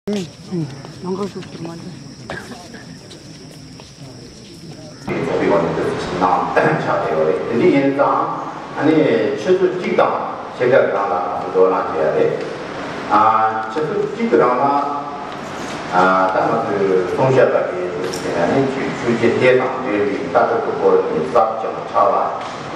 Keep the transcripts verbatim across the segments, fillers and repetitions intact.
མང་པོ་ཞིག་གི་མ་འདུག་ཚོགས་པའི་ངོས་ནས་དེ་ཚོ་ནང་ཆགས་བསྡད་ཡོད་རེད། དེ་འདྲ་ཡིན་ཙང་ཨ་ནི་ཆུ་ཚོད་གཅིག་དང་ཕྱེད་ཀ་རང་ལ་ང་ཚོ་བགྲོ་གླེང་བྱེད་ཡ་རེད། ཨ་ཆུ་ཚོད་གཅིག་གི་རང་ལ་ཨ་ད་ང་ཚོའི་གསུང་བཤད་པ་དེ་ཚོ་ཟེར་ན་ནི་ཆུ་ཆུ་རྐྱལ་དེ་དང་འབྲེལ་བའི་ལྟ་གྲུབ་ཀྱི་སྐོར་ནས་ཟབ་ཅིང་ཕྲ་བ་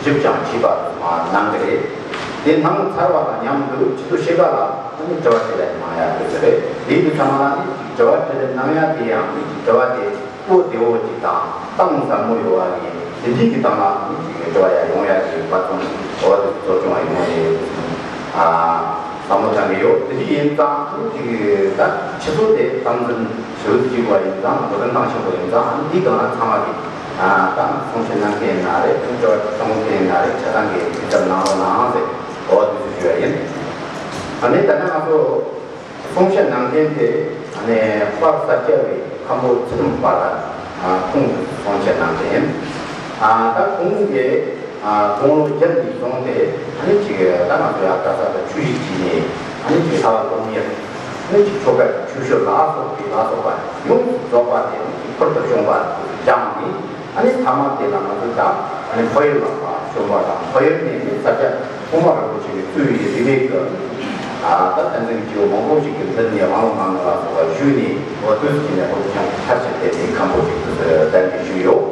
ཞིབ་ཅིང་ཕྱེད་པ་ཚང་མ་གནང་གི་རེད། དེ་གནང་ཚར་བ་དང་མཉམ་དུ་ཆུ་ཚོད་ཕྱེད་ཀ་ལ་ཨ་ནི་དྲི་བ་དྲིས་ལན་གནང་ཡ་དེ་ཚོ་རེད། དེའི་ཚང་མ་ལ་ནི་དྲི་བ་དྲིས་ལན་གནང་ཡ་དེ་ཡང་ནི་དྲི་བ་དེ། ལྟོ་བདེ་བོ་ཅིག་དང་གཏམ་ཟབ་མོ་ཡོད་པ་ཡིན། དེ་འདྲའི་གི་གཏམ་ལ་ནི་ཅིག་འགྲོ་བ་ཡ་ཡོང་ཡ་གི་བར་ཚོང་འོ་དེ་གཙོ་སྐྱོང་བ་ཡོང་ནས་ཨ་བསམ་བློ་བཏང་གི་ཡོད། དེ་འདྲ་ཡིན་ཙང་ཅིག་ད་ཆུ་ཚོད་དེ་སྟངས་འཛིན་ཞུ་ཅིག་བ་ཡིན་ཙང་འགྲོ་གྲོན་བཏང་ཆོག་པ་ཡིན་ཙང་འདི་གང་ལ་ཚང་མ་གི་ཨ་ད་གསུང་བཤད་གནང་མཁན་ཡིན་ན་རེད། ཁྱོད་ཚོ་གཏོང་མཁན་ཡིན་ན་རེད། ཆ་ཚང་གི་ཐུགས་ཚབ་གནང་རོགས་གནང་ཟེར་འོ་དེ་ཚོ་ཞུ་ཡ་ཡིན། ཨ་ནི་ད་ནང་ང་ཚོ། གསུང་བཤད་གནང་མཁན་དེ་ཨ་ནི་པར་ས་སྐྱ་པའི་མཁན་པོ་ཚུལ་ཁྲིམས་པ་ལགས་ཁོང་གསུང་བཤད་གནང་མཁན་ཡིན། ད་ཁོང་གིས་དགུང་ལོ་བརྒྱད་ནས་བཟུང་སྟེ་ཨ་ནི་ཅིག་ད་ང་ཚོ་ཡ་ག་ས་དང་ཆུ་བཞི་བྱས་ནས་ཨ་ནི་ཅིག་ལྷ་བ་སྟོང་ཉིད་ཨ་ནི་ཅིག་ཆོ་ག་ཆུ་ཤོད་ལ་སོགས་པའི་ལ་སོགས་པ་ཡོངས་སུ་རྫོགས་པ་དེ་ཨ་ནི་ཅིག་ཁུར་དུ་བྱུང་བ་སྦྱངས་ནས། ཨ་ནི་ཐ་མ་དེ་ལ་ང་ཚོ་ད་ཨ་ནི་ཁོར་ཡུག་ལ་བྱོན་པ་དང་ཁོར་ཡུག་ནས་ནི་ས་སྐྱ་ཐོག་མ་རིན་པོ་ཆེ་གི་གཙོས་པའི་རིས་མེད་ཀྱི་ད་བསྟན་འཛིན་གྱི་མང་པོ་ཞིག་གི་མདུན་ནས་དབང་ལུང་གནང་ནས་ལ་སོགས་པ་ཞུས་ནས་འོ་དུས་ཀྱི་ནས་ཁོང་ཀྱང་མཐར་ཕྱིན་ཏེ་ནི་མཁན་པོ་ཞིག་ཏུ་གདན་འདྲེན་ཞུས་ཡོད།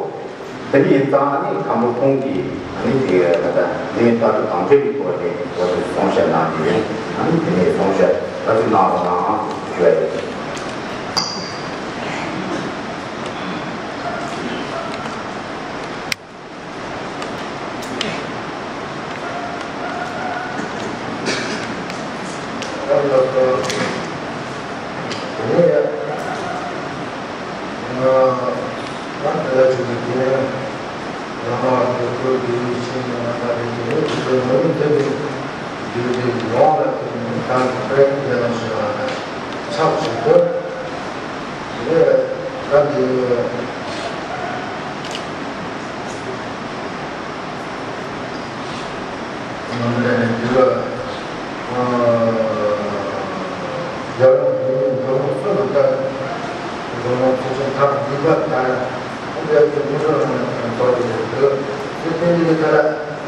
དེ་འདྲ་ཡིན་ཙང་ཨ་ནི་མཁན་པོ་ཁོང་གིས་ཨ་ནི་དེ་ད་ལྟ་དེ་ནི་ད་ལྟ་དང་འབྲེལ་བའི་སྐོར་ནས་འོ་དུ་གསུང་བཤད་གནང་རྒྱུ་ཡིན། ཨ་ནི་དེ་ནས་གསུང་བཤད་ད་ཅིག་གནང་རོགས་གནང་ཞུ་ཡ་ཡིན། ཆགས་བཞིན་དུ། དེ་ད་དེ། ང་ཚོ་ནས་འདི་ལ། ཨ། རྒྱལ་ཡོངས་བོད་མིའི་འགྲོ་ལུགས་སྲོལ་ལ་ལྟར། འགྲོ་ལུགས་ཚོགས་ཆེན་ཐེངས་གཉིས་པ་དང་། འདི་ལ་དེ་མི་འགྲོ་རང་ནས་དོར་གྱི་ཡོད། དེ་ཕན་ཚུན་ལ་ད་ལ་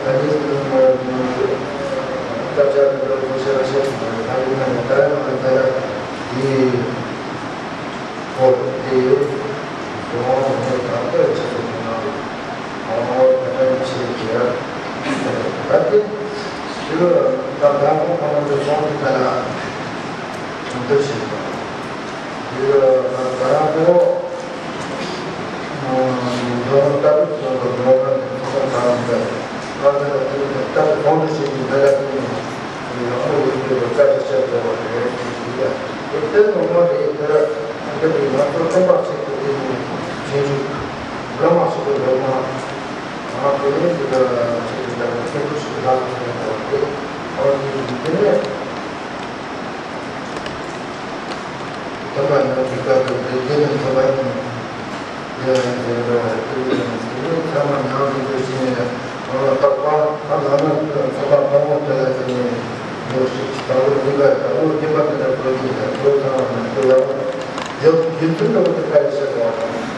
ད་ནི་སྐད་ཆ་འདི་ལ་ཚོགས་ཆེན་ལ་བཤད་ཀྱི་ཡོད། ད་ཡིན་ན་ནི་ད་ལ་ང་ད་ལ་འདི། ཁོ་དེ་ཡོད། གཞུང་དབང་ངོས་ནས་དང་དེར་ཆེད་དུ་གནང་། ཨོ་ད་ལྟ་ཡིན་ཆེད་ཀྱི་ད་དེ་ཞུ་ད་ད་ཁོང་ཁོང་ཚོ་གསུང་གི་ཐད་ལ་གྲོས་བསྡུར་བྱེད་དགོས། དེ་ད་ད་ཁོ་འགྲོ་ལྟ་བུ་སོགས་ལ་འགྲོ་བ་ནས་ཚོགས་པ་དང་འདྲ་ང་ཚོ་ལ་དེ་ལྟ་བུ་གོང་དུ་བྱེད་ཀྱི་འདི་ལ་བརྟེན་ནས། ཡག་པོ་ཡོད་པའི་བཀའ་དྲིན་ཆེ་ཟེར་བ་རེད་ཅེས་ཞུས་ཡ། དེ་ལྟར་ངོ་མ་རེད། དེར་འདི་ནི་ང་ཚོ་སྟོན་པ་ཆེན་པོ་དེ་ནི་རྗེས་འཇུག་བླ་མ་ཞིག་གི་ལོ་མ་ང་དེ་ནས་འདི་ལ་ཆེད་དུ་ད་ནི་སྐྱེས་བུ་ཞིག་ལ་ཟེར་བ་རེད། ཨོ་དེ་ནི་དེ་ནས་སྟོན་པ་ཡོངས་ཀྱི་བཀའ་དྲིན་དེ་དེ་ནས་ཐོབ་པ་ཡིན། དེ་ཡང་དེ་འདྲ་བ་དེ་ཚང་མ་ཉམས་སུ་བླངས་ནས་རྟག་པར་ང་ལ་ནི་ཚོགས་པ་དང་པོ་དེ་ལ་དེ་ནས་འདུག་ཞིག་དང་པོ་གཉིས་པ་དང་པོ་གཉིས་པ་དེ་འདྲ་བོད་ཀྱི་དང་པོ་ཚང་མ་ནས་དེ་ཡང་རྒྱུ་རྒྱུ་མཚན་འདྲ་བོ་དེ་བཀའ་ཡིག་བཤད་པ་དང་།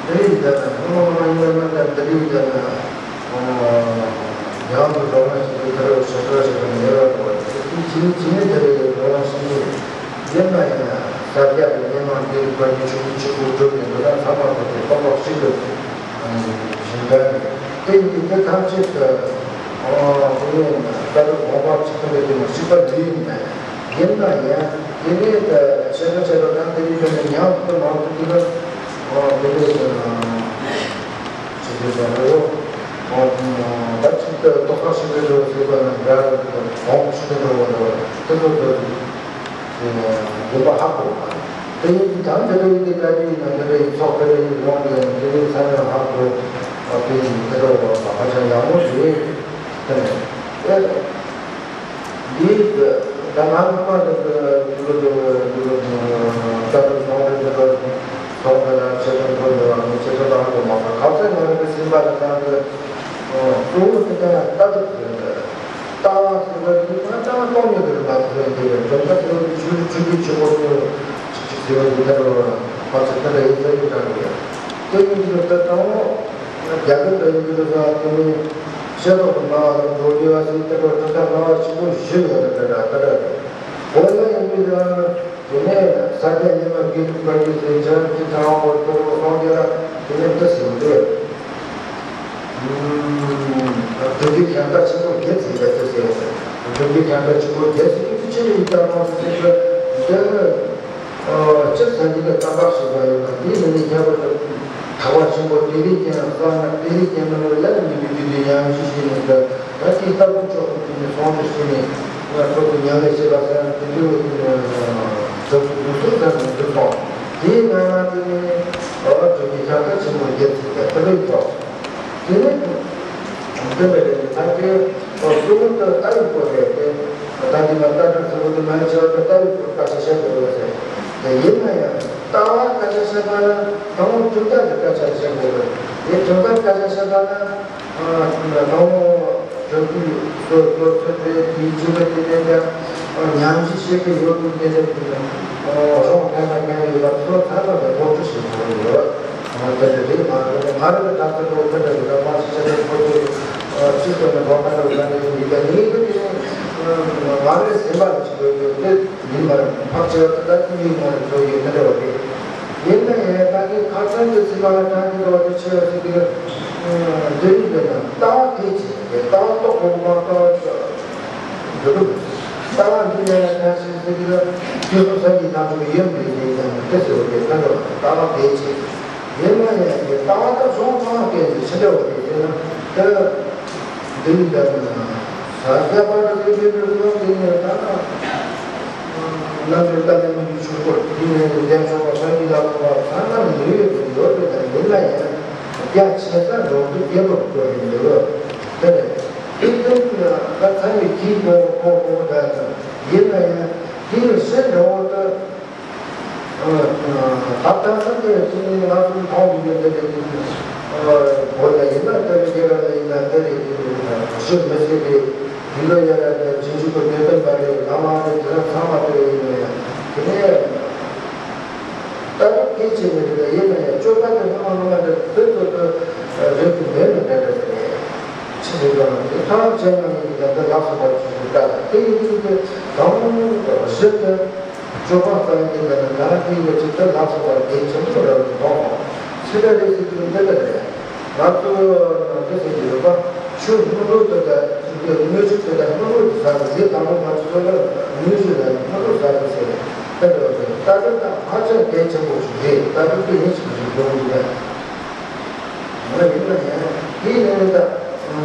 དེ་ཡིན་ད་ནི་ངོ་མ་ཡིན་ན་ད་དེ་ཡིན་ད་ནི་ཡང་དུ་འགྲོ་བ་ཞིག་གི་དེ་རུ་ཞིག་འགྲོ་ཞིག་ནས་ཡོད་པ་དེ་ཇི་ཇི་ནས་དེ་རུ་འགྲོ་བ་ཞིག་གི་ཡིན་ན་ཡང་ས་རྒྱ་གི་མི་མང་གི་བཀའ་ཉིད་ཆུང་ཆུང་པོ་གྲུབ་ནས་འདུག་ན་ཚང་མ་ཁོ་ཚོ་ཁོ་པ་ཞིག་ཏུ་བཞིན་པ་རེད། དེ་ཡིན་དུས་དེ་ཐམས་ཅད་དུ་ཨོ་དེ་ནས་ད་དུང་དགོངས་པ་ཇི་ལྟར་ཡོད་དེ་མ་ཞིག་པ་ལུས་ཡིན་པས། ཡིན་ན་ཡང་དེ་ནས་ད་ཆེ་ན་ཆེ་ན་ད་དེ་ཡིན་པས་ན་ཉམས་སུ་མང་དུ་འདུག་ན་ཨོ་དེ་ནས་ཆེ་ཆེ་ད་རེད་བོ། ཨོ་ད་ཅིག་ཏུ་རྟོགས་པ་ཞིག་ཏུ་འགྲོ་ཟེར་བ་ན་འདྲ་གོང་ཞིག་ཏུ་འགྲོ་བ་རེད་བ། དེ་ཚོ་ད་དགོངས་པ་ཧ་གོ་བ། དེ་ཡིན་དུས་ད་དེ་འདྲ་ཡིན་དུས་ད་དེ་ཡིན་ན་དེ་འདྲ་ཡིན་ཚོགས་དེ་འདྲ་ཡིན་ཡོང་དེ་དེ་ཡིན་ཚང་མས་ཧ་གོ་བ། དེ་ཡིན་དེ་འདྲ་བ་ཧ་ཅང་ཡག་མོ་རེད། དེ་ནས་དེ་འདི་ད་ང་ཚོ་པ་དེ་དེ་དེ་དེ་དེ་ད་དུང་སོང་དེ་དེ་དེ་སོང་དེ་ལ་ཆེ་ཆུང་དེ་འདྲ་བ་མི་ཆེ་ཆུང་ད་ཧ་གོ་མ་ཧ་ག་ཚོད་ང་ཚོ་སེམས་པ་དེ་ད་དེ་གཙོ་བོ་དེ་ད་ལྟ་གྲུབ་དེ། ལྟ་བ་ཟེར་བ་དེ་ང་ཏང་སྟོང་ཉིད་དུ་རིག་པ་ཟེར་བའི་འདི་རེད། གྲུབ་མཐའ་ཟེར་བ་དེ་ཆོས་ཆོས་ཀྱི་ཆོས་སྐོར་དུ་ ཡོད་ཀྱི་ལྟར་བ་ཕར་ཚུར་ལྟ་འདྲ་ཡིན་ས་ཡོད་གྲངས་ཀྱི་ཡོད། དེ་ཡིན་གྱི་ལྟར་དང་པོ་རྒྱ་གར་འདྲ་ཡིན་གྱི་ལྟར་དེ་ནས་ཤེས་རྟོགས་ཀྱི་སྣང་བ་དང་འགྲོ་འདི་བ་ཟིན་ལྟར་བ་གྲུབ་མཐའ་སྣང་བ་ཆེན་པོ་བཞི་ཡོད་ལ་འདྲ་འདྲ་ལྟ་འདྲ་རེད། འོ་ན་ཡིན་གྱི་ལྟར་དེ་ནས་ས་སྐྱ་ཉི་མ་དགེ་ལུགས་པར་གྱི་ཟིན་ཆར་གྱི་ཚང་བོ་ལྟར་བ་སོང་གི་ལ་དེ་ནས་འདི་ཟིན་འདུག་སྒྲུབ་པའི་ཁྱད་པར་ཆེན་པོ་བརྒྱད་ཟེར་བ་དེ་ཟེར། སྒྲུབ་པའི་ཁྱད་པར་ཆེན་པོ་བརྒྱད་ཟེར་གྱི་ཆེ་རིགས་ལྟར་སྣང་ཟེར་གྱི་འདི་སྤྱིར་སངས་རྒྱས་ཀྱི་བསྟན་པ་ཞེས་པ་ཡོད་པ་དེའི་ནང་ནས་ཁྱད་པར་དུ་ཐེག་པ་ཆེན་པོ་བདེ་བའི་རྒྱན་བསམ་ན་བདེ་བའི་རྒྱན་ནང་ལ་ལ་ནི་མི་བདེ་བའི་ཡང་ཞུ་ཞེས་ནས་འདི་ད་དེའི་ལྟ་བུ་ཅོག་ཏུ་བྱས་ནས་ཟུང་དུ་ཕྱིན་ནས་ང་ཁོ་ཚོ་མྱ་ངན་བྱེད་པ་ཟེར་ན་དེ་འདྲའི་འོས་ཀྱི་འདུག་སུ་ཟེར་ནས་འདུག་སོང་། དེའི་ནང་ན་དེ་ནས་སྒྲུབ་པའི་ཁྱད་པར་ཆེན་པོ་བརྒྱད་ཟེར་བ་དེ་ལས་ཐོག་དེ་ནས་འདི་འདྲ་རེད། ད་དེ་གཙོ་བོ་དེ་ལྟ་བའི་སྐོར་རེད་དེ། ད་འདི་མ་ལྟ་གྲུབ་ཟེར་བ་དེ་མ་ཡིན་ཆེ་བ་དེ་ལྟ་བའི་སྐོར་སྐད་ཆ་བཤད་དགོས་རེད་ཟེར། དེ་ཡིན་ན་ཡང་ལྟ་བ་སྐད་ཆ་བཤད་པ་ན་དང་པོ་གྲུབ་མཐའ་གི་སྐད་ཆ་བཤད་དགོས་རེད། དེ་གྲུབ་མཐའ་སྐད་ཆ་བཤད་པ་ན་དང་པོ་གྲུབ་པའི་སོ་སོ་ཚོད་པའི་དེའི་གྲུབ་པ་དེ་ནས་ཀྱང་ཉམས་ཞིབ་བྱེད་ཀྱི་ཡོད་དུས་དེ་ནས་རང་ཕན་པ་ཕན་ཡོད་པ་ཚོ་ཚང་མ་ལ་གོ་སྒྲིག་བྱེད་དགོས་ཡོད། ང་དེ་འདྲ་རེད་མ་རེད། ང་རང་གི་ད་ལྟ་ལོ་ཁ་ད་རེད། ད་མ་ཤི་ཆ་ད་ཁོ་ཚོ་ཅི་ལྟར་ན་བ་ཁ་ད་ལ་ནི་ཡིན་པ་ནི་གི་དེ་ནི་ང་རང་སེམས་པ་ལ་ཅི་དགོས་ཡོད་དེ་ཡིན་པར་ཕག་ཆེ་བ་ད་ད་ཀི་ཡིན་ང་རང་ཚོ་ཡོད་མི་འདྲ་བ་རེད། ཡིན་ན་ཡང་ད་གི་ཁ་སང་གི་སེམས་པ་ལ་ད་གི་འདྲ་བ་དེ་ཆེ་བ་ཞིག་གི་འདི་ཡིན་པས་ན་ལྟ་བ་གལ་ཆེ་ལྟ་བ་རྟོགས་དགོས་མ་ལྟ་བ། འདི་ལྟ་བ་འདི་ལས་ལ་ཁ་ཤས་ཟེར་གྱི་ལ་དུས་སུ་སངས་རྒྱས་དང་འགྲོ་ཡོད་མེད་ལས་ཀྱང་དེ་ཟེར་བ་དེ་ལྟ་བ་ལྟ་བ་གལ་ཆེ། ཡིན་ན་ཡང་དེ་ལྟ་བ་དང་གཞུང་ཚང་མ་སྐད་ཆེ་ཆེ་འདྲ་བ་དེ་བྱས་ན་དེ་ལ་འདི་ལྟ་བུ་ན་ས་སྐྱ་པ་ལ་དེ་དེ་དེ་ལ་དེ་ནས་ད་ན་རྣམ་འགྲེལ་ལྟ་ལས་མི་འདུག་ཆོས་སྐོར་དེ་ནས་ལྡན་ཆོག་པ་སངས་རྒྱས་ལ་ཐོབ་པ་ཚང་མ་ལ་ཡོད་ཡོད་དེ་ཡོད་དེ་ད་ཡིན་ན་ཡང་རྒྱ་ཆེ་ས་འགྲོ་དུས་རྒྱལ་པོར་བཀོད་ཡིན་འདུག་དེ་རེད། དེ་ལྟར་ད་ཚ་བའི་གིས་གོ་གོ་གོ་ད་ཡིན་ན་ཡང་དེའི་ཕྱིར་འགྲོ་བ་ད་ད་ལྟ་ས་དེ་ཚོ་ནི་ང་ཚོ་མཐོང་མི་འདུག་དེ་དེ་བོད་ལ་ཡིན་ན་དེ་རེད། རྒྱ་གར་ལ་ཡིན་ན་དེ་རེད། དེ་རེད་ཞུ་མི་སྲིད་དེ་འདི་ལོ་ཡ་ལ་དེ་རྗེས་འཇུག་གི་དོན་དམ་པ་རེད། ལམ་ལམ་རེད། དེ་ཚང་མ་དེ་ཡིན་ན་ཡང་དེ་ནས། ལྟ་གྲུབ་གལ་ཆེ་བའི་རིགས་ལ་ཡིན་ན་ཡང་སྤྱོད་པ་དེ་སྣང་བ་སྣང་བ་འདྲ་དེ་ཚོ་དེ་རེད་དེ་མེད་ནི་འདྲ་འདྲ་དེ་རེད། ཕྱི་རིགས་ལ་དེ་ཐམས་ཅད་ནང་ཡིན་གྱི་ལ་དེ་ལགས་སོ་པ་ཚོ་ཞིག་ལྟ་ལ་དེ་ཡིན་དུས་དེ་དང་པོ་བཞི་དེ་སྤྱོད་པ་ཙམ་ཡིན་ན་ན་དེ་ཡོད་ཅིག་དེ་ལགས་སོ་པ་དེ་ཆེན་པོ་རེད་དེ་མཐོང་བ་ཕྱི་ལ་རེད་ཟེར་དུས་འདི་ལ་རེད། ང་ཚོ་ནང་དེ་ཟེར་གྱི་ཡོད་པ། ཆོས་སྔོན་འགྲོ་དེ་དང་ཆོས་དེ་དངོས་གཞི་དེ་དང་སྔོན་འགྲོ་དེ་ཟ་དགོས། དེ་དང་པོ་ང་ཚོ་ལ་དངོས་གཞི་ལ་སྔོན་འགྲོ་ཟ་དགོས་ཟེར་དེ་འདྲ་བ་དེ་ལྟ་གྲུབ་དང་ཧ་ཅང་གལ་ཆེན་པོ་ཞིག་རེད། ལྟ་གྲུབ་དེ་ཡིན་ཞིག་ཞིག་འགྲོ་གི་ཡོད་པས། ང་ཡིན་ན་ཡང་དེའི་ནང་ནས་ད་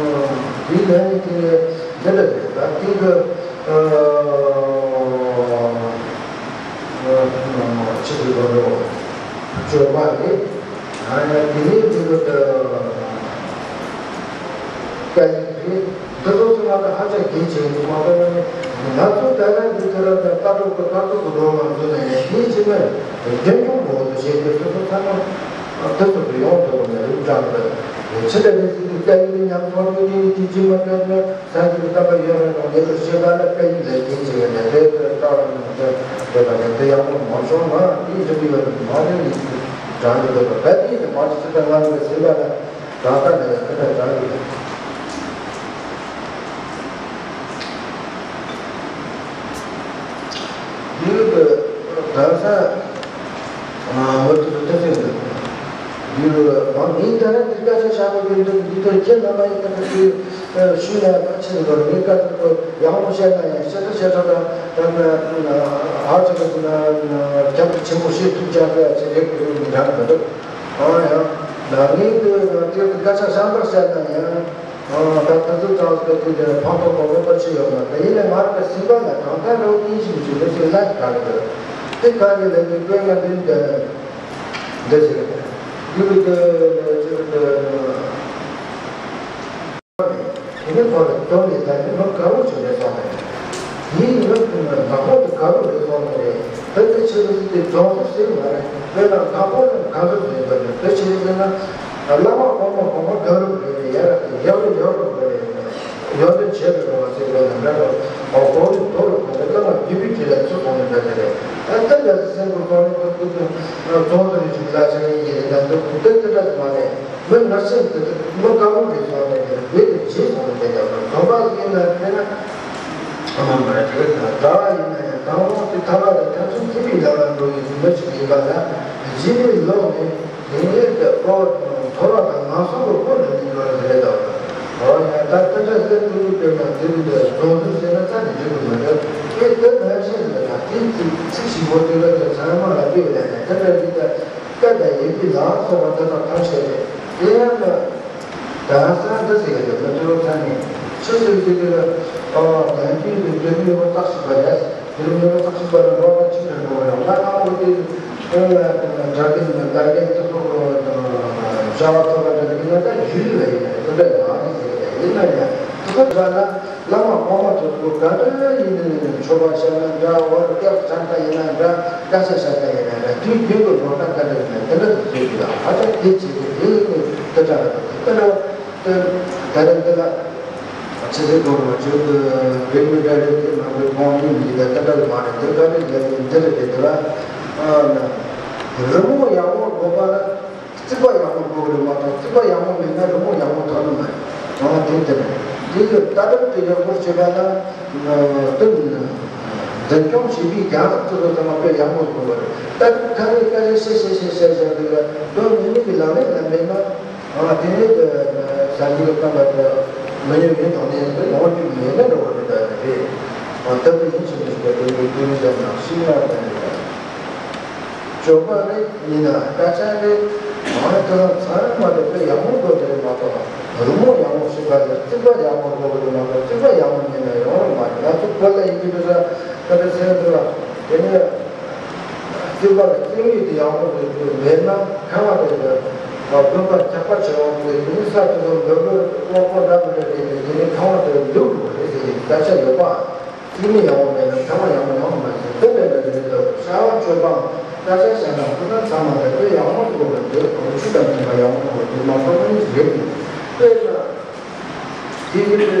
དེའི་ནང་ནས་དེ་ནས་འདི་འདྲ་རེད། ད་དེ་གི་ཆི་དེ་གོ་རོ་སྤྱོད་པ་རེད། ཨ་ཡ་དེ་ནས་འདི་གི་ད་སྐད་ཡིག་རེད། འདི་ཚོ་ཚང་མ་ད་ཧ་ཅང་གལ་ཆེ་གི་མ་གཏོགས་ནི་ང་ཚོ་ད་ལན་འདི་ཚོ་ར་ད་ལྟ་གྲོགས་ཀྱི་ལྟ་གྲོགས་ཀྱི་ལོ་མ་འཛུལ་ནས་ཡང་དེའི་ཕྱི་མ་རྒྱུན་འཁྱོངས་མང་དུ་བྱས་ཏེ་དེ་ཚོ་ཚང་མ་དེ་ཚོ་དུ་ཡོང་ཐུབ་པ་ནས་རིགས་འདྲ་མི་འདྲ་ཕྱི་ལ་རེ་ཟིན་གྱི་སྐད་ཡིག་ཉམས་སོང་དུས་དེ་དེ་ཕྱི་མ་སྐད་ན་སངས་རྒྱས་ཀྱི་བསྟན་པ་ཡོད་རེད་དང་ངེད་ཚོ་ཤེས་པ་ལ་སྐད་ཡིག་ལས་ཀྱིན་ཅིག་ཡོད་ནས་དེ་ཚོ་ལྟ་བ་ནི་དེ་དེ་དང་དེ་ཡག་པོ་མ་བྱུང་ན་དེའི་རིགས་ཡོད་ནི་མ་རེད། ཡིན་གྱི་འདྲ་མི་འདུག་པ་ད་དེ་དེ་མ་ཅི་ཚོད་ལྟ་ང་ཚོའི་སེམས་པ་ལ། ད་ལྟ་ནས་ཁ་ཁ་བྱ་ཡིན། ཡུལ་དུ་གང་ས་འོ་དུ་དུ་ཐུག་ཡོད་འདུག་ཡུལ་མང་མིན་ད་ནི་འདི་སྐད་ཆ་བཤད་པ་ཡིན་འདུག་འདི་ལྟར་ཁྱེད་རྣམ་པ་ཡིན་ད་ནི་ཞུས་ན་ཕལ་ཆེར་འགོར་ངའི་སྐད་ཆ་ཁོ་ཡག་མོ་བཤད་ན་ཡང་བཤད་ད་བཤད་ད་ད་ད་ཧ་ཅང་གི་ན་ཁྱབ་ཆེན་པོ་བཤད་ཐུབ་ཀྱང་ད་ཅི་རེད་གི་ཡོད་མི་འདྲ་འདུག་ཨང་ཡང་། ལ་ངའི་དེ་དེ་སྐད་ཆ་བཤད་པར་བཤད་ན་ཡང་། ཨང་ད་ད་ཚོད་ཙང་སྐད་དེ་དེ་ཕང་ཐོག་མ་འོས་པ་ཆེ་ཡོད་མ་རེད། ཡིན་ནའི་ང་རང་གི་སེམས་པ་ལ་གང་ལྟར་རོགས་ཡིན་ཞིག་ཞིག་ལས་ཞིག་ལ་ག་རེ་རེད། དེ་ག་རེ་ལས་ཀྱི་དཔེར་ན་འདི་འདི་འདི་ཞིག་རེད། འདི་གི་དེ་ལས་ཅི་རེད། དེ་ནས་ཁོ་ལ་དོན་ལས་ད་ནི་མི་དགའ་བོ་བྱུང་རེད་སོང་ནས། དེའི་མི་དགའ་བོ་དེ་དགའ་བོ་རེད་སོང་ནས་རེད། དེ་དེ་ཆེ་བ་དེ་སྦྱོང་ཚུལ་ཟེར་མ་རེད། དཔེར་ན་དགའ་བོ་དང་དགའ་བོ་ཟེར་བ་རེད། དེ་ཆེ་བ་ཟེར་ན་བླ་མ་དབུ་མ་གོང་མ་དགའ་རབ་རེད། ཡ་རབ་ཡ་རབ་ཡོད་རབ་རེད། ཡོན་ཏན་བྱེད་རབ་རེད་བ་ཟེར་བ་ན་འདྲ་རོ། གོང་ནས་མཐོ་རུ་གོང་ནས་བླ་མ་རྒྱུད་པའི་དྲིན་ལ་ཚུར་གོང་ནས་འདྲ་དེ་རེད། ཨ་ད་ལྟ་སེམས་ཀྱི་གོ་རིམ་དུ་ཁུ་ཚོ་ཚོང་དུ་རེ་ཞིག་ལ་ཆ་ཡིན་གྱི་རེད། ད་དུ་ཁུ་ཏན་ཏན་ར་མ་རེད། མི་ནར་སེམས་དེ་དུ་མི་དཀའ་མོ་རེད་སོང་ནས་རེད། བོད་དུ་བྱེད་སོང་ནས་རེད། ད་དོན་པ་ཡིན་ན་དེ་ན་ཨ་མ་མ་རེད། དེ་ག་ད་གྲྭ་བ་ཡིན་ན་ཡང་དང་པོ་དེ་ཐར་པ་དང་ཐམས་ཅད་མཁྱེན་པའི་ལམ་ལ་འགྲོ་བའི་མི་ཞིག་ཡིན་པ་ལ་རྗེས་ནས་ལོག་ནས། དེ་ནས་ཀོ་མཐོ་ར་དང་ངང་སོགས་ཀྱི་སྐོར་ལ་ནི་འགྲོ་ལ་རེད་དོ། འོ་ཡ། ད་ལྟ་འདྲ་ཟེར་དུས་དེ་ན་དེ་ནི་རྫོང་ཟུར་ཟེར་ན་རྩ་ནས་འགྲིག་གི་མི་འདུག་དེ་དེ་ནང་བཞིན་ལ་ན་དེ་ཚིག་ཚིག་ཞིག་མོ་དེ་ལ་དེ་ཚང་མ་ལ་དཔེ་ལ་ནས་དེ་འདྲ་འདི་ལྟ་སྐད་དང་ཡི་གེ་ལ་སོགས་པ་འདི་དག་ཐམས་ཅད་རེད། དེ་ཡང་ན། ད་ས་འདི་ཟེར་གི་འདུག་མི་ཐུབ་ས་ནས་ཆུ་ཟེར་གི་འདུག་ཨོ་ད་དུས་ཀྱི་དུས་མི་བ་བརྟག་ཞིག་པ་རེད། དུས་མི་བ་བརྟག་ཞིག་པ་ལ་འགྲོ་ན་ཆུ་དྲན་པོ་ཡོང་ང་ཨ་འོ་དེ་ཨོ་ལ་དྲ་རྒྱ་ནི་དྲ་རྒྱ་དུ་སོགས་བྱ་བ་ཐོབ་པ་འདྲ་དེ་ན་ད་ཡུལ་ལ་ཡིན་ན་དེ་འདྲ་ཡང་ཨ་ཟེར་གི་ཡིན་ན་ཡང་དུ་ཁ་བ་ན། བླ་མ་གོང་མ་དེ་ཚོ་ག་འདྲ་ཡིན་ནའི་མཆོད་པ་བཤམས་ན་འདྲ། འོ་སྐྱབས་ཚང་ཁ་ཡིན་ན་འདྲ། སྐད་ཆ་བཤད་ཁ་ཡིན་ན་འདྲ། དུས་རྒྱུན་དུ་ལོ་ན་ག་འདྲ་ཡིན་ན་དེ་འདྲ་དུ་བཟོས་ཀྱི་ལ་ཧ་ཅང་དེ་བྱེད་ཀྱི་དེ་ནི་དེ་འདྲ་རེད། དེ་འདྲ་དེ་ད་རེས་འདི་ལ་ཆེ་སེ་གོང་མ་བྱོས་དུ་བོད་མི་འདྲ་རེད། དེ་མ་བོད་གོང་མི་མི་ད་དེ་འདྲ་མ་རེད། དེ་ག་རེ་ལས་འདི་འདི་རེད། དེ་དེ་ལ་རི་མོ་ཡག་མོ་དགོས་པ་ལ། རྩིག་པ་ཡག་མོ་དགོས་རེད་མ་གཏོགས་རྩིག་པ་ཡག་མོ་མེད་ན་རི་མོ་ཡག་མོ་ཐོན་ནི་མ་རེད། འོ་དེ་ལྟར་དེ་ཡི་ལྟ་གྲུབ་དེ་ཡག་པོ་བྱེད་པ་ན་དེ་འཛིན་སྐྱོང་བྱེད་པའི་རྒྱལ་ཁབ་ཚོ་ཚང་མ་དཔེ་ཡག་མོ་དགོས་པ་རེད། ལྟ་གྲུབ་ཁ་རེ་ཁ་རེ་བཤད་བཤད་བཤད་བཤད་བཤད་དེ་ལ་དོན་མི་མི་གི་ལག་ལེན་ལ་མེད་ན་འོ་དེ་ནས་དེ་ཟ་རྒྱུ་བཏང་པ་དེ་མི་ཉོ་མི་འདང་ནས་དེ་ཡོང་རྒྱུ་མེད་ན་འགྲོ་བ་རེད། ད་དེ་རེད། འོ་ད་དེ་ཡིན་ཕྱིན་དུ་ཞུ་བ་དེ་ཡི་དུས་ཟེར་ན་ཤི་ན་དེ་རེད། སྤྱོད་པ་རེད། ཡིན་ན་སྐད་ཆ་རེད། མ་དེ་ཚང་མ་དེ་དཔེ་ཡག་མོ་དགོས་དེ་རེད་མ་གཏོགས་རི་མོ་ཡག་མོ་ཞིག་ག་རེད། རྩིག་པ་ཡག་མོ་དགོས་དེ་རེད་མ་གཏོགས་རྩིག་པ་ཡག་མོ་མེད་ན་ཡོང་རེད་མ་རེད། ང་ཚོ་བོད་ལ་ཡིན་གྱི་འདུག་ས་ད་དེ་ཟེར་འདུག་ལ། དེ་ནས་རྩིག་པ་ལ་རྩིག་ངོས་དེ་ཡག་མོ་དེ་མེད་ན་ཁང་བ་དེ་དེ་དགོན་པ་ཆག་པ་བྱེད་འོང་དེ་དེ་ནི་ས་དེ་ཚོ་འབོལ་འབོལ་ཀློག་པོ་འདྲ་མི་འདྲ་དེ་དེ་ནི་ཁང་བ་དེ་ལུག་རེད་ཟེར་གྱི་སྐད་ཆ་ཡོད་པ། རྩིག་ངོས་ཡག་པོ་མེད་ན་ཁང་བ་ཡག་པོ་ཡོང་མ་སྲིད། དེ་འདྲ་འདྲ་དེ་རེད་འདུག་ཤ་བ་མཆོད་པ་ད་ཆ་བྱ་དང་ཁོ་ན་ཚང་མ་ལ་དཔེ་ཡག་མོ་དགོས་པ་འདུག་ཆུ་དང་མཐུན་པ་ཡག་མོ་དགོས་པ་འདུག་མ་གཏོགས་མིན་རེད་འདུག་དཔེར་ན། དེ་ཡིན་པས་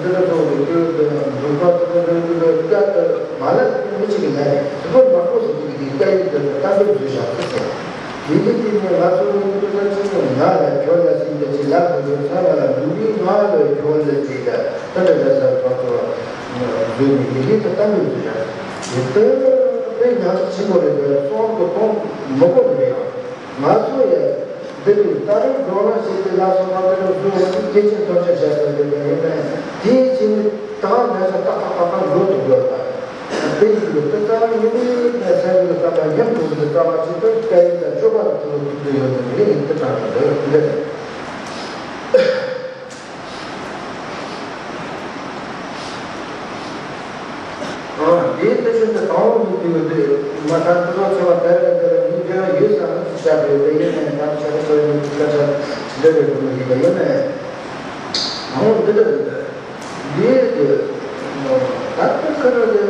འདི་ལ་སོགས་པའི་སྐྱེ་བོ་དང་འབྲོག་པ་དེ་ཚོ་འདྲ་འདུག་ལ་སྐྱ་དང་མ་ལ་མི་གཅིག་གི་ལས་རེད། དེ་ཚོ་མང་པོ་ཞིག་གིས་དེ་སྐྱ་ཡིག་དེ་ལ་གཏམ་དཔེ་བཟོས་བཞག་ཟེར། དེ་ཡིན་དུས་ནས་ང་ཚོ་ནི་འདི་ལ་ཅི་ནས་ང་ལ་ཁྱོད་ལ་ཟིན་པའི་ཚེ་ལ་ཁོ་ཚོ་ཚང་མ་ལ་འདུག་ནི་ང་ལ་ཁྱོད་ལ་ཟིན་ལ་ད་ལྟ་ལ་ཟར་བ་ཚོ་བཟོས་ནས་ཡི་གེ་དང་གཏམ་དཔེ་བཟོས་བཞག་དེ་ལྟར་དཔེ་ཉག་ཆེན་པོ་རེད་པས་གསུང་དུ་གཏོང་མི་དགོས་པ་རེད། ང་ཚོ་ཡང་འདི་ལས་ད་རུང་འགྲོ་ལ་ཞེས་པའི་ལ་སོགས་པ་འདི་ལ་བཟོ་བ་ནི་སྐྱེས་ཆེན་ཐམས་ཅད་བྱ་དགོས་པའི་ཡིན་ནའི་དེའི་རྗེས་ནི་ད་འདྲ་ཆ་ཏག་ཏག་ཏག་ཏག་འགྲོ་ཐུབ་དགོས་པ། དེ་ཡིན་དུས་དེ་ལྟར་ཡིན་ནའི་ད་སེམས་ཀྱི་བསམ་པ་ཉམས་སུ་འདི་ལྟ་བ་ཅིག་ཏུ་སྐད་ཡིག་དང་སྤྱོད་པ་ལ་ཐུག་ཐུབ་ཀྱི་ཡོད་ནི་རེད། ཡིན་དུ་དྲང་གི་འདུག་འདི་རེད། ཨ་དེའི་ལྟ་ཞིབ་དེ་དང་པོ་ནས་བསྡུས་པ་དེ་མ་ཐག་ཏུ་ཚོགས་ཆེ་བ་དེ་ལ་དེ་ལ་མི་འབྲེལ་བ་ཡོད་ས་ནས་བཤད་པའི་ལས་ཡིན་ནའི་ད་ཆ་རེ་སོ་ཡིན་སྐད་ཆ་འདི་རེད་དུ་མི་ཡིན་པ་ཡིན་ནའི་དང་པོ་འདི་ལྟ་རེད། འདི་དེ་ད་ལྟ་ཁ་ར་དེ་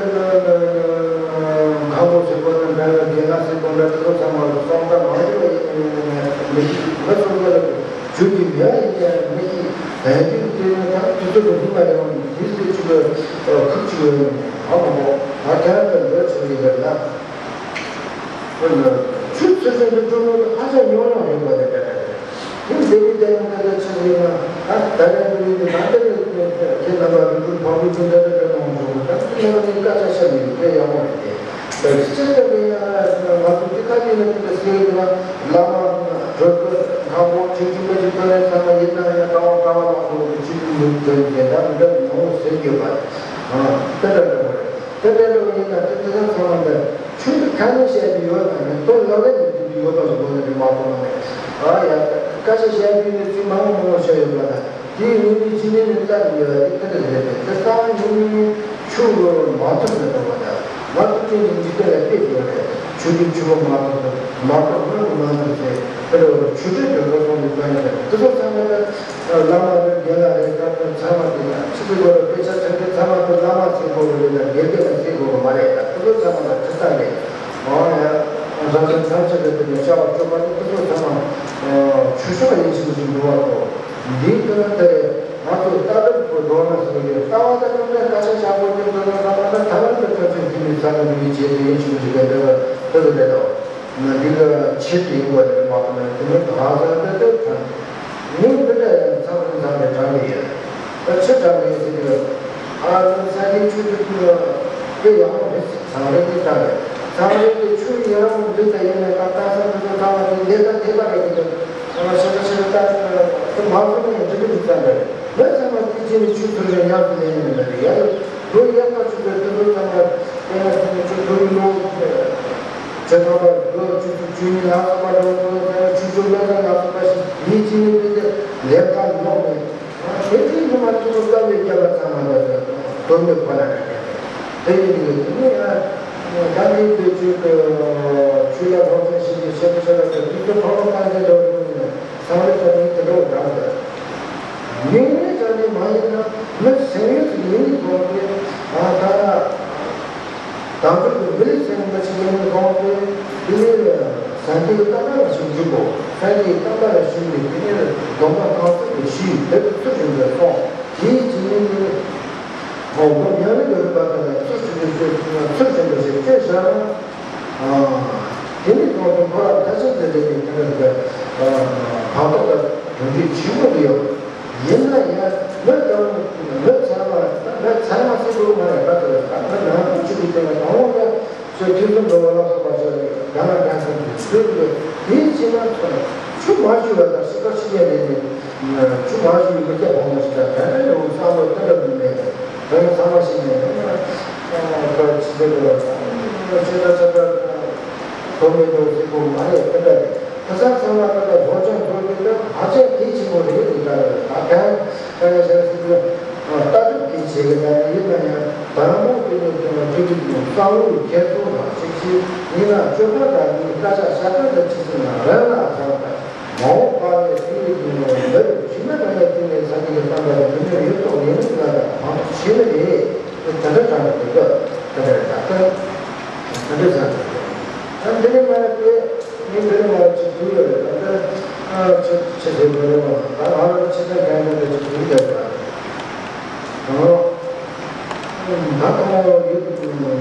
ཁ་བོ་ཟེར་བ་ན་འདྲ་བའི་དགེ་ལ་ཟེར་བ་འདྲ་དེ་ཚོ་ཚང་མ་ལ་སོང་ད་མ་འདྲ་བ་ཡིན་ནའི་མི་ཤེས་ང་སོང་ད་ལ། ཇུས་ཀྱི་མེད་པ་ཡིན་ཀྱང་མི་ཤེས། ད་ཡིན་དུས་དེ་ནི་ད་དུས་ཚོད་དུ་ལྷུང་བ་ཡང་མི་སྲིད་ཅིག་ལ་ཁག་ཅིག་ཡོད་ནི་ཧ་མ་གོ་ད་དེ་ལྟར་འདོད་ཆེན་པོ་ཡིན་པར་ན། ཆུ་ཚོད་ཚོད་དུ་འགྲོ་ནོ་ཧ་ཅང་ཉུང་ཉུང་ཡོད་པ་རེད་ད་ད་རེད། དེ་འདི་ནི་དེ་ནི་ད་ལྟ་ཆེན་པོ་ཡིན་ན་ད་ད་རེད་འདི་ནི་ད་ལྟ་ནི་དེ་རྣམ་པ་རིག་གྲོལ་བག་གྲོལ་དུ་ད་ལྟ་འདྲ་མང་འགྲོ་ད་དེ་ནི་ནི་དཀའ་ཆ་ཤ་མི་དེ་ཡག་མོ་རེད་དེ། སྤྱིར་བཏང་གི་ཡང་ང་ཚོ་འདི་ག་ནས་ནི་འདི་སེ་གི་ལ་བླ་མ་གྲོལ་གི་ང་པོ་ཁྲིད་ཁྲིད་པ་ཞིག་ཐོན་ཡ་ཚང་མ་ཡིན་ན་ཡང་ཀ་བ་ཀ་བ་ལ་འགྲོ་གི་ཁྲིད་ཁྲིད་མི་ཐོན་གི་ད་མི་འདྲ་མང་པོ་ཟེར་གི་ཡོད་པ་རེད། དེ་འདྲ་འདྲ་པོ་རེད། དེ་འདྲ་འདྲ་པོ་ཡིན་ན་དེ་དེ་ཚང་ཚང་མ་འདི་ཆོས་ཀྱི་ཁ་ནས་བཤད་ཀྱི་ཡོད་ན་ཡང་དོན་ལག་ལེན་དུ་འདི་ཡོད་པ་ཞིག་དགོས་ནི་རེད་མ་གཏོགས་མ་རེད། ཨ་ཡ་སྐད་ཆ་བཤད་རྒྱུ་ནི་ཚིག་མང་པོ་མང་པོ་བཤད་ཡོད་པ་ན། དེའི་ངོས་ནས་ཅི་ནས་ནི་བལྟ་ནི་ཡོད་རེད། དེ་འདྲ་རེད་པས། དེ་ལྟ་བུའི་ངོས་ནས་ཆོས་ལ་མ་ཐུག་ནས་འགྲོ་བ་དང་མ་ཐུག་ཅན་གྱི་འཇིག་རྟེན་ལ་སྐྱེས་ཡོད་རེད། ཆོས་ཀྱི་ཆུ་བོ་མ་ཐོབ་ན་མ་གཏོགས་སྔོན་དུ་མ་འདུག་ཟེར། དེ་འདྲ་བར་ཆོས་སྒྲོན་གྱི་བློ་སྦྱོང་གི་དོན་ཡིན་པས། དེ་ཚོ་ཚང་མ་ལ་བླ་མ་རེད། རྒན་ལགས་རེད། སྐབས་དང་ཚང་མ་དེ་ཡང་ཆི་ཟིག་གོ་ར་དཔེ་ཆ་ཚང་མ་ཚང་མ་དེ་བླ་མ་ཟེར་དགོས་རེད་ལ་དགེ་རྒན་ལ་ཟེར་དགོས་རེད་མ་རེད། ད་དེ་ཚོ་ཚང་མ་ལ་ཁྲི་ས་རེད། འོ་ཡ། རང་བྱུང་ཐམས་ཅད་ཀྱི་དེ་ནས་བྱ་བ་སྤྱོད་པ་དེ་དེ་ཚོ་ཚང་མ་ཆོས་ཕྱོགས་ཡིན་ཕྱིན་ཅི་འགྲོ་བ་དང་། འདིའི་དོན་དེ་ང་ཚོ་ལྟ་གྲུབ་པོ་ འགྲོ་ན་ཟེར་གྱི་ལྟ་བ་དང་སྟོན་པའི་བཀའ་ཆ་བཞག་དགོས་ཀྱི་འདུག་ན་ལྟ་བ་ན་ཐ་མལ་གྱི་ཐོབ་ཚུལ་དེ་ནི་ས་ལ་མི་བྱེད་དེ་ཡིན་ཞུ་ཞིག་གི་འདོད་པ་ཐོབ་པའི་ལས་དང་། འདི་ལ་ཆེད་དུ་ཡིན་པ་རེད་མ་གཏོགས་ན་དེ་མིན་དུ་ཧ་ཚང་དེ་དེ་དང་། མིང་འདི་འདྲ་ཡང་ཚང་རིང་ཚང་རེ་དྲངས་ནས་ཡོད། ད་ཆེ་དྲངས་ནས་ཟེར་གྱི་ཨ་ཙི་ས་ཆའི་ཆོས་ཀྱི་དཔེ་ཡག་པོ་རེད། ཚང་རིང་གི་ལྟ་རེད། ཚང་རིང་གི་ཆོས་ཡིན་རང་འདི་ལྟ་ཡིན་ན་ད་ལྟ་ས་འདི་ཚོ་ཚང་མ་དེ་ལས་ཀ་དེ་ལྟ་རེད་གི་འདུག་ང་ཤ་ཁ་ཤ་ཁ་ལྟ་དེ་མ་སོང་ནས་འགྲིག་གི་འདུག་ཙང་རེད། མི་ཚང་མ་དེ་ཅི་ནས་ཆོས་ཚུར་རེ་ཉག་ཏུ་ལེན་ནས་མི་རེད་ཡ། ལོ་ཡག་པ་ཆུ་ཚོད་དེ་ཚོ་ཚང་མ་དེ་ན་དེ་ནས་ཆུ་ཚོད་ལོ་བྱེད་ཐོག་པ་ལོ་ཆུ་ཚོད་བཅུ་གཉིས་ལ་སོགས་པ་འགྲོ་དགོས་ཟེར་ན་ཆུ་ཚོད་ལོ་ཟེར་ལ་སོགས་པ་ཞིག་ཡིད་ཀྱི་ནས་དེ་ལས་ཀ་ལོག་ནས། དེ་དུས་ཉི་མ་གཅིག་པུ་སྐབས་ལས་བརྒྱབ་པ་ཚང་མ་ལ་དོན་དུ་གོ་ན་དེ་ཡིན་དུས་དེ་ནི་ད་ནི་དུས་ཚོད་ཀྱི་ཆོས་ལ་སློབ་ཚན་ཞིག་གི་ཤེས་པ་ཤེས་པ་དེ་དུས་ཚོད་ཐོག་མ་གང་ཅི་འགྲོ་རུང་ནས་ཚང་མས་ཀྱང་ནི་དེ་འགྲོ་དྲག་ཟེར། མིང་ནས་ཀྱང་ནི་མ་ཡིན་ན་མི་སེམས་ཡོད་ཀྱི་མིང་ནི་དགོངས་ཏེ་ད་ད། དང་པོ་དེ་མི་ལུས་སེམས་འདི་ཆེ་ཡིན་མི་གོང་དེ་དེ་ནི་སངས་རྒྱས་ཀྱི་བསྟན་པ་ལ་ཞིག་འཇུག་གོ། སངས་རྒྱས་ཀྱི་བསྟན་པ་ལ་ཞུགས་ནས་དེ་ནི་སྡོམ་པ་གང་ཚུགས་ཀྱི་ཞུས་དེ་དུ་ཚུལ་བཞིན་དུ་སོང་དེའི་རྗེས་ནི་ནི་ཧོ་ཧོ་མྱང་ལུགས་ཀྱི་རིམ་པ་དེ་ལ་ཚུལ་བཞིན་དུ་ཚུལ་བཞིན་དུ་ཞིག་སྤྱོད་བྱ་ན། དེ་ནི་གོང་དུ་འཁོར་བ་མཐའ་ཅན་དུ་རེ་ནི་དེ་ནི་དེ་ག་བར་ཐོག་ཏུ་དོན་འདྲེས་ཆེན་པོ་དེ་ཡོད། ཡིན་ན་ཡང་མི་གང་མི་ཚང་མ་མི་ཚང་མ་སྲིད་པོ་མ་ཡང་ག་ཚོད་ལ་མི་ནང་དུ་ཆུ་བའི་སྟེང་ལ་དང་པོ་ལ་ཚོས་ཐུན་གསུམ་འགྲོ་བ་ལ་སོགས་པ་ཚོས་གང་ལ་གང་འཚམ་གྱི་ཚུལ་དུ་དེའི་ཕྱི་མ་ཚོས་ཆུ་མ་ཞུ་བ་དང་སྲིད་པ་ཕྱི་ཉལ་ལས་ནས་ཆུ་མ་ཞུ་བའི་མི་སྐྱ་ཕོ་མོ་ཞིག་དང་གང་འདྲ་ཡོང་བསམ་བློ་དེ་འདྲ་མི་མེད་དང་ཚང་མ་ཤེས་ནས་ཕྱི་ཚེ་འགྲོ་བ་ཆོས་དང་ཆ་འདྲ་དོ་མི་འགྲོ་སྲིད་པོ་མ་རེད་དེ་འདྲ་རེད། ཁ་སང་ཚང་མ་ལ་ད་སློབ་སྦྱོང་སློབ་རྒྱུ་ལ་ཧ་ཅང་གལ་ཆེན་པོ་རེད་འདི་ལྟར་ད་གང་ལྟར་ཡང་ཞག་སྲིད་པའི་ལྟ་གྲུབ་ཀྱི་བྱེད་ཀྱི་ལ་ཡིན་ན་ཡང་དང་པོ་དེ་ནས་ཀྱང་ཐུགས་ཀྱི་བསམ་བློའི་འཁྱེར་སོ་དང་གཅིག་བྱས་ཡིན་ན་སྤྱོད་པ་དང་ནི་བཀའ་ཤག་ཤ་སྟག་དང་གཅིག་སོང་ན་རང་ལ་ཐོག་མ་འོངས་པ་ནས་དེ་ཡི་ནི་འདིར་ཇི་མ་ན་ཡང་དེ་ནས་ས་གནས་ཀྱི་བསམ་པ་དང་མི་མོས་ཡོད་ཐོག་ཡིན་ན་དང་མང་དུ་བྱེད་ནི་རེད། དེ་འདྲ་དྲང་གི་འདུག་ག་དེ་འདྲ་ད་ལྟ་དེ་འདྲ་བྱ་དགོས། ད་འདི་ནས་མར་དེ་ངས་འདི་ནས་མར་ཅིག་བསྡུས་ཡོད་རེད། ད་ལྟ་ཨ་ཅིག་ཅིག་བྱེད་དགོས་རེད་བ། ད་ང་རང་ཕྱི་ཚན་གང་འདྲ་ཅིག་བསྡུས་བསྡད་པ་དང་། ད་ཐོག་མར་ཡུལ་དུ་དམ་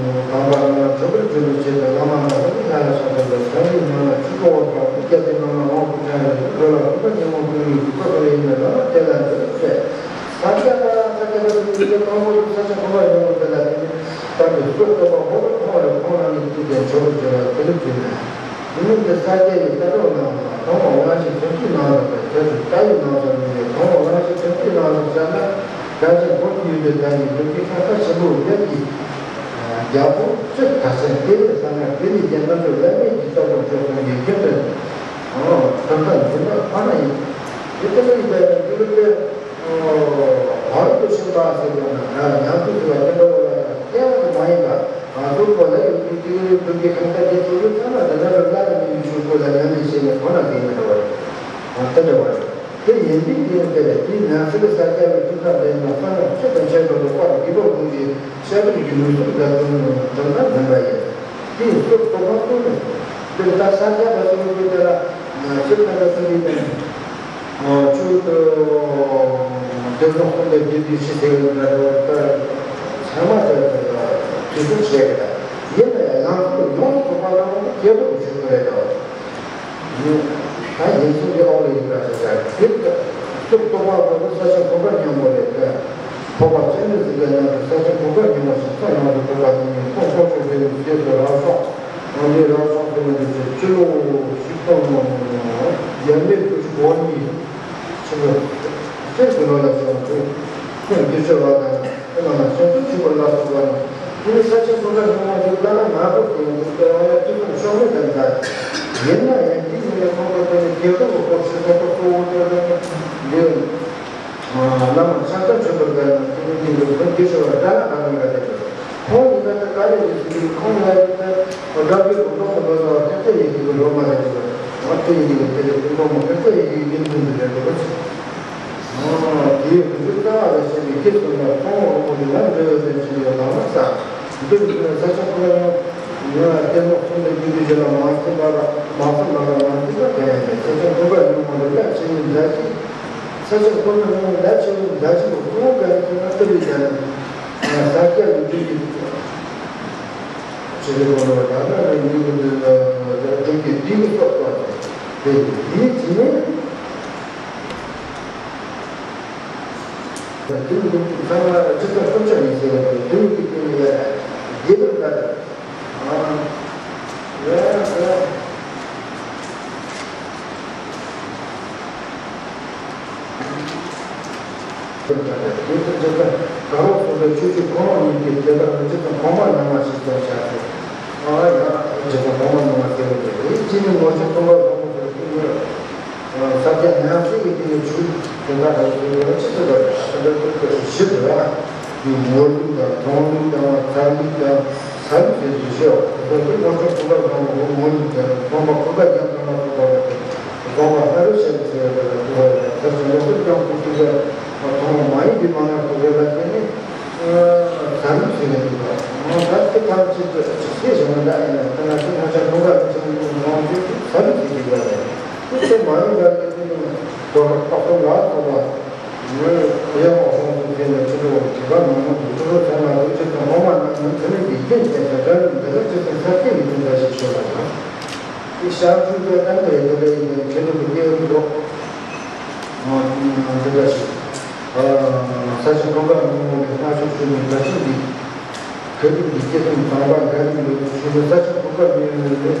པ་རྣམས་ལ་གྲོགས་པོར་གྱུར་པའི་ཆེད་དུ་བླ་མ་ལ་ལུགས་ལྷ་ལ་སོགས་པའི་ལས་བྱང་གི་ནང་ལ་ཆུ་ཀོ་བ་དང་མི་སྐྱ་སེར་རྣམས་ལ་དབང་དུ་བྱས་ནས་འགྲོ་ལ་རིག་པ་ཉོན་མོངས་ཀུན་གྱི་རིག་པ་ཀུན་ལས་ཡིན་པས་ལ་ལ་དེ་ལ་འདིར་གསོལ། ས་སྐྱ་པ་ས་སྐྱ་པ་དེ་ཡི་གེ་དང་པོ་དུ་ས་ཆ་གོ་བ་ཡོང་བ་དེ་ལ་དེ་ནི་བསྟན་པའི་སྲོལ་གཏོད་པ་པོ་ལ་མཐོང་བ་ལས་ཁོང་རང་ཉིད་ཀྱིས་ཀྱང་མཆོག་གི་བརྗོད་པ་དེ་ལུགས་ཀྱིས་མེད། དེ་ནི་འདི་ས་སྐྱ་ཡི་བཀའ་སྒྲོགས་གནང་བ་དང་དབང་བླང་བྱའི་ཚོན་ཚིག་གནང་བ་དང་དེ་ཚོ་ལྟ་བའི་ནང་དུ་མི་འདུག་དང་བླང་བྱའི་ཚོན་ཚིག་གནང་བ་བྱས་ན་བདག་ཅག་འཁོར་གྱི་ཡུལ་དུ་བདག་ཉིད་ལུགས་ཀྱི་ཤ་ཁ་ཆེན་པོའི་ལས་ཀྱི་རྒྱལ་པོ་བཅུ་དར་ཆེན་དེ་ལས་བཟང་ངན་དེ་ལས་ཀྱང་རྣམ་དཔྱོད་བླ་མེད་ཀྱི་ལྟ་བུར་བརྗོད་དགོས་ཀྱི་ཁྱེད་དུ་ཐུགས་ཐག་འཛིན་པ་ཁོ་ན་ཡིན། དེ་ལྟ་བུའི་ལས་ལ་འདི་ལུགས་ལས། བར་དུ་ཕྱིན་པ་ཟེར་བ་ན་ཡང་ཉམས་སུ་ཟིན་པ་དེ་འདྲ་བ་ལ་ཡང་སྐྱེ་བ་དུ་མ་ཡིན་པ་ང་ཚོ་བོད་ལ་ཡོད་པའི་ཏི་རུ་ཐུག་གི་ཁང་ས་དེ་ཚོ་ཡོད་ཚང་མ་དེ་འདྲ་བ་ལ་ལ་མི་ཡུལ་ཆུ་བོ་ལ་ཉམས་ལེན་བྱས་ནས་གོ་ན་དེ་འདྲ་བ་རེད། དེ་འདྲ་བ་རེད། དེ་ཡིན་དུས་དེ་ནི་དེ་རེད། དེའི་ནང་གསེས་ལ་ས་སྐྱ་པའི་ཐུགས་ཐག་འདྲེན་ན་ས་ནག་ཆུ་དང་ཆེན་པོ་ལ་དཔག་དགེ་བ་ཀུན་གྱི་ཤ་དྲུག་གི་ལུས་སྲོག་དང་བསྡོམས་ན་དྲང་ན་འཛིན་པ་ཡིན། དེ་ཡི་སྐབས་དོ་ཕང་ཀུན་ནས་དེ་ལྟར་ས་སྐྱ་པ་ཚོ་ལུགས་དེ་ལ་ཆེད་དུ་ད་ལྟ་ཚོ་ཡིན་ནས། ཆོས་དང་། བདེན་པ་ཁོང་དང་དགེ་འདུན་ཞི་བདེ་ཡོད་འདྲ་འགྲོ་བ་ཚང་མ་དེ་དེ་དུས་སུ་བྱས་ཀྱི་ཡིན་ནའི་ལམ་ཁོ་ཡོངས་སུ་རྟོགས་པ་རང་གི་སྐྱེ་སྟོབས་ཆེན་པོ་རེད་དོ། ད་ཡིན་གསུང་གི་ཨོ་ལེ་ཡིན་པ་ཞེས་བྱ་དེ་ལྟར་སྟོབས་རྟོགས་པ་རང་གི་ས་ཆ་གོ་འཕང་སྙོམས་པོ་རེད་དེ། འཕགས་པ་སྤྱན་རས་གཟིགས་ཀྱི་མཉམ་དུ་ས་ཆ་གོ་འཕང་སྙོམས་པ་ཞིག་ས་ཡོངས་སུ་རྟོགས་པ་དེ་ཉིད་ཁོང་ལྷོ་ཕྱོགས་དེ་ནི་རྗེས་སུ་རབ་བྱུང་། ཨ་ནི་རང་སོང་དུ་མི་འདུག་ཅེས་སྤྱི་ལོ་ཆིག་སྟོང་བརྒྱ་མེད་དགུ་བཅུ་གོ་གཉིས་ཆེན་པོ་སྤྱིར་དུ་ལོ་ལ་བྱུང་བ་དེ་ཁོང་དགེ་ཆོས་པ་དང་དེ་ལ་ན་ཆེན་པོ་ཆུ་བུར་ལ་སོགས་པ་ནི་དེ་ནི་ས་ཆེན་པོ་ལ་ཉོན་མོངས་དེ་བླ་ན་ང་པོ་དེ་ཡང་དེ་ལྟ་བ་ཡང་དུས་ཀུན་ཤོག་མེད་དང་འདྲ། ཡིན་ན་ཡང་དེ་ཉིད་ནས་ཁོང་ཁོ་དེ་ནི་དགེ་སློང་གི་སྐོར་ཞིག་སོགས་པ་གཙོ་བོ་དེ་ལ་འདི། བླ་མ་ཕྱག་ཆེན་ཆོས་འཁོར་དང་དེ་ནི་དེ་ལ་དགེ་བཤེས་པ་དགྲ་ལ་ང་ལ་ང་དེ་ཁོང་ཡིན་ན་ད་ག་རེ་རེད་ཟེར་དུས་ཁོང་ལ་ཡིན་ད་དགྲ་བོའི་སྒོ་འདོགས་མ་འདོགས་ཟེར་བ་ཐེབས་ཐེབས་ཡིན་གྱི་གི་ལོ་མ་རེད་ཟེར་བ་དེ་ཡིན་གྱི་གི་དེ་རེད་སྒོ་འདོགས་མ་ཐེབས་ཐེབས་ཡིན་གྱི་གི་ཡིན་ཟེར་ཟེར་རེད་འདུག་བ། དེའི་དགེ་ཚུལ་རྩ་བ་ལ་བཤད་པའི་དགེ་ཚུལ་ལ་ཁོང་དབང་པོ་དེ་ལ་འབྲེལ་བའི་ལྡན་ཕྱིན་ཡོད་ལ་མ་ས་འདི་ས་ཆ་ཁོ་ལ་ཡང་ཡང་ལྟད་མོ་གསུམ་དང་རྒྱུ་དུས་ལ་མ་ཟིན་པ་མ་ཟིན་པ་མ་ཟིན་པ་དེ་ཡང་ས་ཆ་ཁོ་པ་ཡོང་མ་རེད་ལ་ཕྱིན་ཡིན་འདྲ་ཞིག་ས་ཆ་ཁོ་ན་ནི་ལ་ཆེ་བའི་ཟླ་གཅིག་གི་ཕུང་བོ་ག་རེ་ཟེར་ན་སྟོད་ལུས་ཀྱང་ནི་ས་སྐྱ་ལུས་སྟོད་ཀྱི་ཆེ་ཆེ་ཁོ་ན་ད་ལྟ་ནི་ཡུལ་གྱི་འདུས་ཀྱི་དུས་ཀྱི་སྟོབས་དང་དེ་ཡིད་ཀྱི་ནི། དུས་ཀྱི་ཚང་མ་ཇི་ལྟར་སྟོབས་ཆ་ཡིན་ཟེར་བ་དུས་ཀྱི་སྟེང་ནས་རྒྱས་པར་ལྟར། དེ་ལྟར་ཇི་ལྟར་དགའ་རོགས་གསུམ་པའི་ཆོས་སྤྱོད་གོང་མ་གཉིས་ཀྱི་དེ་ལྟར་ཇི་ལྟར་གོང་མ་རྣམ་ལྔ་ཞིག་ཀྱང་བྱ་སྟེ། ཨ་ཡང་ཇི་ལྟར་གོང་མ་རྣམ་ལྔ་ཟེར་བ་དེ་རེད། ཅི་ནི་ངོ་ཆེན་མཐོང་བ་བཟང་པོ་ཟེར་བ་དེ་ཉིད། ས་སྐྱ་ཉམས་ཞིབ་ཀྱི་དེ་ནས་ཆོས་དེ་འདྲ་རེད་ཟེར་བའི་ཕྱི་དུ་ལ་ད་ལྟ་ཏོག་ཙམ་ཞིབ་ཏུ་ར་ངོ་ལུགས་དང་མཐོང་ལུགས་དང་ཚང་ལུགས་དང་ཚ་ལུགས་ཟེར་དུ་ཞེས་པ་དེ་ཚོ་དེ་ངོ་སྤྲོད་ཐུབ་པ་དང་ངོ་ངོ་ལུགས་དང་དགོངས་པ་གོ་བ་རྒྱ་ཐོན་པ་ཐུབ་པ་དང་དགོངས་པ་ལྷ་རུ་ཞེས་ཟེར་བ་དང་དུ་བ་དང་ཚར་ཞིང་ལོག་པར་ཀྱང་ཐུབ་ཐུབ་པ་མཐོང་བ་མ་ཡིན་པའི་མ་ལ་ཐུབ་པའི་ལ་དེ་ནི། ཟ་ལུགས་ཟེར་ནས་འདུག་པ། ད་དེ་ཕར་ཅིག་ཏུ་ཅིག་ཤེས་བྱུང་ན་འདྲ་ཡིན་ན་ད་ང་ཚོ་ང་ཚོ་ཁོང་ཁ་ཅིག་ནང་དུ་ཟ་ལུགས་ཟེར་གྱི་ཡོད་རེད། དེ་ཚོ་མ་ཡིན་པ་དེ་དེ་ནི་དོ་ར་པགས་པ་ལ་སོགས་པ་ངོས་གཡས་འོག་སོང་དུ་ཕེབས་ནས་ཁྱེད་ཚོ་དྲི་བ་མང་མང་དུ་ཁྱེད་ཚོ་ཚང་མ་ལུགས་ཅིག་དང་ངོ་མ་ན་ནི་དེ་ནི་འདི་རྒྱུན་ཅན་དང་འདྲ་ནི་འདི་ལ་ཅིག་ཏུ་ས་སྐྱེ་ཡི་དོན་འདྲ་ཞིག་ཤོད་པ་དང་། དེ་ཤར་ཕྱོགས་ཀྱི་གཏམ་དེ་དེ་འདྲ་ཡིན་ནས་ཁྱེད་ཚོ་གི་སྐྱེ་བོ་འདུག་འདི་འདྲ་ཞིག་ས་ཆེན་ཀུན་དགའ་མི་ཡོང་བའི་སྔ་ཕྱོགས་ཆོས་ནི་བརྒྱ་བྱིན་འདི། བོད་ཀྱི་འདི་སྐྱེ་ཚུལ་དང་པ་འགའ་རེ་ཡོད་དུ་ཆོས་ནི་ས་ཆེན་ཀུན་དགའ་མི་ཡོང་བའི་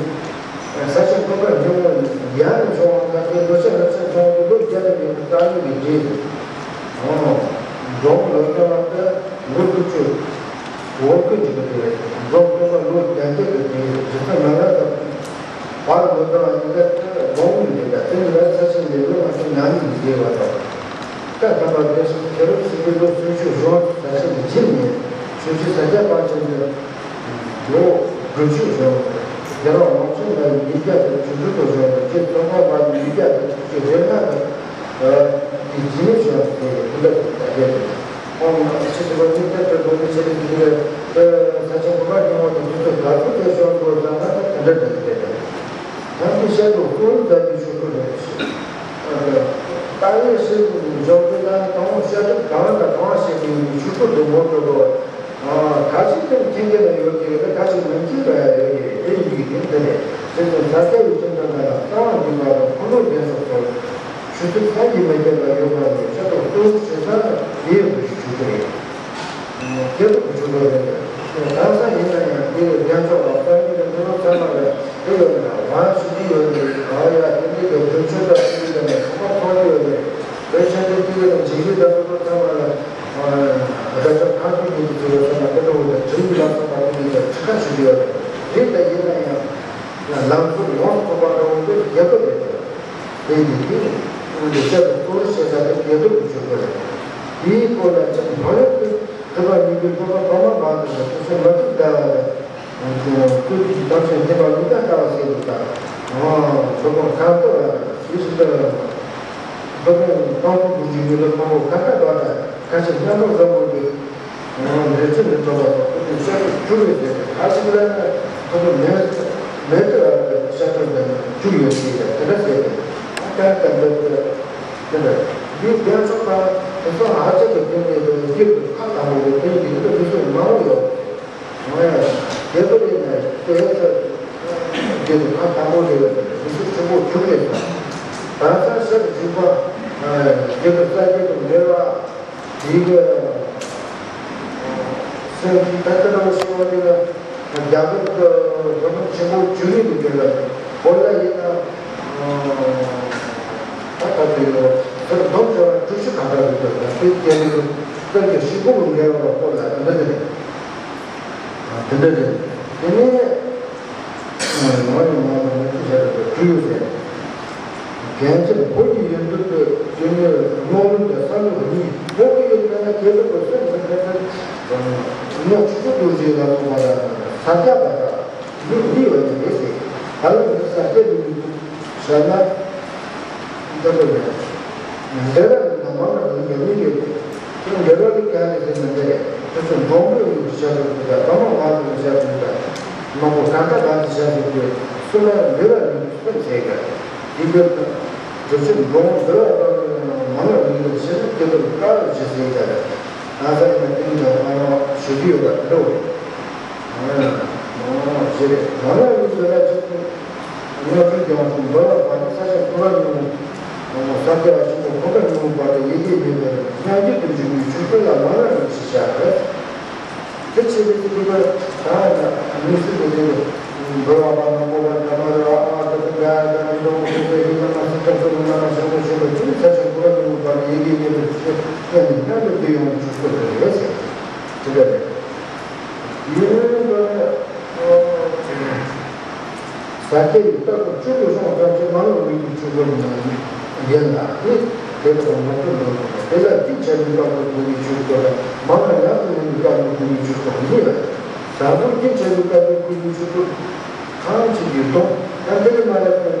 ས་ཆེན་ཀུན་དགའ་མི་ཡོང་བའི་ཡང་ནས་བྱུང་བ་ཁ་ཚོན་ལོ་ཆ་རབ་ཆེན་ཚོང་གི་ལོ་བརྒྱ་དང་ཉི་ཤུ་རྩ་གཉིས་ཀྱི་རྗེས། འབྲོང་ལོ་ཙཱ་བ་ལྟ་ལོ་དྲུག་ཅུ། འོ་སྐུ་འཇིག་པ་དེ་རེད། འབྲོང་སྟོན་པ་ལོ་བརྒྱད་བརྒྱད་དུ་དེའི་རྗེ་ས་ང་ར་དང་བར་ལོ་ཙཱ་བ་ཉི་ཟླ་དེ་སྒོང་མོ་འདི་དང་དེ་ཉི་མ་ས་ཆེན་ལས་ལོ་ང་ཚོ་ཉང་ཉིན་རྒྱས་པ་དང་། ད་དམ་པ་དགེ་སོགས་ཁེ་རུ་སི་པི་ལོ་སུམ་ཅུ་བཞུགས་ས་ཆེན་གྱི་རྗེས་ནས་ཆོས་རྗེ་ས་སྐྱ་པཎ་ཆེན་གྱི་ལོ་དགུ་བཅུ་བཞུགས། རྒྱལ་བ་དབང་ཕྱུག་ལ་ཉིས་བརྒྱ་དང་བཅུ་དྲུག་ཏུ་བཞུགས། རྗེ་ཙོང་ཁ་པ་ཉིས་བརྒྱ་དང་བཅུ་གཅིག་རེ་ལྔ་དང་། དེ་རྗེས་ནས་བྱུང་བའི་དེ་ལ་དེ་ལྟ་བུ་རེད། ཁོང་ཕྱི་དྲོ་པ་ཉིན་ལྟར་དུ་དགོན་པའི་ཆེད་དུ་དེ་ལ་ས་ཆ་གོ་བ་རྙིང་བ་དང་དུས་ཚོད་དགའ་ཚོར་དེ་ཤོར་དགོས་བསམ་ན་དེ་འདྲ་འདྲ་དེ་རེད། ད་དེ་བཤད་དུ་ཀུན་ཟ་རྒྱུ་ཆོས་སྐུ་རེད། ད་ཡོད་སྲིད་འཇོག་དུས་ད་དང་བཤད་སྒྲུབ་གང་དང་གང་བྱེད་ཀྱི་ཡོད་ཆོས་སྐུ་དུ་མོ་འགྲོ་དགོས། ད་ཅིག་དེ་མཁྱེན་གྱི་ན་ཡོད་ཀྱི་རེད། ད་ཅིག་མི་མཁྱེན་པ་ཡང་ཡོད་ཀྱི་རེད། དེ་ཡིན་གྱི་དེ་འདི་རེད། དེ་ཚོ་ས་སྐྱ་ཡི་ཁྱིམ་ཚང་ཁག་ལ་གསང་བ་འདུས་པ་དང་ཁུ་ལུ་ལྡན་སོགས་སོ། ཆུ་ཚོད་ཁ་ཡི་མེ་སྐྱེད་ལ་ཡོད་པ་ནས་ཆ་ཐོག་ཏུ་ཞེ་ས་དེའི་རུ་ཞུ་རྒྱུ་རེད། དེ་རུ་ཞུ་དགོས་རེད། ད་ས་ཡིན་ན་ཡང་དེའི་རྒྱན་ཚོགས་ལ་ས་ཡིན་གྱི་འདི་རུ་ཚང་མ་ལ་དེ་ཡོད་ན་དབང་ཞུ་གི་ཡོད་རེད། ཨ་ཡ་དེ་འདི་གི་སྒྲུབ་མཆོད་དང་དེ་འདི་གི་ནས་ཁོ་པ་ཐོག་ཡོད་རེད། བོད་ཆེན་པོའི་དུས་ལ་འཇིགས་རི་དང་དུ་ཚང་མ་ལ་རྒྱ་ཆབ་ཁང་གི་མི་གི་དུས་ལ་ཚང་མ་དེ་འདྲ་བོ་དང་དྲིན་ལ་སོགས་པ་དེ་འདི་གི་ཁྲི་ཁ་ཞུ་གི་ཡོད་རེད། དེ་ལྟ་ཡིན་ན་ཡང་། ཡང་ལམ་སྲོལ་ཡོངས་སུ་རྫོགས་པ་འདྲ་བོ་དེ་རྒྱལ་པོ་རེད་དེ། དེ་ཡིན་དུས་དེ་ནི་བཤད་པའི་གཙོ་བོ་བཤད་ས་དེ་རྒྱལ་པོ་གི་ཆོས་སྐུ་རེད། དེའི་སྐོར་ལ་ཅིག་མ་ཡོང་དུས་སྒྲུབ་པ་ཉིད་ཀྱི་སྒྲུབ་པ་ཐོག་མ་མང་དུ་ལ་ཐུགས་སེམས་མ་ཐུབ་ལྟ་བ་དང་། སྐུ་དེའི་གཏམ་ཚོན་འདི་པ་ལུགས་ལྟ་ལྟ་བ་ཟེར་དུས་དང་། ཚོ་ཁོང་གང་ལྟ་བ་དང་ཞེས་སུ་ལྟ་བ། སློབ་དཔོན་སྟོང་ཚོ་དགུ་བཅུ་ཡོད་ལ་ཁོང་ཁོ་ཁ་ཁ་འདོགས་དང་ཁ་ཆེ་མཉམ་པོ་བཟོ་དགོས་ཏེ། འོ་ལས་ཚོད་ནི་གྲོགས་པ་དང་ཁོ་ཚོས་བཤད་སྒྲུབ་བྱུང་བའི་རྗེས་སུ་ཁ་ཅིག་ལ་ནི་ཁོ་ཚོ་མེད་མེད་དུ་བར་དུ་བཤད་སྒྲུབ་དང་བཅུག་ཡོད་ཅེས་དེ་འདྲ་ཟེར་ཏེ། ཨ་ཀ་ཀ་འདི་ཚོ་དེ་འདྲ་འདིའི་རྒྱལ་ཚོགས་དང་དེ་ཚོ་ཧ་ཅང་གི་དོན་མེད་དུ་སྒེར་དུ་ཁ་དང་པོ་དེ་དོན་གྱི་འདི་འདྲ་མི་ཚོ་མང་པོ་ཡོད། འོ་ཡ་དེ་ཚོ་ཡིན་ན་དེ་ཚོ་སྒེར་དུ་ཁ་དང་པོ་དེ་མི་ཚོ་ཆེན་པོ་བྱུང་རེད། ད་ལྟ་ཤར་དུ་བྱུང་བ་སྒེར་དུ་རྩ་སྒེར་དུ་འབྲེལ་བ། དེའི་གི་སེམས་ཀྱི་ད་ལྟ་རང་བྱུང་བ་དེ་ལ་རྒྱ་གར་གྱི་བོད་ཆེན་པོ་བཅུ་གཉིས་ཀྱི་དེ་ལ་བོད་ལ་ཡིན་ན་ད་ལྟ་དེ་ལ་དེར་སྡོམ་བྱ་བ་དྲུག་ཅུ་གང་དག་ཡོད་པ་དེ་སྐད་ཀྱི་གསེར་གྱི་ཤིང་ཕུང་གི་འགྲེལ་བ་ལ་སྐོར་ལ་འདི་འདི་རེད། དེ་འདྲ་རེད། དེ་ནས། ང་ཡི་ངོ་ལ་མི་ཚེ་ཞབས་པད་དུ་ཡོད་ཟེར། རྒན་ཆེན་བོད་ཀྱི་ཡུལ་དུ་དུ་དུས་ནས་རྙོག་གླེང་དང་བསམ་བློ་གཉིས། བོད་ཀྱི་ཡུལ་དུ་ན་སྐྱེ་སྟོབས་ཀྱི་སེམས་སུ་འཕེལ་ཚད་རྙོག་ཆུ་ཚོད་དུ་རྗེས་ལ་སོགས་པ་ལ་ས་སྐྱ་པ་དང་ལུགས་འདི་ཡོད་ནི་རེད་ཟེར། ད་ལོ་འདི་ས་སྐྱ་ལུགས་འདི་བཞག་ན། འདི་ལོ་རེད། འདི་ལ་ཡིན་ན་མ་ལ་ཡིན་ཡོད་མི་ཡོད་དེ། ཁྱོད་འདི་ལོ་ལི་ཀ་རེ་ཟེར་ན་འདི་རེད། ཁྱོད་ཚོ་འབྲོང་མོ་ཡིན་གྱི་ཤ་ཚུགས་འདི་དང་འབྲོང་མོ་མ་ཚུགས་ཤ་ཚུགས་འདི་དང་། མ་གོ་གང་ལྟར་གང་གི་ཤ་ཚུགས་འདི་སུ་ལ་འདི་ལ་ཡིན་སུ་བྱེད་ག་འདི་གི་འདི་ཚོ་འབྲོང་མོ་འདི་ལ་ལྟ་བུ་ཡིན་ན་མ་ལ་ཡིན་ ཞེས་ན་སྐྱེ་བོར་དཀའ་བར་བྱེད་ཟེར་བ་རེད། ན་ཚ་ཡིན་ན་སྟེང་དུ་ཨ་རོགས་ཞུ་རྒྱུ་ཡོད་པ་འགྲོ་བས། ཨ་ཞེས་རེད། ང་ལ་ཡོད་ཟེར་ལ་ཅིག་ང་ཚོ་ཀྱང་འབུལ་བ་བར་ས་ཆ་ཀུ་ར་ཉུང་ས་སྐྱ་ཆེན་པོ་ཁོ་ན་ཉུང་བར་དུ་ཡི་གེ་ཉེས་པར་སྙན་བརྒྱུད་དུ་འཇུག་པའི་ཆོས་སྐོར་ལ་མ་ལ་རིགས་ཞེས་བྱ་བས། དེ་ཆེ་བའི་ཚིག་གི་ད་ནི་སྲིད་པའི་དེ་འབུལ་བ་པ་དང་སྤོབས་པ་དང་མ་རེ་བ་ཨ་དེ་ཚོ་འགའ་དང་མི་འདོང་ཁོ་ཚོ་ཡིན་ན་མ་སྲིད་ཀྱང་ཚོ་མི་ན་མ་ཤོང་ཚོ་ཤོང་བའི་དེ་ནི་ས་ཆ་ཀུ་ར་ཉུང་བར་དུ་ཡི་གེ་ཉེས་པར་ཆོས་སྐོར་ནི་སྙན་ལ་བསྡུས་ཡོང་བའི་ཆོས་སྐོར་དེ་རེད་ཟེར། དེ་འདྲ་རེད། ཡིན་ན། ས་སྐྱའི་རྟག་ཏུ་བཅུ་དྲུག་སོང་ཙམ་གྱི་མ་ལུས་རིགས་ཀྱི་ཆོས་སྐོར་ནི་ཡིན་ལ་ནི། དེ་ལྟར་ངོ་སྤྲོད་འདོད་དོ། དེ་ལ་གཅིག་བྱས་པའི་སྐབས་སུ་དགོས་པའི་ཆོས་སྐོར་དང་མང་ལ་ཉམས་སུ་ལེན་པའི་སྐབས་སུ་དགོས་པའི་ཆོས་སྐོར་གཉིས་ཡོད། ད་དུང་གཅིག་བྱས་པའི་སྐབས་སུ་དགོས་པའི་ཆོས་སྐོར་ཐམས་ཅད་ཀྱི་སྡོམ། ད་འདི་ནི་མ་ལ་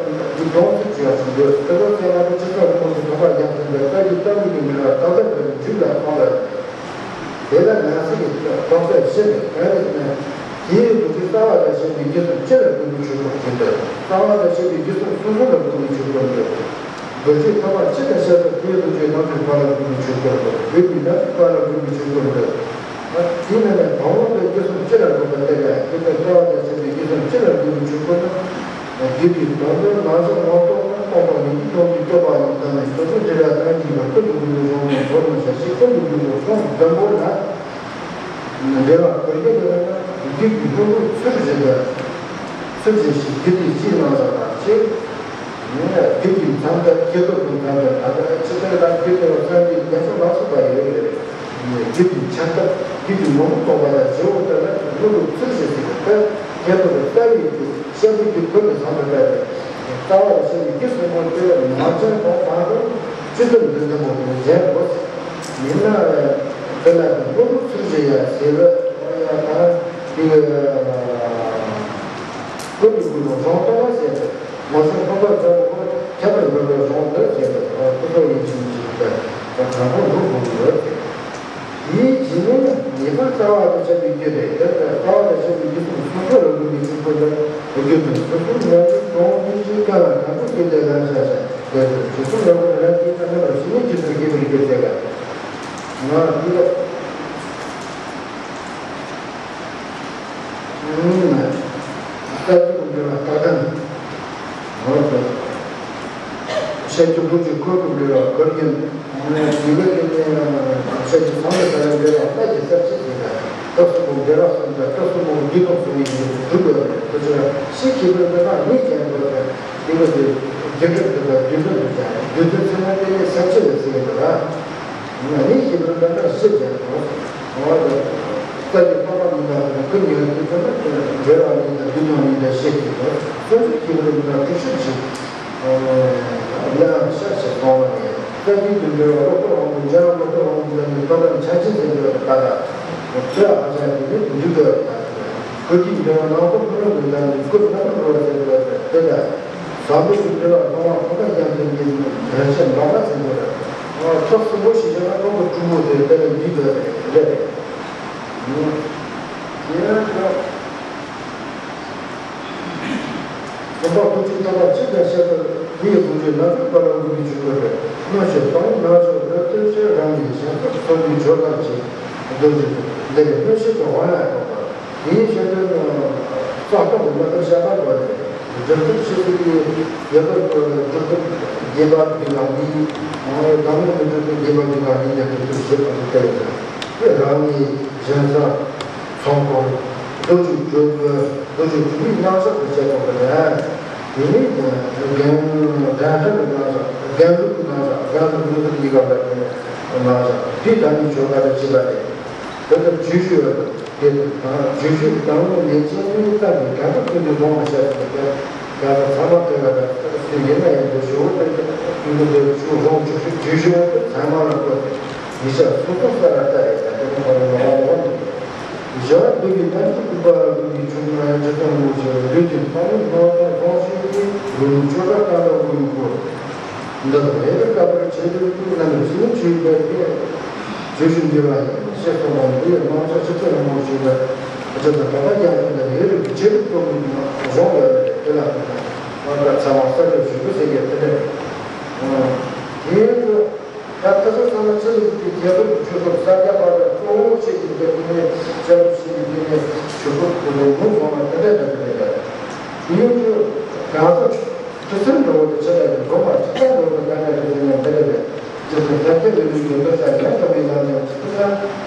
ཀྱི་སྡོམ་ཚིག་ཅེས་པ་ཞིག་འདོད། དེ་ལྟར་ཚེ་སྔ་དྲོ་ཆུ་ཚོད་དགུ་པོ་སུ་ཐོག་པ་རྒྱག་ཐུབ་པའི་སྐབས་ཀྱི་ལྟ་བུ་ནི་མི་ལ་ད་ལྟ་བར་འཇུག་ལ་གང་ལ། དེ་ལ་ནང་གསེས་ཀྱི་རྟོག་པས་ཤེས་པའི་གང་རིགས་ནི། དེའི་ལུགས་ཀྱི་རྩ་བ་དང་བཅས་པའི་རྒྱུ་གསུམ་སྤྱི་ལ་དགོས་པའི་ཆོས་སྐོར་ཡིན་ཏེ། རྩ་བ་དང་བཅས་པའི་རྒྱུ་གསུམ་སོ་སོ་ལ་དགོས་པའི་ཆོས་སྐོར་ཡིན་ཏེ། རྡོ་རྗེ་ཐེག་པ་སྤྱི་དང་བཤད་པ་དེའི་ལུགས་ཀྱི་རྣམ་གྲངས་བར་ལ་དགོས་པའི་ཆོས་སྐོར་ཏེ། དགོས་པའི་རྣམ་གྲངས་བར་ལ་དགོས་པའི་ཆོས་སྐོར་ཏེ། དེས་ན་ནི་དང་པོ་དེ་རྒྱུ་གསུམ་སྤྱི་ལ་དགོས་པ་དེ་ལས་དེ་ལྟར་རྩ་བ་དང་བཅས་པའི་རྒྱུ་གསུམ་སྤྱི་ལ་དགོས་པའི་ཆོས་སྐོར་ན། རྒྱུ་དེའི་དོན་དུ་ནང་གསེས་ངོ་ཐོག་ན་སྟོང་པ་ཉིད་ཀྱི་དོན་དུ་སྐྱོབ་པ་ཡང་དག་ནི་སོ་སོའི་འབྲེལ་བ་དང་འཇིག་པ་ཀུན་ཏུ་རྒུད་པའི་གཞུང་ནས་མདོར་ན་བྱ་ཕྱིར་ཀུན་ཏུ་རྒུད་པའི་གཞུང་བདུན་པོ་ན། འབྲེལ་བ་གོ་རྒྱུ་དེ་ལ་ན་རྒྱུད་ཀྱི་སྔོན་འགྲོའི་ཚུལ་བཞིན་དུ། ཚུལ་བཞིན་ཞིག་རྒྱུད་དེ་སྤྱིའི་རྣམ་གཞག་དང་གཅིག་རྒྱུད་ཀྱི་མཚམས་ལྟར་སྐྱེ་སྟོབས་ཀྱི་མཚམས་ལྟར་ད་ལྟ་ཕྱི་ལྟར་ལ་རྒྱུད་དེ་བ་བསམ་གྱིས་མི་ཁྱབ་པ་ལ་སོགས་པ་ཡོད་རེད། རྒྱུད་ཀྱི་ཆགས་སྟངས་རྒྱུད་ཀྱི་ངོ་བོ་རྟོགས་པ་དང་བྱེད་པོ་ལྟར་ན་སྔོན་འགྲོའི་ཚུལ་བཞིན་ཟེར་གྱི་ལྟར་སྐྱེ་སྟོབས་ཀྱི་ལྟ་བའི་རྒྱུད། བཤད་པའི་རྒྱུད་ཀུན་ནས་བཟང་དུ་བཀར་བའི་རྩ་བ་ལ་བཤད་པའི་རྒྱུད་གསུམ་པོ་དེ་ནང་ཆེན་གོང་དང་པོ་བཅུ་བདུན་འདི་འདི་མོ་དེ་གཞན་དགོས། ཡིན་ན་དེ་ལ་དེ་སྔོན་འགྲོའི་ཚུལ་བཞིན་ཡང་ཟེར་བ་ཡང་དང་དེ་ཀུན་ཏུ་རྒུད་པའི་གཞུང་སྟོང་པ་ཟེར་ཏེ་ངོ་སོ་སྔོན་པ་ཚོ་ཁྱད་པར་འགྲོ་བའི་གཞུང་འདི་ཟེར་ཏེ་ཁོ་ཚོ་ཡིན་ཕྱིན་ཅི་ལྟར་དྲང་པོ་ལུགས་དགོས་ཀྱི་ཡོད། དེའི་རྗེས་ནས་ངེས་པར་རྩ་བ་དང་བཅས་པའི་རྒྱུད་དེ། དེ་ལྟར་རྩ་བ་དང་བཅས་པའི་རྒྱུད་གསུམ་སོ་སོ་ལ་དགོས་པའི་ཆོས་སྐོར་ལ་རྒྱུད་དོན་སོ་སོའི་ངོ་བོ་གང་སྙིང་རྗེའི་ཀ་ལ་དང་པོ་སྐྱེ་དེ་ལ་བཞག་བཞག་དེ་ལྟར་རྒྱུད་གསུམ་ལ་དགོས་རང་གིས་ཀ་ནས་ལ་ཞི་བའི་རྒྱུད་དུ་སྐྱེ་བའི་རྒྱུད་དེ་ལ་ང་འདི་ལ་ས་བཅུ་པོ་འབྲེལ་བ་རྟགས་དང་ངོ་བོ་ཤེས་རྒྱུ་ལུགས་ཀྱི་ཁོལ་དུ་འབྲེལ་བ་ཁོལ་རྒྱུན། དེ་ག་དེ་ནས་ཤེས་རྒྱུ་ཚང་མ་དང་འབྲེལ་བ་ལྟ་ཅི་ཟབ་ཅི་ཟེར་ན། སྐབས་སུ་འབྲེལ་བ་གསུམ་དང་སྐབས་སུ་འདུས་གྲོགས་གསུམ་ཡིན་གྱི་གྲུབ་པ་རེད། དེ་ཚོ་ཤེས་ཁྱད་པར་འདི་དག་ངེས་ཅན་དགོས་པས། དེ་ག་དེ་རྒྱུ་འབྲས་དེ་དག་རྒྱུ་འབྲས་དུ་སྦྱར། རྒྱུ་མཚན་ཚད་མ་དེ་ནས་ཟབ་ཅི་ལ་ཟེར་གྱི་འདུག་ལ། ངས་ཤེས་པར་འདི་འདྲ་ཞིབ་ཅན་དུ། ངོ་བོ་རྩ་བའི་སྟོང་པ་མིན་པ་ཟེར་ན་ཀུན་ཉོན་ཀུན་ཚང་མ་ཀུན་འབྲེལ་བ་མིན་དང་རྒྱུ་མཚན་མིན་དང་ཤེས་ཀྱི་འདུག་སོ་སོའི་ཤེས་པར་འདི་འདྲ་གྲུབ་ཤུལ་ཞིག་ལའང་ཤར་ཞིག་གཏོང་བ་ཡིན། རྩ་བའི་རྒྱུ་འབྲེལ་བ་ལོག་པར་འོང་བའི་འབྲེལ་བ་ལོག་པར་འོང་བའི་ལམ་ནི་ཐོབ་པར་ཆ་ཅི་ཟེར་འདོད་པ་ལྟ་ལ། ཚོད་ཨ་ཅག་དེ་ནི་འཇུག་འདོད་པ་ལྟ། ཁོ་གི་འབྲེལ་བ་ནང་པོ་ཕུ་ནུ་ལུགས་ལ་ནི་ཀུན་རྣམ་པར་རོལ་བ་ཟེར་འདོད་པ་དེ་ལ། བཟང་པོ་ཞིག་འབྲེལ་བ་སློང་བ་ཁོ་ཐག་རྒྱ་མཚོའི་གི་རིན་ཆེན་འབག་པ་ཟེར་འདོད་པ། ཐོབ་སྲིན་པོ་ཞིག་བྱས་ན་རློན་པོ་གྲུང་པོ་ཟེར་དེ་ལ་འདི་འདོད་པ་རེད། དེ་ལ་ཡང་ཁོ། སེམས་པ་ཀུན་གྱི་ཐོབ་པ་གཅིག་ཀྱང་བཤད་པར་མི་ཡི་ལོངས་སྤྱོད་ལ་སོགས་པ་ལ་འགོད་པའི་ཆོས་སྐོར་རེད། སྣོད་ཆེན་དང་ནག་ཕྱོགས་རབ་ཏུ་ཕྱིར་རང་གི་གཞན་སྟོབས་ཚོགས་པའི་སྦྱོར་ལམ་གྱི་རྡོ་རྗེ་འདི་ལས་སྣོད་ཆེན་གྱི་དབང་ལ་གཏོགས་པ། དེའི་ཕྱིར་དོན་རྩ་རྟོག་གི་མི་ལྟར་བཤད་པ་དགོས་ཏེ། སྒྲུབ་ཐབས་ཆེ་ཚུལ་གྱི་རྒྱལ་པོ་སྒྲུབ་ཐབས་དགྱེས་པ་འདུས་པ་ནི། ཡང་ན་བདག་མེད་མི་སྒྲུབ་ཐབས་དགྱེས་པ་འདུས་པ་ནི་ལས་སྒྲུབ་ཐབས་ཞེས་པ་དེ་ལྟ་ཡོད་ཀྱང་། དེ་རང་ཉིད་གཞན་ཚང་ཚོང་ཁང་རྡོ་རྗེ་སྤྲུལ་པའི་རྡོ་རྗེ་སྤྲུལ་པའི་རྣམ་གཞག་ཏུ་བྱེད་དགོས་པ་ལས། དེ་ནི་རྒན་རྒན་ལྷན་གྱི་རྣམ་གཞག་རྒན་ལུགས་ཀྱི་རྣམ་གཞག་རྒན་ལུགས་ཀྱི་རྣམ་གཞག་དེ་ལྟ་བུའི་ཆོས་སྐོར་དེ་བྱེད་པ་རེད། དེ་ལྟར་བརྗོད་བྱའི་འོག་ཏུ། དེ་དང་བརྗོད་གཞི་དང་པོ་ལས་ཅན་ནི་ལྟ་བུའི་དགག་པ་ཀུན་ཏུ་སློང་བ་བཤད་པ་སྟེ། དགག་པ་ཚང་མ་དེ་ལ་དགག་པ་ཡིན་ན་ཡང་འདི་ཞུ་བ་དེ་ཀུན་ཏུ་དེ་ཆུ་རོང་ཆུ་ཤུ་བརྗོད་གཞི་འོག་ཏུ་ཚང་མ་ལ་བཀོད་དེ། ཡིག་ཆ་སོ་སོ་ས་ལ་ལྟ་རེ་ད་དེ་ནི་ཧོ་རེ་ལོ་བ་ལོ་བ་མི་འདུག་བཞི་བ་བདུད་ཀྱི་རྣམ་ཤེས་ཀུན་པ་ཀུན་གྱི་ཆུང་ངུ་ཡང་ཇི་ལྟར་ངོ་ཞེས་པའི་ལུས་ཀྱི་ཕ་རོལ་ནོར་དང་གོང་ཞུས་ཏེ་རུ་ལུགས་ཆོས་གྲགས་ལྟ་ལོ་ཀུན་གྱི་སྐོར། འདི་ལ་རེ་རེ་བཀའ་བར་ཆེ་བསྟོད་ཀྱི་རྣམ་པར་ཞི་བའི་ཆོས་པའི་ཕན་ཡོན་ཞེས་གསུངས་པ་འདི་ཡང་རྣམ་གཞག་ཆུ་ཚོད་རིང་མོ་ཞིག་ལ་ཨ་ཅག་དང་གྲྭ་པ་རྒྱག་མཁན་ལ་རེ་རེ་བྱེད་རིགས་གཏོང་མི་གཞུང་ལ་རེ་རེ་དེ་ལ་ཁོ་ན་ང་དང་ཚ་བ་ས་ཆ་ཞུ་དགོས་ཟེར་གྱི་དེ་ལས་དེའི་ཚོ། ད་ཁ་སང་ཚང་མ་ཚེ་རིང་གི་རྒྱལ་པོ་གི་ཆོས་སྐོར་སངས་རྒྱས་པ་ལ་གཙོ་བོ་བྱེད་ཀྱི་འདི་ཀུན་ནས་བྱ་རུ་ཞིག་གི་འདི་ནས་ཆོས་སྐོར་དེ་ལས་མུ་སོང་བ་དེ་འདྲ་འདྲ་གི་རེད། དེ་ཡོད་ཚུལ་གང་ཟག་ཆུ་ཚན་འགྲོ་བ་དེ་ཆེ་ལ་ཡོད་འགྲོ་བ་ཆེ་ལ་འགྲོ་བ་ག་འདྲ་རེད་ཟེར་ན་འདི་རེད་པས། ཇི་ལྟར་ཐབས་མཁས་ལས་ལུས་ཡོད་དོ་ཤ་ཡང་དག་པའི་ལམ་ཡང་ཇི་ལྟར་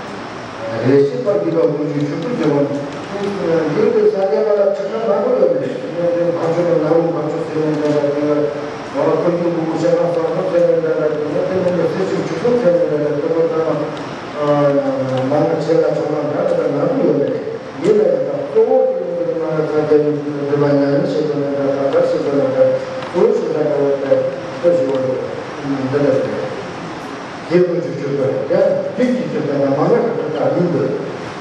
རེ་ཞིག་པ་དགེ་བ་ཀུན་གྱི་ཞུགས་པར་འགྱུར་བ། འདིའི་སྐབས་སངས་རྒྱས་པ་ལ་ཁྲིད་ཁང་མང་པོ་ཡོད་རེད། དེ་ནས་འདིར་བང་ཆུ་ནང་ནང་ལུགས་བང་ཆུ་ཟེར་ནས་འདྲ་འདྲ་དེ་ལ་ང་ལ་ཁོར་ཡུག་ལུགས་ཤ་ཁང་བསམ་ཚུལ་ཟེར་ནས་འདྲ་འདྲ་དེ་ནས་དེ་ནས་འདིར་སྲི་ཞུ་ཆུ་ཚོད་ཟེར་ནས་འདྲ་འདྲ་དེ་ཚོ་ཚང་མ་མང་ང་ཆེ་ལ་ཆུང་ལ་འདྲ་འདྲ་མང་པོ་ཡོད་རེད། འདི་ལ་ཡང་དང་གཙོ་བོ་དེ་ནི་འདིར་མ་ལ་ཚ་རྒྱ་ཡུལ་དུ་འདྲ་བ་ཉ་ཡུལ་ཞེས་པ་ནས་འདྲ་ད་གར་ཞེས་པ་ནས་འདྲ་གཙོ་བོ་ཞེས་འདྲ་འདྲ་བ་འདྲ་ལྟ་ཞིག་འོ་འདི་འདྲ་རེད། དེ་ཀུན་གྱི་སྤྱོད་པ་ཡང་དུས་ཀྱི་སྤྱོད་པ་ཡང་མ་ངེས་པར་དུ་ལྟ་ཡིན་དགོས།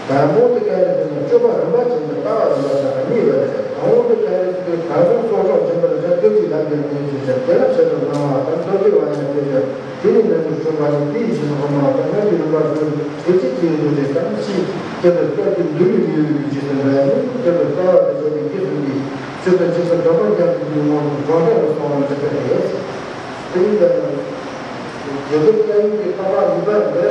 དང་པོ་དེ་ག་རེ་ཟེར་ན་སྤྱོད་པ་རིམ་པ་བྱས་ནས་ལྟ་བ་རིམ་པ་བྱ་བ་གཉིས་ཡོད་རེད། དང་པོ་དེ་ག་རེ་ཟེར་ན་དང་པོ་གསོག་སྦྱོང་སྦྱིན་པར་བྱ་སྟོབས་ཀྱིས་ལམ་འདིར་ནུས་ཞེས་བྱ་དེ་ལ་བྱེད་པར་སྣང་བ་དང་སྟོབས་ཀྱིས་བ་ཡང་དེ་བྱ་དེ་ནི་ནམ་དུ་བྱུང་བ་ནི་དེའི་རྗེས་སུ་འོང་བ་དང་སྔར་གྱི་རིམ་པར་སོང་དེ་ཚེ་དེའི་འདུ་བྱེད་དང་ཕྱིས་སྐྱེ་བའི་སྐབས་ཀྱི་འདུལ་བའི་ལུས་ཀྱི་རྗེས་སུ་འགྲོ་ཡང་ནི་སྐྱེ་བའི་རྩ་བ་དང་བཅས་པའི་རྗེས་སུ་འདི་ཆོས་དང་ཕྱིས་སུ་འགྲོ་བར་ཀྱང་དུ་འདུལ་ངོ་བོ་འགྲོ་འདྲ་བའི་སོང་བ་འདི་ལྟ་སྟེ། དེ་ཡིན་ཏེ། རྒྱལ་པོ་སྐྱབས་ཡུལ་གྱི་ལྟ་བ་ནུས་པ་འདི་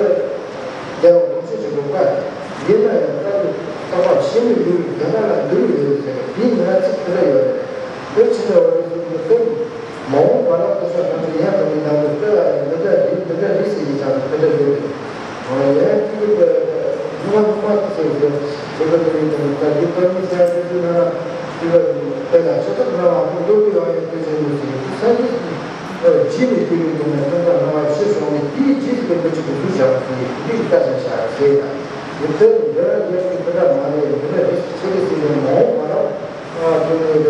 རྒྱལ་བ་སྒོམ་ཆེན་ཞིག་དགོས་པ། ཡིན་ན་ཡང་ལྟ་བུ་ལྟ་བ་ཤེས་མི་ཡོད་རྒྱ་གར་ལ་འདུལ་ཡོད་ཟེར་དེའི་ནང་ཚིག་དེ་འདྲ་ཡོད་རེད། འདི་ཕྱི་ལ་འོ་རེད་ཟེར་དུས་སྟོན། མ་འོངས་པ་ལ་སྐུ་ཚ་ཐམས་ཅད་ཡང་དག་པའི་ལམ་དུ་སྤྲོད་ལ་ཡང་འདི་འདྲ་རེད་འདི་འདྲ་རེད་ཟེར་ཡིན་ཙང་དེ་འདྲ་ཡོད་རེད། ཡང་ཅིག་ལུང་བ་ལུང་བ་དེ་ཟེར་ཟེར་ཟེར་བ་དེ་ཡིན་ཙང་ད་འདི་ཐོག་མའི་ས་ཡ་དེ་ཚོའི་ནང་ལ་དེ་ལ་དེ་ལ་ཆ་ཚང་རང་ལ་ཁོང་འདོད་པའི་རང་ཡང་དེ་ཟེར་མི་ཟེར་དུ་ས་ཡིན། རྗེས་ནས་སྐྱེ་བའི་སྟེང་ནས་ཙམ་ཙམ་སྣང་བ་ཤེས་སོང་ནས་དེའི་རྗེས་སུ་དཔེ་མི་གཅིག་གི་ཚུལ་བཞག་པ་ཡིན་འདི་ལྟ་ཞིང་བཞག་ཟེར་ཡང་། དེ་ཚོའི་འདོད་རྒྱལ་གྱི་དེ་འདྲ་མ་རེད་འདི་འདྲ་རེད་ཆེ་རེད་ཟེར་ནས་མ་འོངས་པ་ལ། དེ་ནས་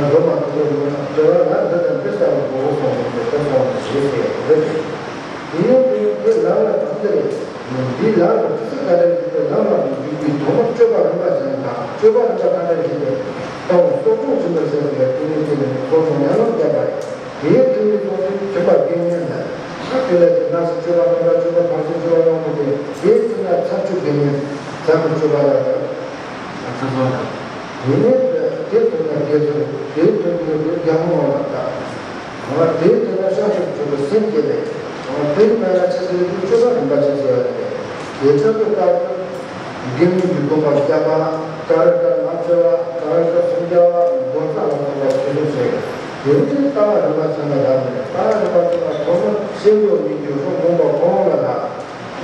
འདོད་མ་ཐུབ་པའི་འདོད་པ་ལ་འདི་དང་འདི་ལྟ་བུ་གོ་སོང་ནས་འདི་སོང་ཞེས་ཟེར་རེད། དེ་ཡང་དེ་ཡང་དེ་ལམ་ལ་དམ་དེ་རེད། འདིའི་ལམ་ལ་ཇི་སྲིད་ག་འདྲ་ཞིག་པའི་ལམ་ལ་འཇུག་པའི་དོན་ལ་སྤྱོད་པ་རིམ་པ་ཅན་དང་སྤྱོད་པ་རིམ་པ་ག་འདྲ་ཞིག་པའི་ལྟ་བ་སྲོག་ལྟུང་སྦྱིན་པར་བྱ་ཟེར་བའི་དེ་ནས་དེ་ནས་སྲོག་ལྟུང་ཡང་ལམ་བརྒྱབ་པ་རེད། དེའི་མཐུན་པའི་ཚོགས་ཚུལ་སྦྱིན་པ་དགེ་བསྙེན་ལ། དེ་ལ་དེ་ན་སྲིད་སྤྱོད་པ་རྣམ་པར་སྤྱོད་པ་བར་སྲིད་སྤྱོད་པ་ཡོང་དགོས་ཏེ་དེའི་ཚེ་ན་ཚར་གཅོད་དགེ་བསྙེན་ཚར་མ་གཅོད་པ་ལ་ཚར་སོང་དང་། དེ་ནས་དེ་ཚོ་ན་དེ་ཚོ་དེའི་མཐུན་པའི་རྒྱལ་མོ་བ་ལ་དང་། དེའི་ཚེ་ན་ཤ་ཤ་གཅོད་པའི་སེམས་བསྐྱེད་པས། དེའི་ན་ལ་ཆེ་ཚེ་ཡི་སྤྱོད་པ་རིམ་པ་ཆེ་ཚེ་བ་དེ་དེ་ཚེ་གི་སྐབས་དགེ་འདུན་གྱི་སྡོམ་པ་བརྒྱབ་པ། ག་རེ་ག་ལམ་བྱེད་པ། ག་རེ་ག་སུམ་བརྒྱ་པ། སྡོམ་རྩ་ལ་སོགས་པ་ཆོས་སྡོམ་བྱེད། དེ་ནས་ལྟ་བ་རིམ་པ་ཅན་ལ་བསླབ་ནས་ལྟ་བ་རིམ་པ་ཅན་ལ་ཐོག་མར་ཤེས་འཇོག་གཉིས་ཀྱི་སྲོག་སྔོན་པ་གོང་ལ་བསླབ།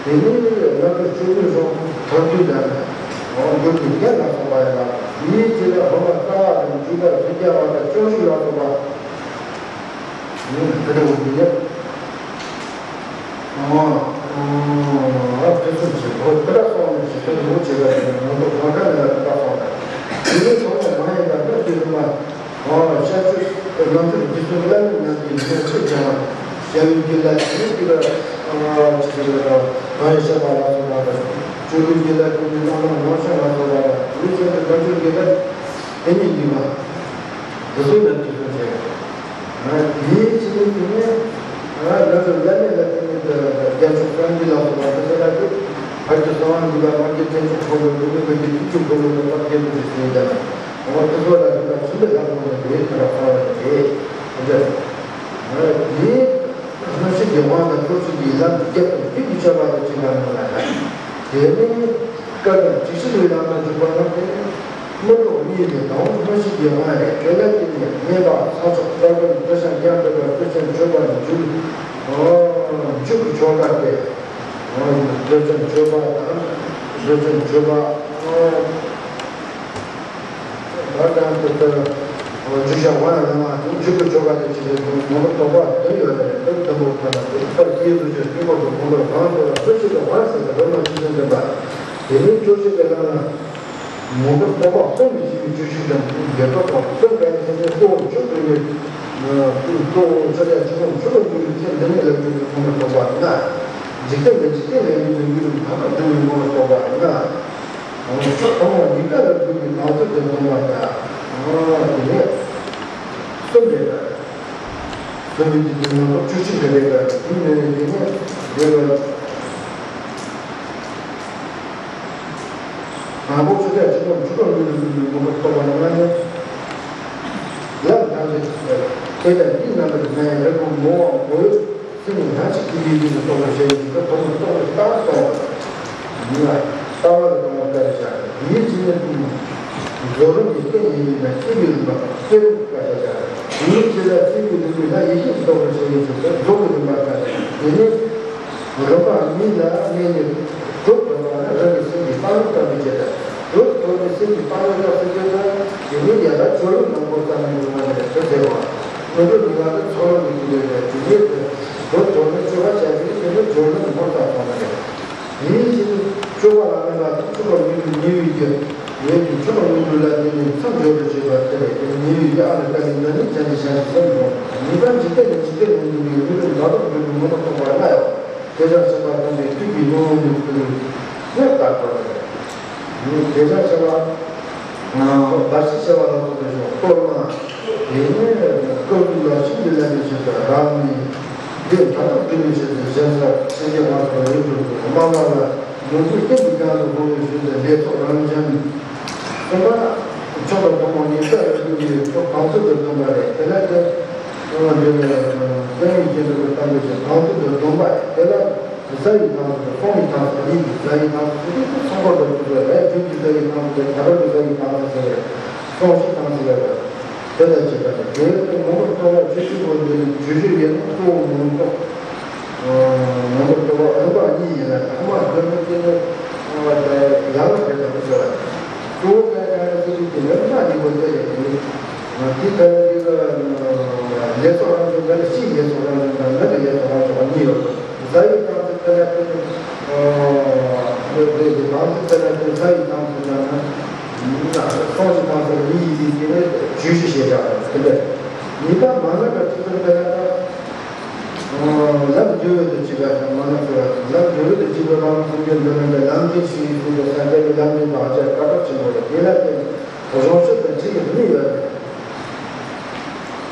དེ་ནས་ལམ་དུ་སྤྱོད་པའི་སྲོག་ཐར་དུས་ལ་འོང་འགྱུར་གྱི་རྒྱན་ལ་སོགས་པ་ཡང་བསླབ། དེའི་རྗེས་ལ་སློབ་མ་རྩ་བ་དང་འཇུག་པ་བཞི་བརྒྱ་པ་དང་བཅུ་དྲུག་ལ་སོགས་པ། ཡིན་དེ་འདྲ་བོ་ཡིན་ཡ། ཨ་ཨ་དེ་ཚོ་བྱེད་དགོས་དེ་འདྲ་སོང་ནས་ཇི་ལྟར་ལོ་བྱེད་པ་ཡིན་ན་ང་ཚོ་གང་འདྲ་ལས་དེ་འདྲ་སོང་ནས་དེ་ནས་ཚོགས་པ་མ་ཡིན་པ་འདྲ་ཞིག་རུང་བ་ཨ་ཤ་ཆུ་ནམ་ཚོད་རྗེས་སུ་བླ་མའི་ཉམས་ཀྱི་ཉེར་ཚེ་ཀྱང་བ་ཞ་ཡི་གི་ལ་ཡིན་གྱི་ལ་ཨ་ཅི་ཟེར་བ་དང་གང་ཡང་བཤད་པ་ལ་སོགས་པ་དང་ཅོ་ལུ་གི་ལ་ཀུན་གྱི་རྣམ་སྣང་ངོ་ཤེས་ལ་སོགས་པ་དང་མི་ཚེ་གི་དམ་ཆོས་ཀྱི་ལ། དེ་ཉིད་འདུས་པ། དེ་ཚོའི་ལམ་གྱི་སོ་བྱེད། དེའི་ཕྱི་ནས་དེ་ནས་ང་ཚོ་བླ་མེད་ལ་དེ་ནས་རྒྱལ་མཆོག་སངས་རྒྱས་ལ་སོགས་པ་དེ་ཚོ་ལ་དེ་བར་གྱི་གསང་བ་འདུས་པ་མ་སྐྱེས་དྲན་གྱི་འཁོར་ལོ་ལུགས་མེད་པའི་གི་ཐུགས་ཀྱི་འཁོར་ལོ་ལ་བབ་སྐྱེས་པའི་ཞིང་ཀྱང་འོ་དེ་ཚོ་ལ་དེ་དག་ཚུལ་ལས་ལྷག་པོ་ནས་དེའི་དེ་ལ་གསང་བ་ལ་དེ་དེ་འདྲ་དེའི། སྔ་ཕྱི་གི་དབང་དང་ཕྱོགས་གཅིག་གི་ལམ་དུ་བརྒྱབ་པའི་རྒྱུད་ཀྱི་ཆོས་པ་དང་གཅིག་པ་རྣམས་ལ་ཡང་། དེ་ནི་སྐབས་དང་ཇི་སྲིད་ལུས་ལམ་དུ་འཇུག་པ་རྣམས་ཏེ། མི་འགྲོ་གཉིས་ལས་དང་སྔ་ཕྱི་གི་དབང་རེད། དེ་ལ་བརྟེན་ནས་སྨན་པ་ས་ཕྱོགས་ལྟ་བུར་འདི་ཤ་རྒྱང་འདྲ་བར་བསྐུལ་ཅན་མཆོད་པར་འཇུག་འཇུག་གི་ཆོ་ག་སྟེ། འདོད་ཅན་མཆོད་པ་དང་འདོད་ཅན་མཆོད་པ། ད་ལྟ་དེ་ལྟར་འཇུག་བྱ་བ་ལ་ལ་མ་དང་འཇུག་པའི་ཆོ་ག་དེ་ཅི་ལས་དང་མང་པོ་དོགས་པ་དོན་ཡོད་ལ་རེ་ལྟར་དུ་མོ་ཐ་ན་དེ་ལྟར་སྐྱེས་སུ་ཆེ་སྐྱེ་བོ་དང་མང་པོར་གང་དེ་ལ་སུ་ཞིག་གི་བར་ཟེར་ཏེ་རོ་མ་ཅི་ཟེར་འདོན་པ། དེ་ནི་སྐྱོ་ཤས་ཀྱི་ལ་ལ་མང་པོར་དོགས་པ་སྟོང་གི་ཞིག་གི་བཅུ་ཞིག་དང་དེའི་རྒྱལ་ཁབ་དང་སྟོང་ག་ནི་ཟེར་ཏེ་གཙོ་བོ་ཆོས་ཀུན་ནི་གཙོ་བོ་ཆོས་ཀྱང་ཆོས་ཀྱང་ཆོས་ཀྱང་ཀུན་ནི་ཚེ་འདི་ཉིད་ལ་ཀུན་ནི་མང་པོར་དོགས་པ་ལྔ། འཇིག་རྟེན་ལས་འཇིག་རྟེན་ལས་ཡིན་དུ་ཡུལ་ལུགས་ཐ་མ་འདུ་བའི་མང་པོར་དོགས་པ་ལྔ། ཕྱོགས་གང་བ་གཉིས་ཀ་ལ་འདུ་བའི་ནང་ཚུལ་དེ་མཐོང་བ་དང་། དེ་ནས་གསུམ་རེད་ལ། གསུམ་རེད་དེ་དེ་ནང་ལོགས་བཅུ་གཅིག་གི་རེད་ལ་དེ་ནས་དེ་ནས་རེད་ལ། དང་པོ་ཆུ་ཚད་ཆུ་ཚོད་ཆུ་ཚོད་ལུས་ལུས་ལུས་ལུས་མང་པོ་ཐོབ་པ་ནི་ང་ནི་ལམ་དང་དེ་དེ་ལྟར་འདི་རྣམ་པར་ང་ཡང་རེ་སྐུལ་མོ་བ་མོ་ཡོད། ཉིད་སྣང་ཞིང་སྐྱེས་པའི་ཡུལ་དུ་རྟོགས་པར་བྱ་བའི་ཕྱིར་དུ་ཐོག་མར་རྟོག་པའི་ལྟ་བ་སྟོང་པ། ཉིད་ལ་ལྟ་བ་ལ་སྟོང་པ་ལྟར་བྱ། དེའི་ཕྱིར་ན་རྫོགས་རིམ་གྱི་རྟེན་ཡིན་པས་ན་སྐྱེས་པའི་རིམ་པ་སྐྱེས་རིམ་སྐད་ཆ་བྱ། དེའི་ཕྱིར་ན་སྐྱེས་པའི་རིམ་པས་ན་ཡེ་ཤེས་ཀྱི་རྟོགས་པར་བྱ་བའི་ཕྱིར་དུ་རྫོགས་པའི་རིམ་པ་སྐད་ཆ། དེ་ནས་རིམ་པ་གཉིས་ལ་གནས་ནས་གྲུབ་པ་ན་རང་གི་སེམས་ཀྱི་སྤང་བླང་བསྟན་པའི་ཕྱིར་དུ། གྲུབ་ཐོབ་ནས་སེམས་ཀྱི་སྤང་བླང་བསྟན་པའི་ཕྱིར་དུ། དེ་ནས་ཡང་དག་སྦྱོར་ལམ་ནང་པོ་བསྟན་པའི་རིམ་པ་ནི་དེ་ཟེར་བ། དངོས་གྲུབ་ཉེ་བ་དེ་ཚོགས་ལམ་གྱི་རྒྱུ་ལས་རེད། དེ་ནས་དེ་གྲུབ་ཐོབ་ནས་སྤྱོད་པ་བྱ་རྒྱུ་དེ་ནི་སྦྱོར་ལམ་ནང་པོ་བསྟན་པ་རེད། དེའི་ཕྱིར་སྤྱོད་པ་ལ་མེད་པ་དང་ཆོས་པ་མི་འགྲུབ་ཉེ་བའི་རྒྱུ། ཡོད་ཀྱང་ཆོས་པ་མི་འགྲུབ་ལ་བརྟེན་ནས་མཚམས་སྦྱོར་དུ་བྱེད་པ་དེ་རེད། དེ་ནི་ཉེ་བའི་རྒྱུ་ཨ་ལ་ཀ་ནི་འདི་ནི་བྱ་ནི་བྱ་ཞིང་སེམས་འགྲོ། ཉེས་པ་འཇིག་རྟེན་ནི་འཇིག་རྟེན་མི་འགྲུབ་པའི་མི་འགྲུབ་མདོ་དོན་འགྲུབ་པའི་ངོ་བོ་རྟོགས་པ་ལྔ་ཡོད། དེ་དག་ཆགས་པ་ཐམས་ཅད་ཐུག་པའི་ངོ་བོ་ཉིད་ཀུན་ནས་ལྟར་གྲོལ་བ་རེད། དེ་དག་ཆགས་པ། བར་ཆད་བྱ་བ་ལ་སོགས་པའི་གཏོར་མ། དེ་ནས་སྐབས་བསྡུས་ལ་ཤིན་ཏུ་ལེགས་པའི་ཆེད་དུ་རབ་གནས། འདི་མཐའ་དག་སྒྲུབ་པའི་ཆེད་དུ་གཞན་སར་སེམས་བསྐྱེད་མ་སོགས་ལས་སྒྲུབ་པའི་དམའ་བ་ལ་མོས་གུས་རྟེན་གྱི་རྒྱན་དུ་བོར་བའི་ཆེད་དུ་ལས་ཚོགས་རང་འཇམ། གསུམ་པ། མཆོག་དང་ཐུན་མོང་ཉེ་ས་རུ་གྱུར་པའི་ཕྱོགས་གང་ཚུལ་དུ་སྡོམ་པ་རེད། དེ་ལ་དེ། འདི་ནི་བསྟན་པའི་རྒྱན་དུ་བསྟན་པའི་ཕྱོགས་གང་ཚུལ་དུ་སྡོམ་པ་རེད། དེ་ལ། བཟའ་ཡི་དང་པོ་དང་གསོང་བའི་དང་པོ་གཉིས་ཀྱི་བཟའ་ཡི་དང་པོ་དེ་ཚོགས་པར་དུ་བསྡུ་བ་རེད། རྒྱུད་ཀྱི་བཟའ་ཡི་དང་པོ་དེ་ཁྱད་པར་དུ་བཟའ་ཡི་དང་པོ་ཟེར་བས། གསོང་བྱེད་དང་ཟེར་བ་རེད། དེ་ལ་བྱེད་པ་རེད། དེ་ལྟར་ངོ་བོར་རྟོག་པ་བཅུ་གཅིག་པོ་འདི་ནི་བཅུ་བཞི་ཡོད་ན་གཙོ་བོ་ངོ་བོར་རྟོག་ངོ་བོར་རྟོག་པ་རིམ་པ་གཉིས་ཡིན་ལ། ཐ་མ་དོན་དུ་དེ་ནི་ཡང་ན་དེ་ལྟ་བུ་ཟེར་བ་རེད། གཙོ་བོ་ག་ག་རེ་ཟེར་དུས་དེ་ནི་རིམ་པ་གཉིས་པོ་དེ་རེད། དེ་ནི་དེ་ལྟར་དེ་ལ་ལས་ཚོགས་རང་བྱུང་འདི་ལ་སྤྱིའི་ལས་ཚོགས་རང་བྱུང་དང་ནང་གི་ལས་ཚོགས་རང་བྱུང་གཉིས་ཡོད། བཟའ་ཡི་དང་ཚིག་དེ་ལ་བརྟེན་ནས། འདི་འདི་དང་ཚིག་དེ་ལ་བརྟེན་བཟའ་ཡི་དང་ཚིག་དང་ནི། གསོང་བྱེད་དང་ཚིག་ལ་ཡི་ཡི་དེ་དེ་ནས་བཅུ་བཞི་ཞེས་བྱ་བ་དེ་འདྲ། ཉེས་པ་མ་ལགས་པ་བཅུ་གསུམ་དེ་ལ་ད། ལམ་འགྱུར་བ་དང་བཅས་པ་དང་མ་ལགས་པ་ལམ་འགྱུར་བ་དང་བཅས་པ་རང་གསུམ་གྱི་འདི་ལ་འདི་ལམ་འདི་ཞིག་ཡིན་ཟེར་བའི་ས་ཆ་གི་ལམ་འདི་དང་ཨ་ཅག་དཀའ་ཐུབ་ཆེན་པོ་རེད། དེ་ལ་བརྟེན་གཞུང་ཆོས་དང་ཁྲིད་ཀྱི་མི་ཡོད་རེད།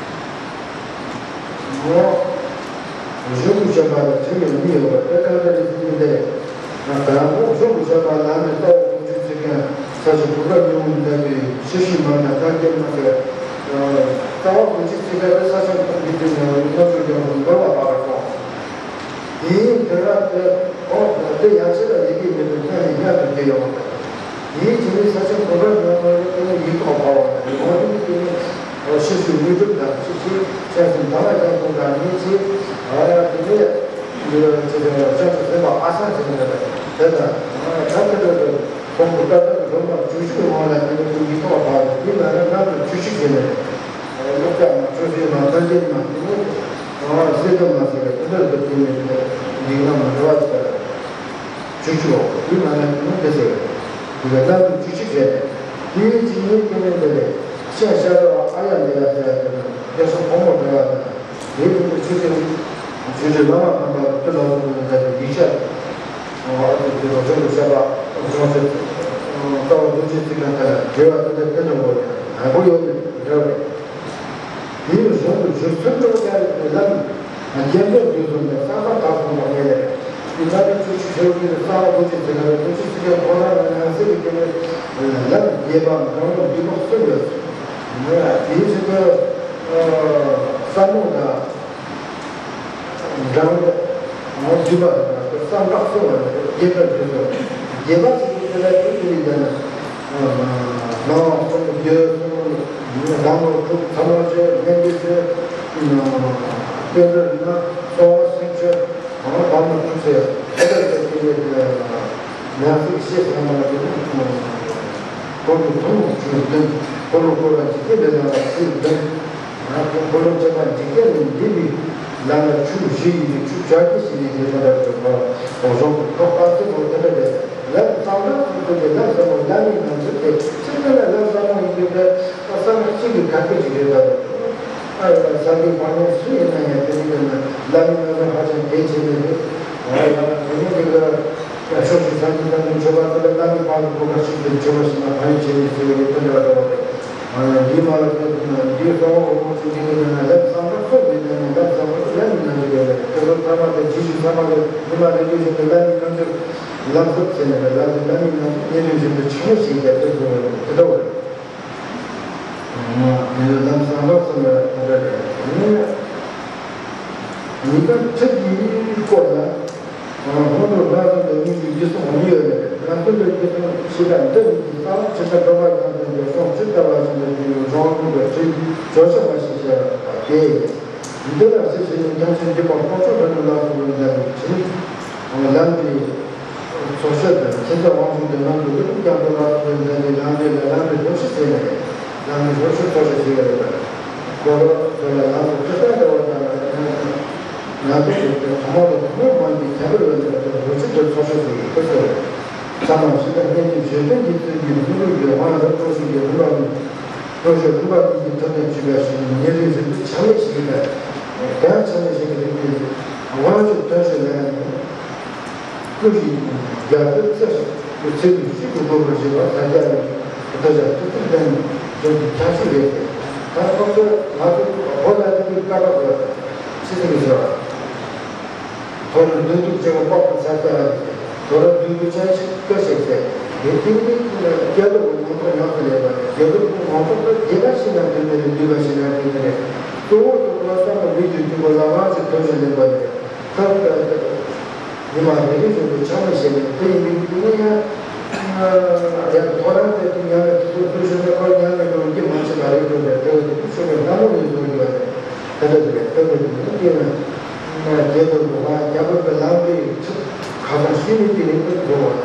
ངོ་། གཞུང་གི་བཤད་པ་ལ་ཁྲིད་ཀྱི་མི་ཡོད་པ་དེ་གང་འདྲ་རེད་ཟེར་གྱི་འདི་རེད། ད་ལྟ་གཞུང་གི་བཤད་པ་ལ་ནི་རྩ་བ་དགུ་བཅུ་ཚིག་གི་ས་ཆ་གུ་ར་ཉུང་མི་འདྲ་བའི་ཤེས་བྱའི་མ་ལ་ཐར་གྱི་མ་ཟད། རྩ་བ་དགུ་བཅུ་ཚིག་གི་ས་ཆ་ཁོང་གི་དུས་ནས་རྣམ་ཚོགས་ཀྱང་འགྲོ་བ་པ་རེད་སོང་། དེའི་དོན་རབ་ཏུ་འོ་དེ་ཡང་ཕྱིར་ལ་ཡི་གེ་མེད་པའི་སྔ་ནས་ཡར་དུ་བསྡུས་ཡོང་བ་དང་། དེའི་རྗེས་ནས་ས་ཆ་གོང་རབ་ཡོང་བ་ལ་བརྟེན་ནས་ཡིག་ཐོག་ཕབ་པ་དང་། ཡང་དེ་ནས་དེ་ནས་ཤེས་བྱའི་དངོས་གྲུབ་དང་ཅི་ཅི་ཅང་སེམས་དྭངས་མ་ལྗང་གུ་དང་ཉིན་ཅི་དེ་ནས་ཅི་ཅི་ཅང་སེམས་སེམས་པ་ཨ་སང་ཟེར་ནས་དེ་དང་ད་དེ་འདྲ་དུ་ཁོང་གི་ལྟ་སྟངས་སྒྲོལ་མ་བཅུ་གཅིག་ངོ་ལ་བརྟེན་ནས་ཡིག་ཐོག་ཕབ་པ་དེ་ན་ན་ན་དུ་བཅུ་གཅིག་ཟེར་ནས། ཀློག་སྐྱག་མ་ཆོས་སྲིད་མ་ཐར་རྒྱན་མ་དེ་ནི་སྲིད་དོན་མ་ཟེར་བའི་དེ་འདྲ་དུ་དེ་ནི་འདི་ན་མ་འགྲོ་བ་ཟེར་བཅུ་གཅིག་འོ་དེ་མ་ན་དེ་ནི་དེ་ཟེར་དེ་ག་ལྟ་བུ་བཅུ་གཅིག་ཟེར་དེའི་ཇི་སྙེད་དེ་ནི་འདི་ལས་ཤ་ཤ་ར་ཨ་ཡ་འདི་ལ་ཟེར་དེ་ནི་དེ་སོ་ཕོ་མོ་འདྲ་བ་དེ་ནི་དེའི་དེ་ནི་ཆོས་ཀྱི་ཆོས་ཀྱི་བླ་མ་དམ་པ་དེ་ལ་སོགས་པའི་འདྲ་བའི་ཡིག་ཆ་ཨ་དེ་དེ་ལ་སོགས་པའི་བཤད་པ་སྦྱོང་ཚེ་ལྟ་བ་རྡོ་རྗེ་ཚིག་གང་དེ་ལ་འབྲེལ་བ་དེ་འདྲ་དེ་འདྲ་བོ་ཡང་ཧ་གོ་ཡོད་པའི་འདྲ་བ་རེད། དེའི་གཞུང་དུ་སྦྱོར་ཚུལ་འགྲོ་བ་ཀྱང་རིག་པའི་ལམ། རྒྱན་པས་འདུལ་གསུམ་ནས་གསང་སྔགས་དག་གསུམ་ལ་ངེས་ལེགས། དེ་ལྟ་བུའི་ཆོས་ཀྱི་ཆོས་ཀྱི་གསང་བ་རྡོ་རྗེ་ཚིག་ལ་རྡོ་རྗེ་ཚིག་ཀྱང་ཁོ་ན་ལ་ཡང་སྲིད་པའི་སྐྱེ་བོའི་ལམ་རྒྱས་པའམ་རང་ལུགས་འདུས་པ་གསུམ་ཡོད། དེའི་ཚིག་གི་བསམ་བློ་དང་། འབྲང་བ། འདུས་པ་དང་བསམ་པ་གསུམ་ལ་རྒྱས་པར་འདུས་སོ། རྒྱས་པ་ཟེར་དུས་དེ་ལ་དེ་དེ་རིགས་ལ་ནི། སྣང་བ་གསུམ་རྒྱུད་གསུམ། ལམ་ལ་དྲུག་ཚང་མ་བཅས་མེད་དུས་སུ། དཔེ་མཛོད་ན་གསང་བ་སེམས་ཆོས་ལམ་ལ་དྲུག་ཟེར་དེ་ལྟར་དུ་དེ་ལས་ཡང་སྲིད་ཤེས་ཚང་མ་ལ་དེ་ནི། འཁོར་ལོ་ཐུན་མོང་བཅུ་བདུན། འཁོར་ལོ་བསྐོར་བ་འཇིག་རྟེན་པའི་ལམ་ལ་ཚིག་བདུན། ང་ཚོ་འཁོར་ལོ་བཅས་པ་འཇིག་རྟེན་ལས་འདས་པའི་ལམ་ལ་ཆུ་བཞི་ཡིན་པའི་ཆུ་བྱ་རྒོད་ཞིག་ཡིན་པའི་ཐ་དད་དུ་བབ་པ་གཞུང་དུ་ཐོག་པ་ཚིག་པོ་དེ་འདྲ་རེད། ལམ་གསང་སྔགས་སུ་ཐུག་པའི་ལམ་ཟབ་མོ་བླ་མའི་ངང་ཚུལ་དེ་ཕྱིར་དེ་ལ་ལམ་ཟབ་མོ་ཡིན་པའི་ཕྱིར་གསང་སྔགས་གཅིག་གི་གར་སྐད་ཅིག་རེད་ད། ཟབ་པའི་དཔང་ཡོན་སུ་ཡིན་ན་ཡང་དེ་ནི་ཡོད་ན་བླ་མའི་ངང་ཚུལ་ཧ་ཅང་གལ་ཆེ་ནི་རེད། ཡང་དེ་ནི་དེ་ག་ཕྱོགས་བཅུའི་སངས་རྒྱས་དང་མཆོད་པ་དེ་ལ་བླ་མའི་བར་དུ་གོ་སྐབས་ཤིག་ཏུ་མཆོད་པ་ཞིག་ན་ཕན་ཡོན་ཆེ་ནི་ཟེར་བའི་དོན་འདྲ་བ་འདྲ་བ་རེད། འདིའི་མ་ལ་ཁྱོད་ཀྱིས་ན་འདིའི་གསང་བ་འོ་མོ་ཆུང་ཆུང་གི་ནང་ན་ལམ་གསང་སྔགས་སོགས་ཀྱི་ནང་ནས་ལམ་གསང་སྔགས་ལམ་གྱི་ནང་དུ་ཡོད་པ་རེད། དེ་ཚོ་ཚང་མ་དང་རྗེས་ཤུལ་ཚང་མ་ལ་འདི་མ་ལ་རྒྱུ་བཞིན་དུ་ལམ་གྱི་ནང་དུ་ལམ་ཟབ་ཟེར་ནས་ལམ་གྱི་ལམ་གྱི་ནང་དུ་གནས་དུས་བཞིན་དུ་ཆུང་ངུ་ཞིག་ཡོད་པ་དེ་ཚོ་ཡོད་པ་རེད། དེ་འདྲ་བ་རེད། དེ་ལམ་གསང་སྔགས་སོགས་ལ་དེ་འདྲ་རེད། ཉིན་ལྟར་ཁྲིད་ཀྱི་སྐོར་ལ། སྔོན་འགྲོ་སྣང་ཚུལ་ལས་དངོས་ཀྱི་རྒྱུ་གསུམ་གཉིས་ཡོད་རེད། སྣང་ཚུལ་ལས་རྒྱུ་གསུམ་ཕྱི་དང་འདི་ཉིད་ཀྱི་རྩ་བ་ཇི་ལྟར་འགྲོ་བ་ཡང་དུ་འགྲོ་སོང་ཇི་ལྟ་བ་བཞིན་དུ་བྱུང་བའི་རང་ལུགས་ཀྱི་ཁྲིད་སྦྱོར་ཆགས་པ་ཞིག་བྱས་པ་སྟེ། འདི་ལ་གཞི་བྱས་ནས་ཀྱང་ཆེན་འདི་པ་དཀོན་མཆོག་རིན་པོ་ལ་སོགས་པའི་ལམ་གྱི་ཁྲིད་ལམ་གྱི་ཚོགས་ཞིང་དང་ཁྱེད་ཚོ་དབང་ཕྱུག་གི་ལམ་དུ་ཀུན་ཀྱང་དུ་ལ་སོགས་པའི་ལམ་གྱི་ལམ་འབྲས་ལ་ལམ་གྱི་སྒྲོམ་གཞི་བྱས་ནས་ལམ་གྱི་སྒྲོམ་གཞི་ཚོགས་ཞིང་ཞིག་ཡོད་པ། གོ་ལོག་ཚོ་ལ་ལམ་དུ་ཁྲིད་ལྟ་འདྲ་བ་དང་། ང་ཚོ་ཚོ་དེ་ཐོག་མ་དང་ཐོག་མའི་དབང་གིས་ཁྱད་པར་ཡོད་ལ་དེ་རོ་ཆུ་དེ་ཚོགས་ཤོག་ཚོ་ཡི་ཁུ་ཚོ་རེད། ཚང་མ་ཞིག་ལ་གནས་ཀྱི་བརྗོད་དོན་གྱི་ཚུལ་གྱིས་མི་རུ་ཡོད་དབང་རབ་གྲོགས་ཤིག་གི་རིམ་པ་མི་རོ་ཆུ་རིམ་པ་མི་གི་ཐོག་ནས་བྱུས་པ་ཞིག་ཉེ་རིང་རིམ་པའི་ཆ་ལེ་ཞིག་ལ་གང་ཆ་ལེ་ཞིག་གི་རིམ་པའི་དབང་ཆུ་དོན་ཞིག་ལ་ཡང་ཀུ་ཤི་རྒྱ་སྐད་རྩེ་ཞིག་གི་ཚུལ་དུ་ཤིན་ཏུ་དགོས་པར་བཞེད་པ་ས་སྐྱ་ལ་ཐུགས་རྗེ་ཐུགས་རྗེ་ལྡན་འཇོག་གི་ཁྱད་ཆོས་རེད། ད་ཁོང་ཚོས་ང་ཚོ་བོད་ལ་དེ་གི་བཀའ་བབས་ཡོད་ཕྱི་ཚིག་གི་ཟེར་བ། ཐོ་རངས་མདུན་སྟུག་ཅན་པོ་དཔག་ཏུ་མཚར་སྐྱ་ལ་ཡོད། ཐོ་རངས་མདུན་སྟུག་ཅན་ཞིག་སྐད་ཞིག་ཟེར། དེ་དེ་ནི་སྐྱེ་སྟོབས་ཀྱི་ངོ་ཐོག་ཉམས་སུ་ལེན་པ་རེད། སྐྱེ་སྟོབས་ཀྱི་ངོ་ཐོག་ཏུ་དེ་ག་ཞིག་ན་དོན་མེད་རེད། འདུས་པ་ཞིག་ན་དོན་མེད་རེད། གཙོ་བོ་དུ་ཁོ་བསམ་པ་ལུས་ཀྱི་འདུན་པ་ལ་དབང་ཆེ་དོན་ཞིག་ལེན་པ་རེད། ཐབས་ལྟར་ཉི་མ་རེ་རེ་བཞིན་དུ་ཆགས་མེད་བྱས་ནས་དེ་ཡི་མིག་ཏུ་ནི་ཡང་ཡང་ཐོ་རངས་དེ་དུས་ཉམས་ལེན་དུ་སོ་སོའི་ཞོན་པའི་སྐོར་ཉམས་ལེན་དུ་སྐྱེ་མ་བྱེད་པ་རེད་འདུག་པས། དེ་བས་དེ་དུས་ཆོས་པའི་ལྷ་མོ་ཡིན་དུ་ཡོད་པས་དེ་འདྲ་དེ་བས་དེ་བས་དེ་ནི་སྐྱེ་བའི་རྒྱལ་དུ་འགྲོ་བ་རྒྱལ་པོ་པའི་ལམ་པའི་ཁྲིད་ཁ་སང་ཤེས་མིན་དེ་རིང་དུ་འགྲོ་བ་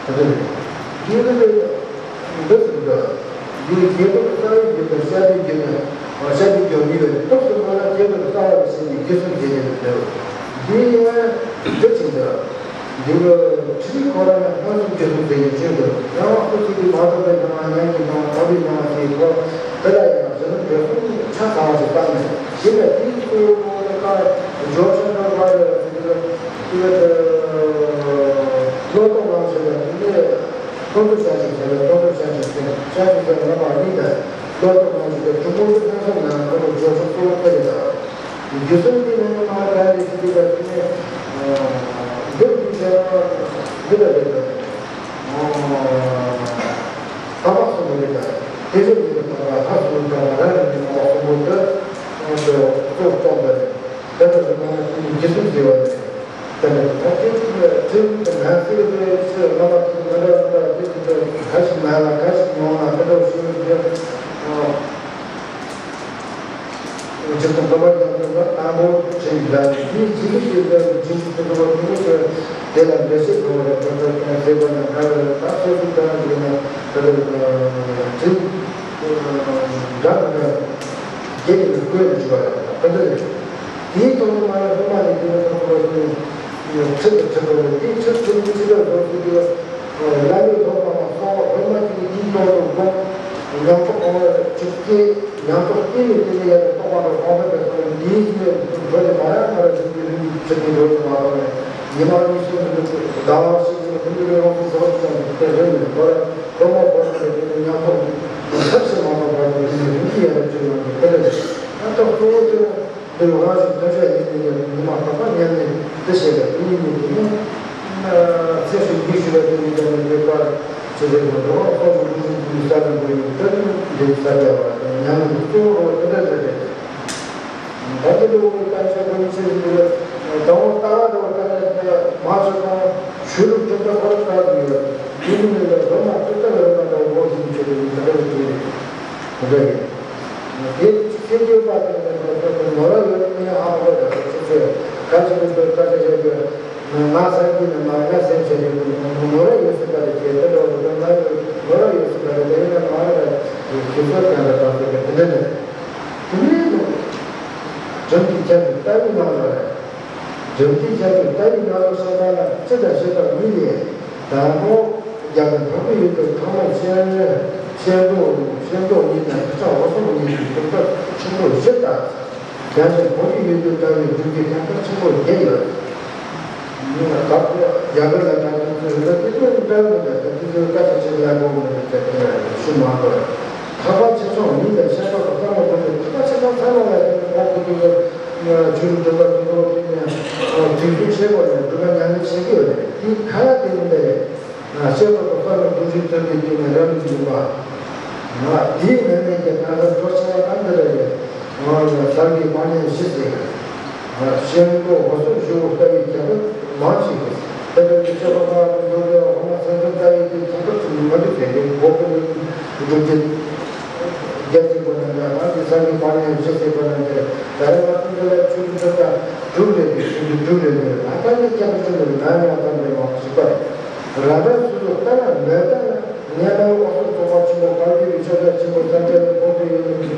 དེ་འདྲ་རེད། དེ་ནི་འདི་ཟེར་འདུག་འདིའི་རྒྱལ་པོ་རྩ་བའི་རྒྱུད་དང་ཤཱཀྱའི་རྒྱུད་ནས་ཤཱཀྱའི་རྒྱུད་ནས་སྟོབས་སུ་མ་ལ་རྒྱལ་པོ་རྩ་བ་ལ་ཞེས་པའི་རྒྱུད་གསུམ་རྒྱལ་བའི་རྒྱུད། འདི་ཡང་འདི་ཅིག་འདུག་འདི་ལ་ཁྲིད་ཁོ་རང་ཡང་སྣང་གསུམ་རྒྱུད་གསུམ་ཟེར་ནས་བརྗོད་འདུག་རང་དབང་སྐུ་ཚེ་འདི་མ་ཐོབ་པའི་སྣང་བ་ཉམས་ཀྱི་སྣང་བ་ཐོབ་པའི་སྣང་བ་ཞེས་གོ། དེ་ལ་ཡང་རིགས་ལམ་འབྲས་གསུམ་ཆ་ཚང་བ་ཞིག་བཏང་ནས་ཞེས་པའི་དེའི་གཙོ་བོ་ནི་ཁ་འཇོག་ཆེན་པོ་བར་ལ་ཟེར་གྱི་འདུག་བློ་ལྡོག་ངང་ཞེས་པའི་དེ་ནས། ལྟོ་ལྡོག་ཤ་ཞིག་ཟེར་བས་ལྟོ་ལྡོག་ཤ་ཞིག་ཟེར། ཤ་ཞིག་ཟེར་ལ་མ་གཉིས་དང་ལྟོ་ལྡོག་ངང་ཞིག་ཟེར། གྲུབ་མོ་གི་ལྷན་སོང་ན་ལྟོ་ལྡོག་འཇོག་ཆོག་གཙོ་བོ་དེ་རེད་ད། རྒྱུ་གསུམ་གྱི་ནང་ནས་མ་ག་རེ་ཞིག་དེ་ལ་དེ་ནས་འདིར་དུ་བྱས་ན་འདི་ལ་རེད་ད། ཐ་མ་གསུམ་པོ་རེད་ད། དེ་རེད་ཡིན་པའི་ཐ་མ་ལྷ་གསུམ་པོའི་ཐ་མ་རང་རེད་ནས་མ་གསུམ་པོ་དེ་གཙོ་བོ་གཙོ་བོ་སྟོན་པ་རེད། དེ་ལ་དེ་མ་ཡིན་རྒྱུ་གསུམ་ཟེར་བ་རེད། དེ་ནས་ད་ལྟའི་དུས་ལ་དྲིལ་དུ་ང་ཚོས་དེ་ཕྱིར་བླ་མ་དེ་ཚོ་མི་འདྲ་བ་འདྲ་བ་དེ་དེ་ཚོ་ག་ཞིག་ན་ལ་ག་ཞིག་མྱོང་ལ་དེ་འདྲ་བ་ཞུ་རྒྱུ། སྤྱིར་བཏང་བླ་མ་རྒྱ་མཚོ་ལ་དང་པོ་དྲིལ་འདྲ་དེའི་རྗེས་ལུས་ཀྱི་འདྲ་བའི་རྗེས་སུ་དེ་ཚོ་དེ་ཚོ་དེ་ལ་འགྲེལ་བཤད་དགོས་པ་རེད། དེ་ཚོ་ཀྱང་ཟེར་བ་ན་འདྲ་བ་རེད། ད་སོ་སོའི་དོན་ལ་འགྲོ་ན་དེ་ཚོ་དྲིལ་འདྲ་མི་འདྲ་རྒྱས་ནས་བཀོད་ནས་བྱུང་བ་རེད། དེ་འདྲ་རེད། དེའི་ཐོག་ནས་མ་ལ་སློབ་མ་ནས་དེ་ཚོ་ཐོག་ལ་ཁྲིད་དུ་ཁྲིད་དགོས་རེད། དེའི་ཁྲིད་ཁྲིད་ཀྱི་ཕྱི་ལ་བཟོ་ཚུལ་དེ་བླ་མའི་སློབ་མ་མ་སོང་བ་སློབ་མ་གཅིག་གིས་དེའི་ཐོག་ཏུ་དགོངས་ཉམས་རྟོགས་གཏོང་བ་གཅིག་སྐྱེས། ཉམས་རྟོགས་སྐྱེས་ནས་དེ་ནས་ཡར་རྟོགས་པ་དང་གོང་འཕེལ་དུ་སོང་ནས་དེའི་རྗེས་འགྲོ་ནས་མ་ར་མ་ར་བཞིན་གྱི་རིམ་གྱིས་ཁྲིད་ཀྱི་འགྲོ་ནས་མ་གཏོགས་ནས་ཉི་མ་གཉིས་གསུམ་དུ་ཟླ་བ་གཅིག་ནས་དེ་འདྲའི་རང་སོ་སོ་ཙམ་དེ་རེད་མེད་པར་སློབ་མ་བར་དུ་དེ་ནས་ཉམས་རྟོགས་ཐབས་ཤེས་མ་གཏོགས་བར་དུ་རིམ་གྱིས་ཡར་བཅུག་ཡོང་གི་དེ་རེད། ད་ལྟ་གཙོ་བོ་དེ། འདིར་དབང་ཞིག་ཐོན་བྱ་ཡིན་ནི་ཡོད་ཉི་མ་ཁ་པར་ཉམས་ནས་འདི་བྱས་པ་དེ་ཉིད་ནི་དེ་ནི། ཚེ་ཧྲིལ་འདི་ཞུ་བ་དེ་ཉིད་ཀྱང་མི་འདོད་པར་ཇི་ལྟར་ཡང་འགྲོ་བ་ཁོ་ཚོ་འདུ་ཤེས་ཀྱི་ས་ལ་འགོད་ཡོད་ལྟར་འདི་ས་རྒྱ་བ་དང་ཉམས་ནས་གཙོ་བོ་རོ་དེ་འདྲ་ཟེར་རེད། ད་དེ་འདྲ་བོ་ལ་ལྟ་བྱ་དགོས་ནི་ཆེ་ཟིན་འདུག་དང་པོ་ལྟ་བ་འདྲ་བོ་ལྟ་ན་མ་ཆོག་དང་ཆོས་ལུགས་གྲུབ་མཐའ་ཁོ་རང་ལྟ་གི་ཡོད། དེ་ནི་ལ་རོ་མ་ཏུ་ཏ་ལ་རོ་མ་འདྲ་བོ་ངོ་ཤེས་ཆོག་དེ་ནི་ད་འདྲ་བོ་དེ་རེད། དེ་འདྲ་ཡིན། དེ་སེམས་ཅན་པ་དེ་ནི་ནོར་བ་ཡོད་མེད་ཧ་གོ་ད་ཆུ་ཚོད་ག་ཚོད་དུ་སྐད་ཆ་བཤད་རྒྱུ། ང་སེམས་ཀྱི་ནི་མ་ང་སེམས་ཅན་རེད། ནོར་བ་ཡོད་སྲིད་པ་རེད་ཅེས་དེ་འདྲ་བོ་ང་ཡོད་ནོར་བ་ཡོད་སྲིད་པ་རེད། དེ་ཡིན་ན་མ་རེད། དུས་ཚོད་གང་ལ་བཏང་ཟེར་གི་དེ་འདྲ་རེད། དེ་ནས་ནི་སྒྲུབ་ཀྱི་ཁྱད་པར་ལྟ་བའི་ངང་ལ་རེད། སྒྲུབ་ཀྱི་ཁྱད་པར་ལྟ་བའི་ངང་ལ་ཤེས་པ་ལ་སྤྱི་དང་ཤེས་པ་གཉིས་ལས། དང་པོ། རྒྱ་གར་འཕགས་པའི་ཡུལ་དུ་ཐོག་མར་ཤེས་ཤེས་རྟོགས་ཤེས་རྟོགས་གཉིས་དང་ཁྲི་ཕྲག་འོད་སྲུང་གཉིས་ཀྱི་གྲུབ་མཐའ་ཆེན་པོ་བཞི་དང་། རྒྱ་ཆེན་གོ་རིམ་ཡུལ་དུ་དར་བའི་སྒྲུབ་བརྒྱུད་ཐེམ་སྐས་ཆེན་པོ་བརྒྱད་ཡོད། ད་རྒྱ་གར་ལ་གྲགས་ཀྱི་ཚུལ་ལ་དེ་ཚོ་འདྲ་མི་འདྲ་དེ་ཚོའི་བཀའ་ཆེ་ཆེ་ལ་དགོངས་མི་འདུག་ཅེས་ཞུ་མ་དགོས། ཐར་པ་ཆེ་ཆུང་གཉིས་དང་ཤེས་རྟོགས་དང་བསམ་བློ་གཏོང་རྒྱུ། ཐར་པ་ཆེ་ཆུང་ཚང་མ་ལ་དེ་ནི་འོག་གི་དུས་ལ་ཆོས་ལུགས་སྒྲུབ་པ་དེ་ཚོ་དེ་ནས་དུས་རྒྱུན་ཤེས་དགོས་ནས་སྒྲུབ་པ་ཉམས་ལེན་བྱེད་ཀྱི་ཡོད་རེད། དེ་ག་ལ་བརྟེན་ནས་རེད། ཤེས་རྟོགས་དང་བསམ་བློ་འདུ་འཛི་ཐོན་པའི་རྐྱེན་ནས་རང་ལུགས་འཛིན་པ། དེའི་ནང་ནས་ཀྱང་གང་ཟག་གྲོགས་ཆེ་བ་དང་འདི་ལ་རེད། ཟབ་རྒྱས་དཔང་ཉམས་བཞི་ཟེར། ཤེས་རིག་སློབ་ཧོ་སུ་ཞུ་ལྟ་བུའི་ཁྱད་པར་མང་ཞིག་ཡོད། དེ་འདྲ་གི་སྤྱོད་པ་སྔགས་དང་འདོད་པའི་འོ་མ་སེམས་ཙམ་ལྟ་བུའི་དེ་ཁྱད་པར་ཅུང་མི་འདུག་ཟེར་ཏེ་འགོག་པའི་སྒྲུབ་བྱེད། རྒྱལ་སྲས་པོ་རྣམས་ཀྱང་རང་གི་སངས་རྒྱས་དཔལ་ལྡན་བཞི་ཟེར་པ་རྣམས་ཀྱིས་ད་རེས་ང་ཚོ་འདི་ལ་ཆོས་ཀྱི་འདི་ལྟར་གྲུབ་རེད་དེ་ཆོས་ཀྱི་གྲུབ་རེད་མེད་རེད་ད་ལྟ་ནས་ཁྱད་པར་ཅུང་མི་འདུག་ན་ཡང་ཙམ་རེད་མང་ཞིག་པ་རེད། རང་རང་སོ་སོ་ལྟ་ན་མི་ལྟ་ན། ཉེ་ལམ་འོ་སོགས་ཚོགས་པ་ཆེན་པོ་བཀའ་བརྒྱུད་ཀྱི་ཆོས་གྲྭ་ཆེན་པོ་ས་སྐྱ་ལ་ཕོག་ཏུ་ཡོད་མི་གི་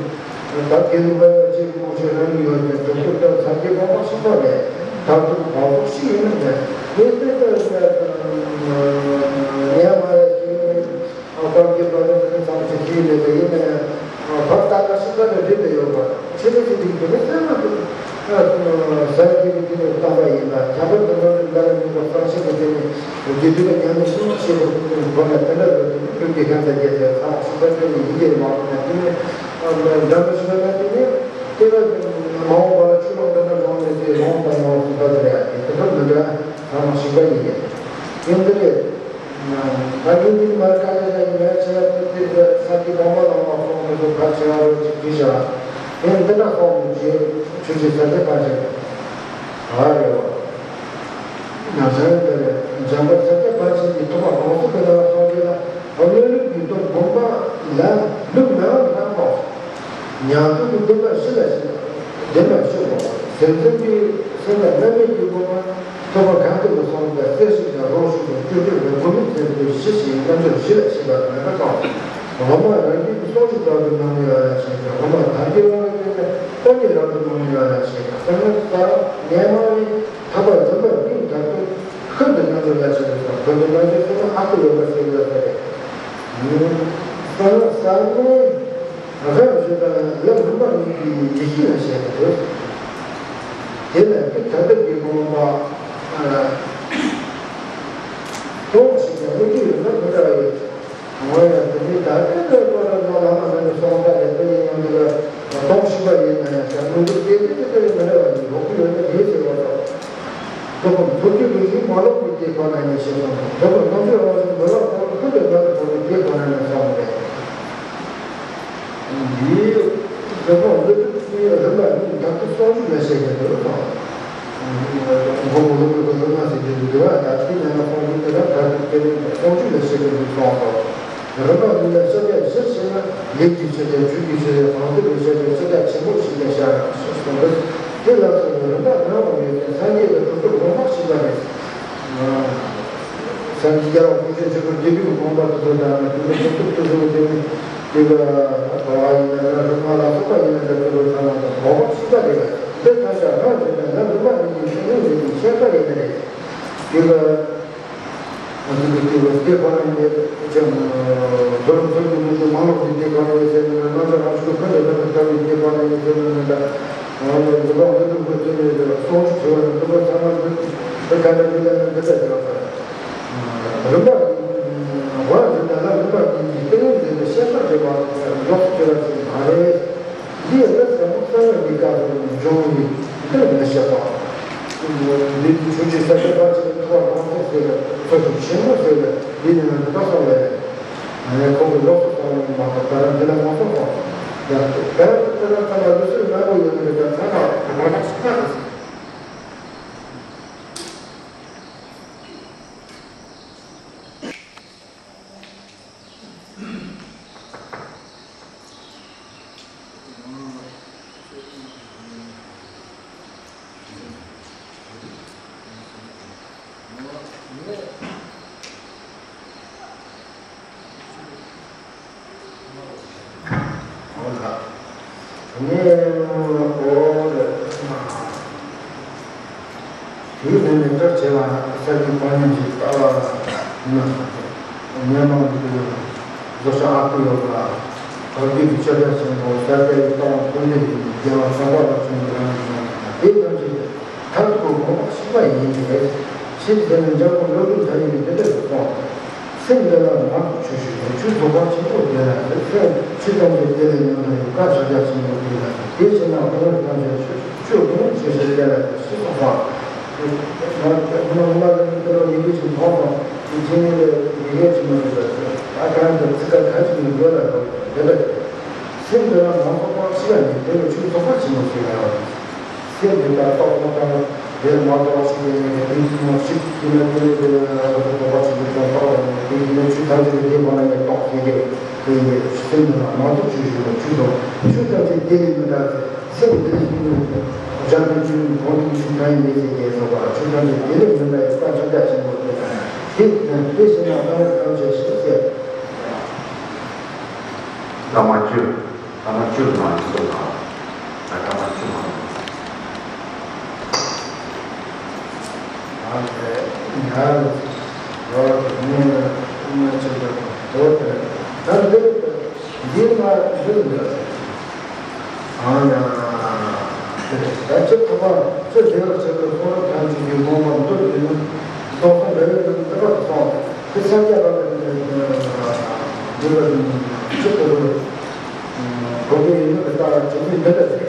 བཀའ་བརྒྱུད་ལུང་པ་ཡོད་ཅེས་ཀྱི་དབང་ཆེན་རང་ལུགས་ཡོད་ཀྱང་གྲུབ་ཐོབ་ལྟར་ཚར་གྱི་དབང་པོ་ཞིག་ཐོག་ནས་དར་ཐུབ་བག་ཕེབས་ཤིག་ཡིན་ནམ་མེད་ངས་བལྟས་ཙང་ཉེ་མ་ཡ་ཞིག་ནི་བཀའ་བརྒྱུད་པ་ནི་ཚང་ཞིག་ཤེས་མེད་པ་ཡིན་ན་ཡང་བར་ལྟ་ཀ་ཤི་ཀ་ནས་འདྲེས་པ་ཡོད་པ་ཆེ་ལེ་ཞིག་འདུག་དེ་ནི་སེམས་ལ་ཟ་ཡ་དེ་གི་དེ་ནས་བཏང་པ་ཡིན་ལ་ཁྱད་པར་དུ་མ་རིག་ལ་ཡང་མིན་པ་གསང་ཞིང་གི་དེ་ནས་རྒྱུ་དུས་ལ་ཉམས་ནས་ཤི་ནས་ཤི་བ་དེ་ནི་བོ་ན་དེ་འདྲ་ཡོད་དེ་ནི་ཀུན་གྱི་ཤམ་ས་རྒྱས་ཏེ་ཚང་ཞིང་ས་དེ་ནས་ཡིན་གྱི་མ་རུང་ན་དེ་ནས་འདྲ་མི་ཤི་བ་ན་དེ་ནས་དེ་ལ་མ་འོངས་པ་ལ་ཆུ་ལོག་འདི་འདྲ་འབྱུང་ནས་དེ་ལོང་དང་ཡོང་སྲིད་པ་དེ་རེད་དེ་དེ་ཚོ་མི་འདྲ་ཚང་མ་ཞིག་པ་ཡིན་གྱི་ཡིན་འདི་རེད། ད་གིན་འདི་མར་ཀ་ལས་ཀྱང་ཡིན་ཡ་ཆེ་བ་དེ་དེ་ས་ཀྱི་སྡོམ་པ་ལ་མ་སོང་དེ་ཚོ་ཕར་ཆེ་བ་རོ་ཅིག་བྲིས་བཞག་ཡང་འདི་འདྲ་སོང་དུ་རྗེས་ཆུ་ཆེ་ས་ཀྱི་ཕར་ཆེ་བ་རེད་བ། ན་ས་ཡོད་དེ་རེད་འཇམ་པ་ས་ཀྱི་ཕར་ཆེ་གི་ཐོག་མ་གོང་ས་གི་ལ་སོང་གི་ལ་ཨོ་ལོ་ལུག་གི་དོན་དགོངས་པ་ལ་ལུག་ནའང་ལྷག་མ་ཉང་དུ་གི་འདོན་པ་ཞི་ལ་ཞི་ལ་འདོན་པ་ཞུ་བ་སེམས་ཙམ་གྱི་སེམས་ལ་རྣམ་སྨིན་གྱི་དགོངས་པ། ཐོབ་པ་གང་དུ་མི་སོང་བའི་གསེར་ཞིག་དང་རོ་ཞིག་དང་བཅུད་དྲོད་ཀྱི་བུ་མོ་ཚེ་འདིར་ཞི་ཞིང་རྣམ་འགྱུར་ཞི་ལ་ཞི་བ་མེད་པ་དང་། འོ་མ་རང་རྒྱུད་ཀྱི་སྲོག་ཆགས་རབ་ཏུ་མང་མི་ཡོད་ལ་ཞེས་ཀྱང་འོ་མ་དར་གྱི་རང་རིགས་ཀྱི་སྟོང་ཉིད་རབ་ཏུ་མང་མི་ཡོད་ལ་ཞེས་ཀྱང་སེམས་ལ་རྩ་ཉེ་མ་རེད་ཐོབ་པ་རིམ་པར་སྙིང་དྲག་ཏུ་ཤིན་ཏུ་རྣམ་འགྱུར་ལ་ཞེས་པའི་སོགས་ཀུན་ཏུ་རྣམ་འགྱུར་ཚོགས་ན་ཨ་ཏི་ཡོད་པ་ཞིག་ཡོད་པ་རེད། སེམས་ལ་རྩ་ཉེ། རབ་ཞི་དང་ལམ་རིམ་པ་གཉིས་ཀྱི་ཡེ་ཤེས་ལ་བཤད་པ་རེད། དེ་ལ་ཀྱི་ཐ་དད་ཀྱི་དགོངས་པ། སྟོང་ཞིག་ཀྱང་དངོས་རྒྱུ་ཡོད་ན་མི་འདྲ་བ་ཡོད། ངོ་ཡང་དེ་ནི་ད་ལྟའི་ལོ་ལ་ལ་ལ་མ་ནི་སོང་ད་ལས་དེ་ཡིན་ཡང་འདི་ལ་སྟོང་ཞིག་པ་ཡིན་ན་ཡང་ད་དངོས་རྒྱུ་དེ་དེ་དེ་དེ་མི་འདྲ་བ་ཡིན་ལོག་གི་ཡོད་ན་རེད་ཟེར་བ་དང་། དེ་དང་མཚོ་རྒྱུ་ལུགས་ཤིག་མ་ལོག་པའི་དེ་ག་ན་ཡིན་ཞེས་སོང་དང་དེ་དང་རྣམ་དཔྱོད་རང་བཞིན་མི་ལོག་ཐོག་ཏུ་ཤིན་ཏུ་རྣམ་པར་དག་པའི་དེ་ག་ན་ཡིན་སོང་བས། འདིའི་དེ་དང་ལུགས་ཀྱི་རིམ་པ་ནི་ད་ལྟ་སོང་ཚུལ་ལ་བཤད་ཀྱི་འདུག་དང་། མགོན་པོ་ཀླུ་སྒྲུབ་ཀྱི་ལུང་ན་ཟེར་གྱི་འདུག་དེ་བ་ད་ལྟའི་ནང་ལ་སོང་ཚུལ་དེ་དག་ད་ལྟའི་སྐད་རིམ་སོང་ཚུལ་ལ་བཤད་ཀྱི་འདུག་སོང་དང་། རིམ་པ་འདི་ལ་ཤེས་བྱ་ཕྱིར་ཕྱིན་ན་ལས་ཀྱི་ཆོས་ཅན་ཆོས་ཀྱི་ཆོས་ཅན་གང་ཟག་གི་ཆོས་ཅན་ཕྱི་དགྲ་ཆེན་པོ་ཞིག་ཀྱང་བྱ་ཞེས་གསུངས་པས། དེ་ལ་སོགས་པའི་རིམ་པ་སྣང་བ་ཡོད་ཅིང་སངས་རྒྱས་ཀྱི་གྲུབ་ཐོབ་དགོངས་པ་ཞིག་པ་རེད། སངས་རྒྱས་རྒྱལ་བ་ཀུན་མཁྱེན་ཆེན་པོ་དགྱེས་པའི་དགོངས་པ་དེ་ཚོ་དང་ནི་དེ་ཚོ་གྲུབ་ཐོབ་དེ་ཚོ་གི་དེ་ནི་དེ་ག་བ་ཡིན་ན་རིམ་པ་ལ་སོགས་པ་ཡིན་ན་འདྲ་དེ་ཚོ་ཚང་མ་དང་དགོངས་པ་ཞིག་པ་རེད། འདི་ཐམས་ཅད་སྔར་བཞིན་དུ་ལམ་རིམ་པ་གཉིས་ཀྱི་ཤེས་ཡོན་ལས་ཀྱི་ཤེས་པ་ཡིན་ནི་རེད། དེ་ག་ང་ཚོ་གི་དེ་བས་དེ་ག་ནས་ནས་ཀྱང་རྡོ་རིང་ཚོ་གི་མི་ཚོ་མ་ལོག་གི་དེ་ག་ནས་ཟེར་ན་རྣམ་གཞག་རང་ཚོ་ཁ་ནས་ལབ་ཀྱི་ལྟ་བུའི་དེ་ག་ནས་ཟེར་ན་ད་ང་ལ་འདི་ག་འདི་འདུག་གི་དེ་ནས་སོང་ཆུ་བྱེད་པ་ནི་འདུག་ག་ཚང་མ་འདི་འདི་ག་ནས་འདི་ལ་ནི་འདི་ལྟ་བྱེད་པ་རིམ་པ་གཉིས་བར་འདི་ལ་རིམ་པ་གཉིས་ཀྱི་ཏིང་ངེ་འཛིན་དུ་ཤེས་པར་བྱེད་པ་ཡོངས་སུ་གྱུར་པ་ཞིག་མ་རེད། འདི་ཡང་ད་ཟབ་མོ་གསང་བའི་གནས་སྐབས་སུ་འབྱུང་བའི་གཏེར་མི་ཤེས་པ། འདི་ཆོས་ཀྱི་ས་ཆ་ཕལ་ཆེར་ཐུབ་པ་གང་ཐུབ་ཟེར་བའི་ཚོ་ཞིག་ཆེན་པོ་ཟེར་བའི་འདི་ནི་ང་ཚོ་ལྟ་སོང་བས། ཁོང་གི་ལོགས་སུ་སོང་ནས་མ་གཏོགས་ད་རང་འདི་ལ་མ་སོང་སོང་། ཡང་དེ་ལྟར་དེ་ལ་ཚང་མ་ལུས་སྲོལ་དམའ་པོ་ཡོད་ནི་རེད་ད་ཚང་མ་གོ་ན་ཆགས་ཟེར། ངས་འོ་ལ། དེའི་ནང་ནས་སྐྲག་བྱེད་པ་ས་གི་གོང་ཉམས་ཀྱི་ལྟ་བ་ནི་ཉོན་མོངས་ཀྱི་བཟོ་ཤ་ཨ་ཁུ་ཡོད་པ། བར་རྒྱུད་ཀྱི་ཆོས་གྲྭ་ཆེན་པོ་ས་སྐྱ་ཡི་ལྟ་བ་ཀུན་ལྡན་ཡིན་པའི་རྒྱལ་བ་བྱམས་པ་ལ་བྱུང་བའི་རང་ཉིད་ཡིན་པ་དེ་ཐམས་ཅད་མཐར་ཐུག་གི་དགོངས་པ་ཞིག་པ་ཡིན་ཏེ། ཕྱིར་དེ་ནི་འཇམ་མགོན་བློ་གྲོས་མཐའ་ཡས་ཀྱིས་འདི་ལྟར་གསུངས། སེམས་འདི་ལ་ངང་དུ་ཆོས་ཞུ་ནས་ཆོས་རྫོགས་པ་ཆེན་པོ་དེ་ལ་ཟེར། སེམས་ཆོས་ཐམས་ཅད་དེ་ལས་ཡང་དག་པའི་བཀའ་ཕྱག་རྒྱ་ཆེན་པོ་དེ་ལ་ཟེར། དེ་བྱས་ན་ཁོ་ནར་ཐམས་ཅད་ཆོས་ཆོས་ཀུན་ཤེས་ཤེས་དེ་ལ་ཟེར་ཞེས་གསུངས་པ། ང་ང་ང་ལ་ནི་དེ་ལ་ཡིན་པའི་ཆེན་མཐོང་དང་དེ་ཆེན་ཡིན་པའི་ཡི་གེ་ཆེན་མོ་དེ་ལ་ཟེར། ད་གང་དུ་ཚིག་ཁ་གང་ཞིག་ནི་ཡོད་ལ་དང་དེ་ལ་ཟེར། སེམས་འདི་ལ་ངང་ཐོག་པ་ཞིག་ལ་ནི་དེ་ལ་ཆོས་རྫོགས་པ་ཆེན་པོ་ཞིག་ལ་ཟེར། ཁྱེད་འདི་ལྟར་རྟོགས་ཐུབ་ཐང་། དེར་མ་རྟོགས་ཞིག་ཡིན་ནས་དེ་ཡིན་ནོ་ཞིག་ཡིན་ན་དེ་ནས་དེ་ལ་རྟོགས་པ་ཞིག་ཡིན་ཀྱང་རྟོགས་པ་ཡིན་ནས་དེ་ཡིན་ནས་ཆོས་ཐམས་ཅད་དེ་མ་ལ་ཡང་རྟོགས་ཡིན་གྱི་དེ་ཡིན་ནས་སེམས་འདི་ན་མ་རྟོགས་ཆོས་ཞུགས་ལ་ཆོས་དང་ཆོས་ཐམས་ཅད་དེ་ལས་མི་འདའ་ཟེར། སེམས་འདི་ནི་སྤྱི་ནི་འཇམ་དང་ཆུ་ནི་གོང་དུ་ཆུ་གང་ཡིན་མེད་ཅེས་རྒྱལ་སོགས་པ་ཆོས་ཐམས་ཅད་དེ་ལས་མི་འདའ་ཡི་བཀའ་ཆོས་རྒྱ་ཆེན་པོ་དེ་དང་དེ་བཞིན་ན་སྣང་བ་ཐམས་ཅད་ཞེས་བཤད། ཐ་མ་བཅུ། ཐ་མ་བཅུ་ནང་བཅུ་དང་། ཐ་མ་བཅུ་ནང་། ཨ་ལས་ཡར་རོ་དེ་ནས་ན་ཆེན་པོ་དོ་དེ་ད་འདི་འདི་མ་འདི་འདི་ཨ་ཡ་ད་ཅི་ཐོག་མ་ཅི་བདེ་བར་ཆེན་པོའི་གསུང་རབ་ཐམས་ཅད་ཀྱི་དགོངས་པ་མདོར་བསྡུས་ན་རྟོགས་པ་འདྲ་བའི་ནང་འདི་པར་སོང་། དེ་སངས་རྒྱས་པ་དང་འདི་པར་གཅིག་ཏུ་རུ་གོ་དགོས་ཡིན་ནི་ལྟ་བ་ཇི་སྙེད་མི་འདྲ་ཟེར།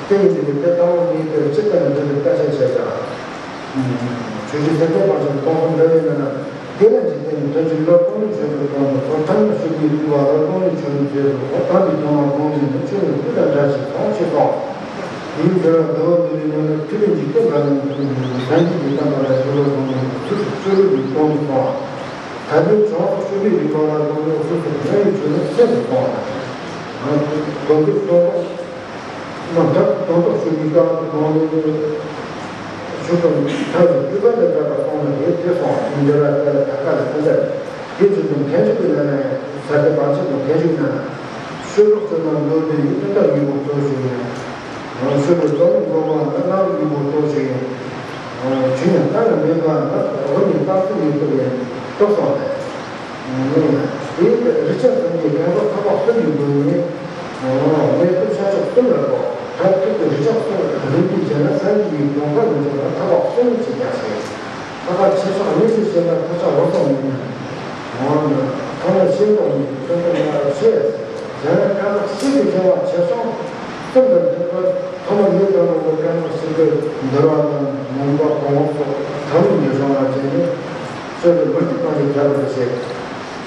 དེ་ཡིན་དུས་དེ་ལྟ་བུ་ངེས་པའི་ཅི་ལྟར་འདི་ལ་བརྟག་དཔྱད་བྱས་ཀྱང་། ཆོས་ཀྱི་སེམས་ཅན་པ་ཞིག་སྟོང་གསུམ་འདྲ་བའི་ནང་ན་དེ་ལ་འཇིག་རྟེན་དོན་གྱི་བློ་ཀུན་ནས་བྱོན་པའི་དོན་དུ་སོ་ཐར་ནས་ཤུགས་ཀྱིས་བསྡུས་པ་ལ་ཀུན་ནས་བྱོན་པའི་རྗེས་སུ་འོ་དམ་པའི་དོན་ལ་དགོངས་ནས་ནི་ཆོས་ནི་སྤུ་དང་འདྲ་ཞིག་སོང་ཞེས་སོ། དེའི་འགྲེལ་བ་ཟླ་བ་ལུགས་ལས་ཉོན་ནི་ཐུབ་པའི་འཇིག་རྟེན་པ་རྣམས་ཀྱིས་སངས་རྒྱས་ཀྱི་བསྟན་པ་ལ་ཞུགས་པར་དགོངས་ནས་ཚུལ་ཁྲིམས་བཅུ་དྲུག་གི་དོན་དུ་སོང་བ། ད་ལྟའི་བྱང་སོགས་སྤྱོད་པའི་རིག་པ་ལ་དགོངས་ནས་སོ་སོར་སྨྲ་བའི་ཆོས་ནི་སེམས་སུ་སོང་བ། དོན་དུ་སོང་བ། མ་ཐག་དོན་དག་ཆོས་ཀྱི་སྐབས་སུ་དགོངས་ནས་ཆོས་དང་ཐབས་ཀྱི་སྤྲུལ་པ་ལས་འདས་པར་སོང་ནས་དེ་དེ་སོང་བ་འདི་འགྲེལ་བ་ལྟར་ད་ཀ་ལ་ཕན་ཚར། དེ་བཞིན་དུ་མཁས་མཆོག་གི་ལམ་ན་ཡང་ས་སྐྱ་པཎ་ཆེན་དང་མཁས་མཆོག་ན་ཆོས་ལུགས་ཚོ་ན་མདོ་སྡེ་ཡི་དོན་དག་ཉིད་པོ་གཙོ་བྱས་ནས། ཆོས་ལུགས་ཚོ་ན་མདོ་བ་ན་རྣམ་ཉིད་པོ་གཙོ་བྱས་ནས། ཆོས་ཉན་ལྟ་ན་མེད་པ་ན་འོ་ནི་རྟགས་ཚུལ་ཉིད་པོ་ཡིན་སྟོབས་སོང་ནས། དེའི་རིགས་ཆགས་ཚང་གི་ཡང་པ་ཐོབ་པ་གསུམ་གྱི་སྒོ་ནས། གནས་སྐབས་ཆ་ཆགས་གསུམ་ལ་གོ། མཐར་ཐུག་གི་རིགས་ཆགས་གསུམ་རིམ་གྱིས་བྱས་ན་སངས་རྒྱས་ཀྱི་དགོངས་པ་ལ་འཇོག་པ་ཐར་པ་གསུམ་གྱི་རྒྱ་ཆེ། ཐར་པ་ཆེ་ཕྱོགས་གཉིས་སུ་ཕྱེ་ན་ཐར་ཕྱོགས་འོད་གསལ་གཉིས་དང་། འོ་ན་ཐོག་མ་ཤེས་རྟོགས་གཉིས་ཀྱི་སྟོན་པ་ལྔ་རུ་ཕྱེ། ཡང་ན་དཀར་ནག་ཤེས་པའི་སྐྱེ་བ་ཆེ་ཆུང་གསུམ་དང་ལྡན་པར་ཐོག་མ་ཡུལ་དང་པོ་དཀར་ནག་ཤེས་པའི་འདུལ་བ་དང་ནང་པ་གོང་འོག་སོགས་ཐ་མ་ཉིད་སྦྱོང་བ་བྱས་ནས་སྤྱོད་པའི་མུ་སྟེགས་པ་ལས་ཁྱད་པར་ཆེ།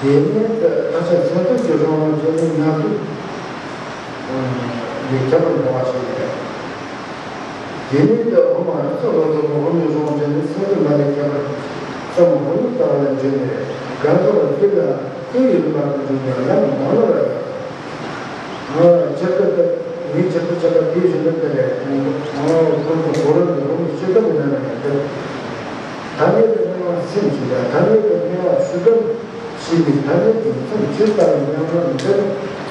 དེ་ནས་ད་ཆ་སེམས་ཐོག་གི་སྦྱོང་བ་བྱས་ནས་ཉམས་ལེན་ལས་ཁྱད་པར་འགྲོ་བ་ཞིག་རེད། དེ་ནས་ད་འོ་མ་རིག་ཚོགས་ལ་སོགས་པ་འོ་མའི་རང་བཞིན་ནི་སེམས་ཀྱི་མ་ལས་ཁྱད་པར་ཙམ་འོ་མའི་ལྟ་བ་ལ་འཇུག་ནས་གང་ཟག་ལ་སྐྱེ་ལ་སྐྱེ་བའི་རིམ་པ་དང་འཇུག་ཀྱང་ཡང་མང་ལ་ར་ཡང་། ཁྱེད་ཀྱི་ད་ངའི་ཁྱེད་ཀྱི་ཁྱེད་ཀྱི་དེའི་བཞིན་དུ་དེ་རེད། ཁོང་ཁོང་གི་གོ་རིམ་དུ་འོ་མའི་སྤྱི་ལྡོག་གི་ནང་ནས་དེ་ཐ་སྙད་དུ་སྣང་བ་སེམས་ཀྱི་ཡ་ཐ་སྙད་དུ་སྣང་བ་ཤུགས་ལྡན། ཞེས་པའི་ཐ་སྙད་ཀྱི་མཚམས་ཇི་ལྟར་སྙམ་ན་འདིར་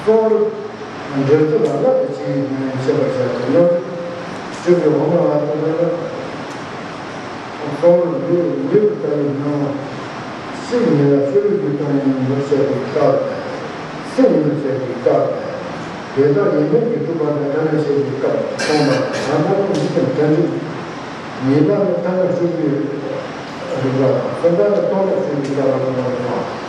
གསུང་རབ་འགྲེལ་ཚུལ་ལ་བསླབ་པའི་ཆེད་ཡིན་ཞེས་པར་བྱ་སྟེ། སྔོན་སྤྱོད་པའི་འོག་མ་ལ་ལྟོས་ན། གསུང་རབ་འདི་འདི་ལྟ་བུའི་སྣང་བ་སེམས་ཉིད་ལ་སྤྱོད་པའི་རྒྱུ་དང་ཡིན་པར་བཤད་པའི་རྟགས་དང་། སེམས་ཉིད་ལ་བཤད་པའི་རྟགས་དང་། དེ་དག་ཡིན་མིན་གྱི་སྒྲུབ་པ་དང་སྒྲ་ལ་བཤད་པའི་སྐབས་སྟོང་པ་དང་དང་པོ་གཉིས་ཀྱང་དོན་གཅིག་ཉེས་པ་ནི་ཐ་སྙད་སྤྱོད་པའི་རིགས་པ་དང་། གསུམ་པ་ནི་སྟོང་པ་སྤྱོད་པའི་རྟགས་ལ་སོགས་པ་དང་།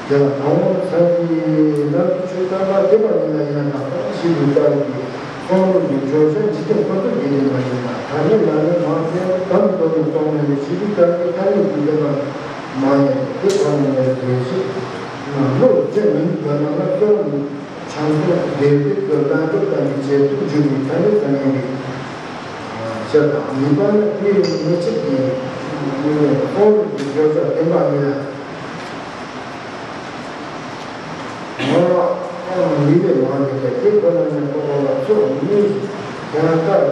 དེ་ལ་དང་པོ་ནི་སངས་རྒྱས་རྣམས་ཀྱི་ཆོས་བསྟན་པ་བསྟན་པ་ཉིད་ལ་ཡང་དག་པར་ཤེས་པའི་རྟགས་ཀྱི་གསུང་རབ་ཀྱི་བརྗོད་བྱ་འཇིག་རྟེན་ཀུན་ཏུ་དགེ་ལྡན་པ་ཡིན་ལ། ཐ་སྙད་ལ་ནི་མ་ཟད་དམ་པའི་རྡོ་རྗེ་སྟོང་མེད་ལས་བྱེད་པའི་རྟགས་ཀྱི་ཐ་སྙད་ཀྱི་བསྟན་པ་མ་ཡིན་དེ་གོང་ནས་ངས་རེ་ཞིག་ནང་ལོག་ཅེས་མིན་པ་རྣམས་ལ་གསོལ་བ་ཆང་སོགས་བདེ་སྡུག་གི་ལྡན་གྲོགས་ལྡན་པའི་བྱེད་དུ་འཇུག་པའི་ཐ་སྙད་ཙམ་ཡིན་པའི་ཕྱིར་དང་། གཉིས་པ་ནི་དེའི་ཉེས་ཆད་ཀྱི་གསུང་རབ་ཀྱི་བརྗོད་བྱ་བསྟན་པ་ཉིད་ལ་ངོ་བོ་ཡིད་ལས་མ་འདས་པས་དེ་ཁོ་ན་ཉིད་རྟོགས་པ་ལ་ཚུར་གཉིས་ཀྱང་ཀར་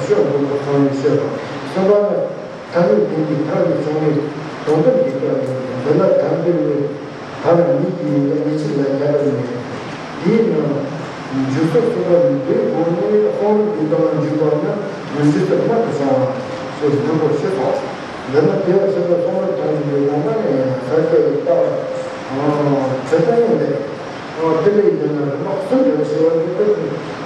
ཤོག་འགོད་པ་ཚང་བའི་ཕྱིར་དང་། གསུམ་པ་ནི། ཐ་སྙད་དོན་གྱི་མཐའ་ནས་བྱུང་བའི་དོན་དམ་གྱི་སྐབས་ཡིན་ཏེ། འདི་ལ་དམ་པའི་ལུགས་ཐ་སྙད་ཉིད་ཀྱི་ཡིན་ལ་ཉེས་ཆད་ལ་ཁྱད་པར་མེད། དེས་ན་འཇུག་ཚུལ་གསུམ་པ་ནི་འདིའི་སྒོ་ནས་གསུང་རབ་ཀྱི་སྟེང་ལ་འཇུག་པ་ན་མི་འཇུག་ཚུལ་རྨད་དུ་བྱུང་བ་ཞེས་འདོད་པར་བྱེད་དོ། འདི་ནི་དེ་ལ་བྱེད་པའི་གསུང་རབ་ཐམས་ཅད་ཀྱི་ངོ་མ་ནི་ཡང་ས་སྐྱ་པའི་ལྟ་བ་ཇི་ལྟར་ཡིན་ལས། དེ་ལས་ཡིན་ན་རིམ་པ་གསུམ་དུ་ཕྱེ་བ་ནི་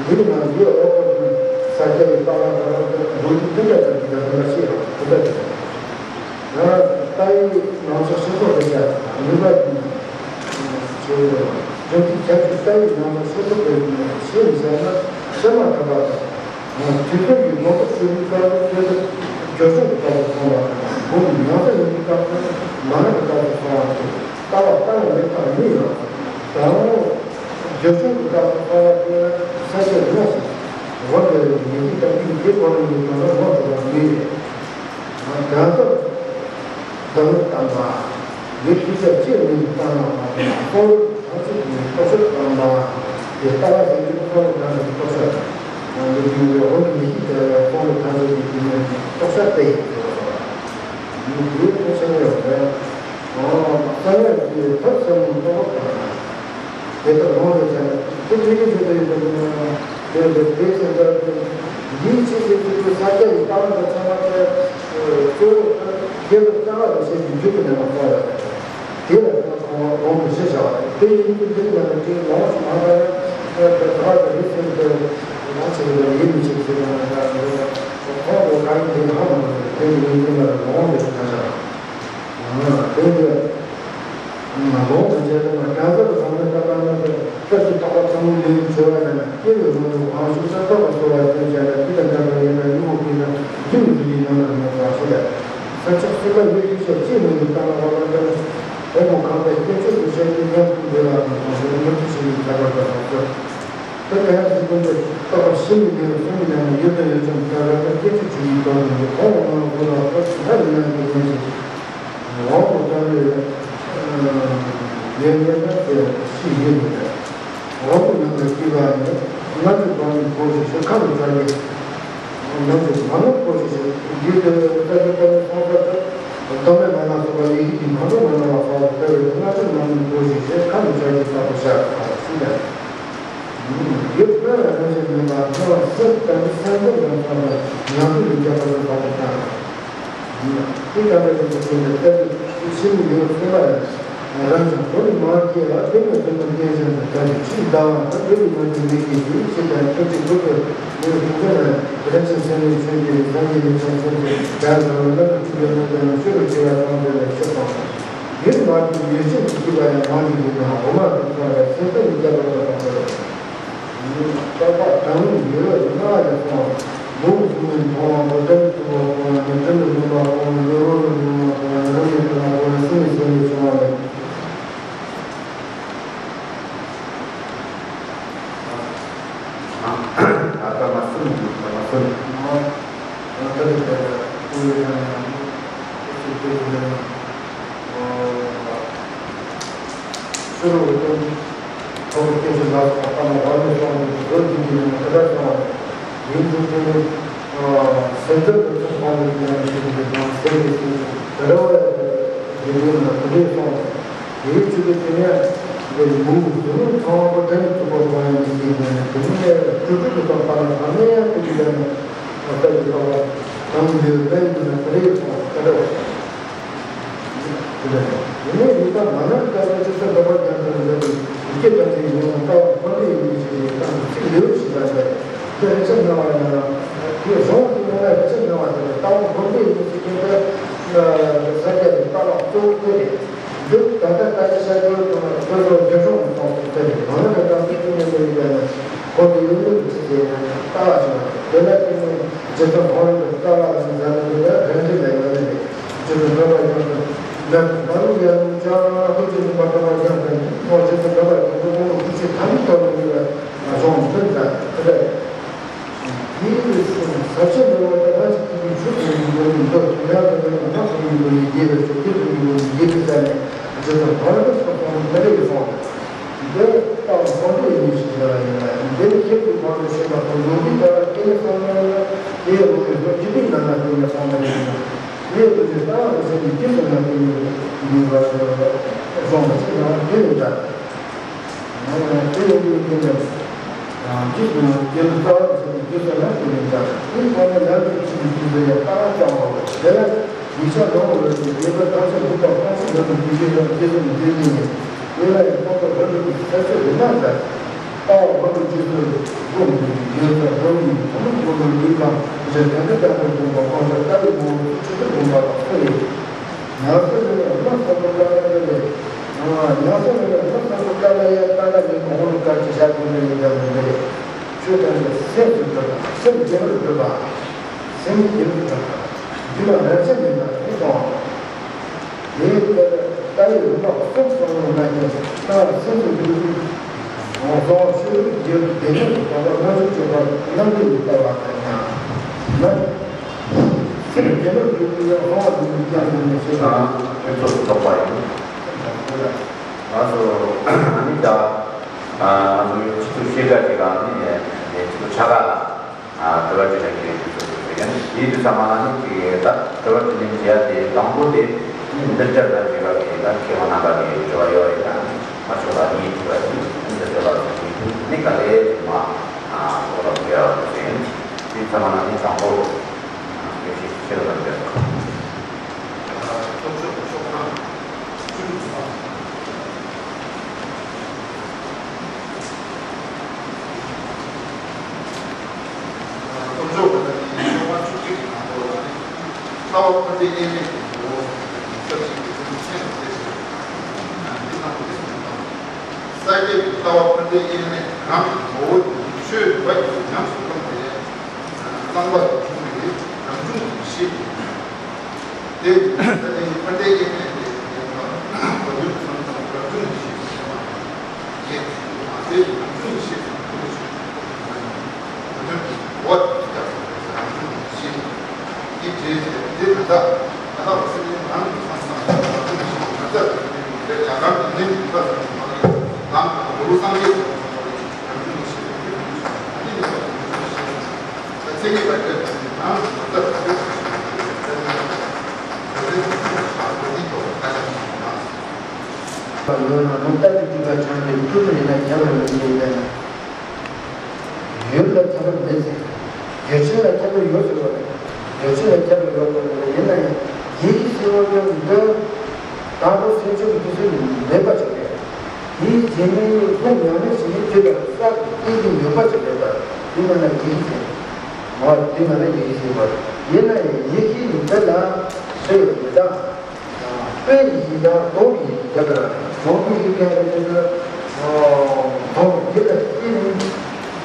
འདིའི་ནང་འདིའི་འོག་ཏུ་ས་སྐྱ་པའི་ལྟ་བ་ལྟར་དུ་འགོད་རྒྱུ་དེ་འདྲ་ལྟར་གྱི་ལྟ་བ་ཤེས་རོགས་དེ་ལྟར་གྱི། ཡང་ལྟ་བའི་ནང་གསེས་སོ་སོ་རེ་བྱ་གཉིས་པ་ཡིན། ཆེ་བའི་རྒྱུ་མཐུན་ཁྱད་ཆོས་ལྟ་བའི་ནང་གསེས་སོ་སོ་རེ་ཤེས་མི་བྱ་ན་ཤེས་མ་ཐུབ་པ་དང་། དུས་ཚོད་ཀྱི་ལོ་ཏོག་ཆོས་ལུགས་ལྟར་དུ་དེ་ལ་སྦྱོར་བྱུང་གི་སྐབས་སུ་སོང་བ་དང་། སྒོམ་ཉམས་སུ་ལེན་གྱི་སྐབས་སུ་མ་རིག་གི་སྐབས་སུ་སོང་བ་དང་། ལྟ་བ་ལྟ་བ་མི་རྟག་གཉིས་ཡོད། དང་པོ་སྦྱོར་བྱུང་གི་སྐབས་སུ་སོང་བ་དེ་ས་སྐྱ་རིག་པ་ཞིག་འོ་དེ་ཉེ་ཞིག་དང་ཉིད་དེ་བོར་ནས་དོན་དག་ངོ་ཐུབ་པ་མེད། གང་ཟག་དང་དམ་པ། ཡུལ་ཤེས་བྱ་ཅི་ནུས་བཏང་ལ་མ་བཏང་ཁོང་ཁྲོ་ཐམས་ཅད་ཀྱི་རྟོག་ཚོད་དང་པ། དེ་ལྟ་བ་ཟེར་རྒྱུ་ཁོང་ཁྲོ་ཐམས་ཅད་ཀྱི་རྟོག་ཚོད། འདི་ཡིན་པའི་འོ་ན་ཉེ་ཞིག་དེ་ལ་ཁོང་ཁྲོ་ཐམས་ཅད་ཀྱི་དེ་ནས་རྟོག་ཚོད་དེ་ཡིན་ཟེར་བ། ཡུལ་དེའི་རྟོག་ཚོད་ཡོད་པས། ཨོ། ས་ཡ་གི་ཐབས་ཟབ་མོ་རྟོགས་པ་དང་། དེ་ལྟར་ལོང་བའི་ཆ་ནས་དེ་ཆོས་ཉིད་ཆོས་དང་ཡོད་པ་ཡིན་ན། དེ་ལས་དེའི་སེམས་ལྟར་དུ་འདིའི་ཆོས་ཀྱི་ཚུལ་དུ་ས་སྐྱ་ཡི་ལྟ་བ་དང་ཚང་མ་དེ་གཙོ་བོ་དེ་རྒྱལ་དུ་རྩ་བ་དང་ཞེས་པའི་རྒྱུད་ཀྱི་ནང་ལ་གསུངས་ཡོད། དེ་ལ་ཁོང་ཁོང་ལོང་དུ་ཞེས་བྱ་བ་དེ་ཡིན་གྱི་འདི་ལ་ནི་དེའི་ལོང་ཞིག་མ་ལྟར་ཡང་དེ་ད་དེ་རིགས་ཟེར་དེ་ལོང་ཞིག་ལ་ཡིད་མི་ཆེས་ཟེར་ན་ད་ཁོང་ལོ་གང་ཡིན་དེ་ཧ་མ་གོ་དེ་ཡིན་གྱི་ལ་ལོང་དུ་ཞེས་བྱ་བ། དེ་ལས་ལོང་དུ་བྱས་ཏེ་ན་གང་ཟག་གི་བསམ་བློའི་ལྟ་སྟངས་ནི་སྟོབས་ཀྱིས་ཐོགས་པ་ཚང་མའི་ལུས་བྱེ་བ་ཡིན་ན་སྐྱེ་བའི་ངོ་བོ་གང་ཞིག་སེམས་ཐོག་པ་གསོ་བ་ཡིན་ཅེ་ན་དེ་དང་འདྲ་བ་ཡིན་ན་ཡུལ་བོ་ཀུན་ན་རྒྱུ་ནི་རྒྱུ་ཡི་ནང་ན་མེད་པ་ཞིག་ལས། ས་ཆ་གསུམ་པ་ཡུལ་ཤེས་བྱ་ཅི་ནུས་སུ་བཏང་བ་ལ་ལྟར་ཕུང་པོ་གང་དག་སྐྱེ་མཆེད་དུ་བྱས་ཏེ་ཉམས་སུ་འགྲོ་བ་དང་གང་ཞིག་མྱུར་དུ་ཞིག་ཡིན་ཁྱད་པར་དུ་ལྷག་སོ། དེ་ལྟར་ཡང་གཟུགས་ཀུན་ཏུ་རྟོག་པ་ཤིན་ཏུ་ཉེ་བར་གསུམ་གྱི་ནང་ནས་ཡོད་དང་ཡོད་ཙམ་ལྟར་རབ་ཏུ་སྐད་ཅིག་གཅིག་གིས་རྟོགས་ནས་ཀྱི་ཁོང་ངོ་མ་ལ་ཁོ་ལ་ཁོ་ཚོ་ལྟ་ཡིན་ན་དེ་ཉན་ཞིང་། དབང་པོ་ལྟ་བུའི་ཡོན་ཏན་ལ་དེ་ཤི་ཡོད་མི་འདྲ། དབང་པོ་རྣམ་པར་སྐྱེས་པ་ནི་ལྔ་བཅུ་པ་ནི་གོ་ཞིག་ཞེས་ཁ་ལ་བྱ་ཡི། ལྔ་བཅུ་མ་ནི་གོ་ཞིག་ཞེས་འདི་ལྟ་བུའི་ལྟ་བུའི་ལྟ་བུའི་སོང་ས་ལྟར་བདག་མེད་མ་ལ་སོགས་པ་ཡི་གེ་གི་མ་འགྲོ་མ་ནོར་བ་སོགས་ལྟ་བུའི་ལྔ་བཅུ་མ་ནི་གོ་ཞིག་ཞེས་ཁ་ལ་བྱ་ཡི་ལྟ་བུ་བྱ་བ་ཞིག་ཡང་། ཡོད་པར་རང་བཞིན་མེད་པ་སྨྲ་བ་སེམས་དང་སེམས་ཙམ་དང་ཙམ་པ་ཉམས་སུ་ལེན་རྒྱ་བར་དུ་བབ་པ་དང་། དེ་ལྟ་བུ་ཞིག་ཏུ་བྱས་ནས་ལྟ་བུའི་ཤེས་ནི་ཡོད་གསུངས་པ་ཡང་རང་བཞིན་གོ་ནི་མ་སྐྱེས་ལ་དེ་ནི་དོན་དུ་གནས་གཞན་དུ་བྲལ་ཏེ་ཕྱིར་ལྡང་བ་དང་དེ་ལས་མ་གྱུར་མི་སྐྱེ་ཞིང་ཕྱིར་དང་ཐུགས་རྗེ་ཐུགས་ཀྱི་ལུས་ཐུགས་ཀྱི་ལ་རིན་ཆེན་སེམས་ནི་ཆོས་ཀྱི་རིགས་སངས་རྒྱས་ནི་ཆེན་སེམས་ཀྱི་དགྲ་ལ་ལ་ལ་ཆུ་ལ་ལ་ལ་ཆུ་ལ་ཆེ་བ་དང་དེ་ལ་ཆོས་དང་། ཡུལ་མ་དེ་ཡུལ་ཅན་གྱི་སྐྱེས་པ་ཡང་མ་དེ་ཡིན་ན་འོ་མ་དེ་ཚོ་ལ་སེམས་ཙམ་གྱི་རྒྱབ་པ་དང་དང་པོ་རེད། རྟོག་པ་དང་ཡུལ་ལྔ་ལས་སོང་། མུ་གསུམ་མིན་མཐོང་བ་པོ་དེ་ནི་ཐུབ་པ་ཁོང་ནི་དྲིན་དུ་མིན་པ་ཁོང་ནི་ཡུལ་རོ་ནི་མིན་པ་ཁོང་ནི་རང་ཉིད་དུ་ན་ཁོང་ནི་སེམས་ནི་སེམས་ནི་བྱུང་བ་མེད། ད་ལྟ་མ་སེམས་ཀྱི་ད་མ་སེམས། ད་ལྟ་ལས་ཀྱང་ཀུན་ལས་ཀྱང་ཡང་ཀུན་གྱི་ཀུན་ལས་ཀྱང་། ཕྱི་རོལ་གྱི་ཁོ་བོ་སྐྱེ་ཤི་ལ་སོགས་པ་ལ་དབང་མེད་སོང་བའི་བཟོ་བགྱིད་པའི་ནང་དེ་ལྟར་སོང་བ་ཡིན་དུ་དེ་ནི། སེམས་ཙམ་དུ་ཚུར་སྤང་བའི་ཉམས་ཤིང་གི་དང་སེམས་ཀྱི་སེམས་ཀྱི་དེ་ར་བ་ཡ་དེ་ཡིན་ན་དེ་འདྲའི་སོང་བ་དེའི་ཚུལ་དུ་དེ་ནས་འདིར་མུ་གུ་དུ་ཚང་བ་དེ་ནི་ཐུབ་པ་གང་ཡང་མི་ཤེས་ནས་དེ་ནི་སྤྲུལ་སྤྲུལ་དུ་དང་པ་ལ་གང་ནས་ཡང་དེ་ཡིན་ན་ལྟ་བའི་ལྟ་བ་དང་འདིར་ལན་དུ་ན་དེ་རེ་སོང་བ་དེ་ར་བ། དེ་ནས་ཡིན་ན་མ་ན་ཀ་ལ་ཅི་སེ་འདྲ་བ་རྒྱ་མཚོ་ལ་འདི་སྐད་ཀྱང་དེ་ཡིན་ཡང་ལྟ་བ་འཁོར་འདས་ཡིན་ཞེས་ཀྱི་སྟངས་ཚིག་ལེའུ་ཞིག་ལ་འདི་དེ་རིགས་ཆེན་སྣང་བ་ཡིན་ན་དེ་གཞུང་དེ་ཡིན་ན་རིགས་ཆེན་སྣང་བ་དེ་ལྟ་བ་འཁོར་འདས་ཡིན་ཞེས་ཀྱི་དེ་ས་སྐྱ་དེ་ལྟ་བ་གཙོ་བོ་དེ་རེད། འདི་ད་ལྟ་ལྟ་ཅི་བྱ་རྒྱུ་དང་དེ་ཚོ་རྒྱ་གཞུང་གི་སྟངས་སུ་དེ་རེད། མ་ན་ཀ་ལ་དེ་དེ་ནས་དེ་ཡིན་ན་འཁོར་འདས་ཡིན་ལུགས་ཀྱི་ཚིག་དེ་ཡིན་ན་ལྟ་བ་ཞིག་ལ་དེ་ལ་དེ་ནས་རྗེ་བཙུན་ཁོང་རང་གི་ལྟ་བ་ལ་མཛད་ལ་འདི་ལ་རང་རིག་ལ་ཡོད་ནི་རེད། རྗེ་བཙུན་སྒྲོལ་མ་རྒྱལ་པོ་ལ་མ་ལུས་ཡང་ཅང་ལྷོ་རྗེ་བཙུན་པ་སྒྲོལ་མ་རྒྱལ་པོ་ནི་ཐོག་རྗེ་བཙུན་སྒྲོལ་མ་རྒྱལ་པོ་དབང་པོ་སྐུ་ཕྱྭའི་ཐ་མའི་ཐོག་ལ་ཡོད་པ་གཞུང་མཐུན་ལྟར་དེ་ལས། དེའི་རིགས་སུ་ཟབ་ཆོས་འདྲ་བ་དང་ལྷ་ཅིག་ཐུག་པའི་ཆོས་དང་ཡིན་པ་ནི་མདོ་དེ་ཡང་དེ་ལ་ཡང་ལྷ་ཐུག་ཡིན་པ་ནི་རྒྱས་པའི་ཆོས་སྐད་དུ་ཡིན་པ་ནི་རྒྱས་པའི་ས་ནས་རྗེ་བཙུན་བར་དུ་སོགས་པ་ནི་མི་རིགས་སོང་། འདིར་ལྟ་བ་འཁོར་འདས་ཡིན་ཞེས་བྱ་བ་ཡིན་ལ་འདིར་ཤེས་པའི་ཁོང་དུ་ཤེས་པ་དང་ལུགས་འདི་ལྟར་སྐྱེས་ནས་སོང་ན་ཡང་དེའི་ལུགས་ཀྱི་སོ་སྐྱེ་དུས་ནང་ན་སྐྱེས་ནས་སོང་བ་ཡིན་ན། དེའི་ལུགས་ཀྱི་ལྟ་བ་དང་སེམས་ཀྱི་རྒྱུད་སོང་ན་སྐྱེས་ནས་ཡིན་པར་གསུངས་པ་ཞིག་ཡང་དེ་ཡིན་ལ། དེ་ཡིན་དུས་དེ་ནས་རྒྱུད་ཀྱི་རྒྱུད་ལྟ་བ་དང་སེམས་ཀྱི་རྒྱུད་སོང་ན་སྐྱེས་ནས་ལྟ་དེའི་ཐོག་ནས་ལམ་གྱི་ཆོས་ཀྱི་རྒྱུད་སོང་ཡང་ལྟ་བ་སྐྱོང་བ་དེ་ལ། ཡིག་ཆ་ནང་དུ་ཡོད་པའི་ཡོད་པའི་ཐམས་ཅད་འདུས་པ་ཐམས་ཅད་ཡོད་པའི་ཡེ་ཤེས་ལ་སྐྱེ་ཚུལ་འདི་ནི་དེ་ལ་ཡང་ཐོག་མཐའ་བར་དུ་གི་ས་ཆ་རིམ་པ་ལྟར་ལྟ་བ་བར་དུ་རྗེས་སུ་འགྲོ་མི་དགོས་པའི་ཡོད་ཚད་འགྲོ་མི་ཐོག་མ་འགྲོ་མི་ལུས་ལ་རྗེ་དོན་དུ་ལྡན་པའི་དགོངས་པ་གང་ལྟར་ལྟ་བའི་ངོ་བོ་ཆོས་ཀྱི་དགོངས་པ་ལ་ཐུག་ཡོད། ཉམས་སུ་ལེན་ཡང་མ་བསམ་པ་ཀ་ལ་ཡ་ལས། ཉམས་སུ་ལེན་ཡང་མ་བསམ་པ་ཀ་ལ་ཡ་ལྟ་ན་ནི་གོང་རུ་བཀའ་ཅི་བྱ་དགོས་ནི་ཡིན་ཀྱང་མི་འདུག་ཆོས་དང་ནི་སེམས་སུ་གྲུབ་པ་སེམས་རྒྱལ་བར་གྲུབ་པ། སེམས་ཀྱི་རྒྱུད་ལ་རབ་བྱེད་མེད་པ་དེ་དང་། དེའི་ལྟར་ལྟ་བའི་རིམ་པ་གསུམ་གསུངས་པ་ན་ཡང་ལྟ་བ་སེམས་སུ་འདུས་ཏེ། གསང་བ་ཆོས་ལུགས་རྒྱལ་བའི་སྡེ་སྣོད་ཀྱི་དགོངས་པ་ལྔ་བཅུ་གཅོད་པ་རྣམ་འགྲེལ་ལས་བལྟ་བ་དང་ཡང་ན། སེམས་རྒྱལ་བ་སྒྲུབ་པའི་གསང་བ་སྒྲུབ་པའི་སྐྱབས་འགྲོ་ནས་ཞེས་པ། ཨ་ཕན་ཚུན་རྫོགས་པ་ཡིན། ང་ཚོ་ཨ་ནི་ད་ང་ཚོ་ཆེད་དུ་ཤེས་བྱ་ཅིག་ཨ་ནི་ཆེད་དུ་ཆ་ག་ལ། ཨ་དེ་བ་ཅི་ལ་ཁྱེད་ཀྱིས་ཞུ་དགོས་ཟེར་ཡང་ཡིད་དུ་ཚང་མ་ནི་ཅིག་ད་དེ་བ་ཅི་ལེན་བྱེད་ཡ་དེ་དང་པོ་དེ་འདི་འདྲ་ལ་ཅིག་ལ་ཅིག་ད་མཁས་དབང་རྣམ་པ་གི་དྲི་བ་ཡོད་རེད། ད་མ་ཆོག་ལ་ཉིད་དྲི་བ་ཅིག་འདི་འདྲ་ལ་ཅིག་ཉིད་དུ་ནི་ག་ལེ་ཅིག་མ་ཨ་གོ་ལ་ཡོད་རེད་ཟེར་ཡིན། ཡིད་དུ་ཚང་མ་ནི་དང་པོ་ཨ་དེ་ཞིག་ཁྱེད་ལ་འདོད། སྟོབས་འབྱོར་པ་དང་ནི་ཤོག་ཁ་བཅུ་གཅིག་གི་ནང་ལོགས་ལ་ནི། ལྟ་བ་འཕུར་ལྡིང་དབྱེར་མེད་ཀྱི་ངོ་བོ་ཟེར་བའི་ཚབ་ཞིག་གི་ཚུལ་མཚན་དུ་གསལ་ཞིང་། འདི་ནང་དུ་གསུངས་པ། ས་སྐྱ་པའི་ལྟ་བ་འཕུར་ལྡིང་དབྱེར་མེད་རང་གི་ངོ་བོ་དེ་ཆོས་རིག་པ་ཉིད་ཉམས་སུ་བླངས་ཏེ། བླངས་པ་དང་བྱུང་བའི་རང་བྱུང་གི་གཤིས། དེ་ཡི་ས་སྟེང་འཕུར་ལྡིང་དབྱེར་མེད་དེ་ཡིན་པ། གོ་རྒྱུ་ཚང་ཚང་རང་བྱུང་གི་གཤིས་སུ་ཐལ་བ་ཡིན། དེ་ཡི་རང་བྱུང་གི་གཤིས་སུ་ཐལ་བ་ཞིག་གོ་རྒྱུ་གོ་རྒྱུ་གི་འོད་ཀྱི་རྒྱབ་ཏུ་རང་བྱུང་གི་གཤིས་དེ་བྲིས་ཏེ། དེ་ད་ལྟ་ང་དག་པ་སེམས་ཅན་རང་གི་སེམས་སམ་རང་བྱུང་གི་གཤིས་ང་རྒྱལ་དུ་ཡོད་པའི་རྒྱ་གར་གྱི་གནས་ཀྱི་ཡུལ་ལ་སོགས་པ་ལ་ལམ་དང་གུ་རུ་སངས་རྒྱས་ཀྱི་རང་བྱུང་གི་གཤིས་དེ་རང་བྱུང་གི་གཤིས། མཚན་ཉིད་པ་དེ་ཚོ་ཞེས་པ་མཚན་ཉིད་པ་དེ་ནང་གི་མ་རྩ་ཐ་དད་པ་ཞིག་ཡོད་པའི་ཚད་མའི་ཐོག་ནས་ཐ་དད་པ་ནི་ཐོག་ཐ་དད་པ་ཞིག་ཡིན་ན། ཡོད་ན་མ་རྩ་དེ་སྒྲུབ་པ་ཆགས་པའི་སྤྲུལ་པ་ཡིན་ན་ཁྱད་པར་མི་འདུག་ལབ་ན། ཡུལ་ལ་ཁྱད་པར་མེད་ཟེར། རྒྱུ་ཆེན་ལ་ཁྱད་པར་ཡོད་ཟེར་བ་རེད། རྒྱུ་ཆེན་ལ་ཁྱད་པར་ཡོད་དགོས་ནི་རེད། ཡིན་ན་ཡང་ཡིད་ཀྱི་སེམས་དབང་སྐྱོན་འདི་དང་པོ་སེམས་བྱུང་གི་དུས་སུ་མེད་པ་ཞིག་རེད། དེའི་རྗེས་ནས་སྔོན་མྱ་ངན་བྱེད་ཀྱི་དུས་ལ་བསགས་ཀྱི་སྐྱེ་གི་ཡོད་པ་ཞིག་རེད་པ། དེ་མིན་ན་ཡིད་ཀྱི་སེམས། འོ་དེ་མིན་ན་ཡིད་ཀྱི་སེམས་པ། ཡིན་ན་ཡང་ཡིད་ཀྱི་འདི་ལ་ཟེར་ཡོད་མི་འདུག་དཔེ་ཡིན་ན་སྡོང་གི་ཡིན་ཀྱང་ར། སྡོང་གི་ཡིན་ཀྱང་ར་དེ་ཚོ་སྡོང་གི་ལ་སྐྱེ་ནས་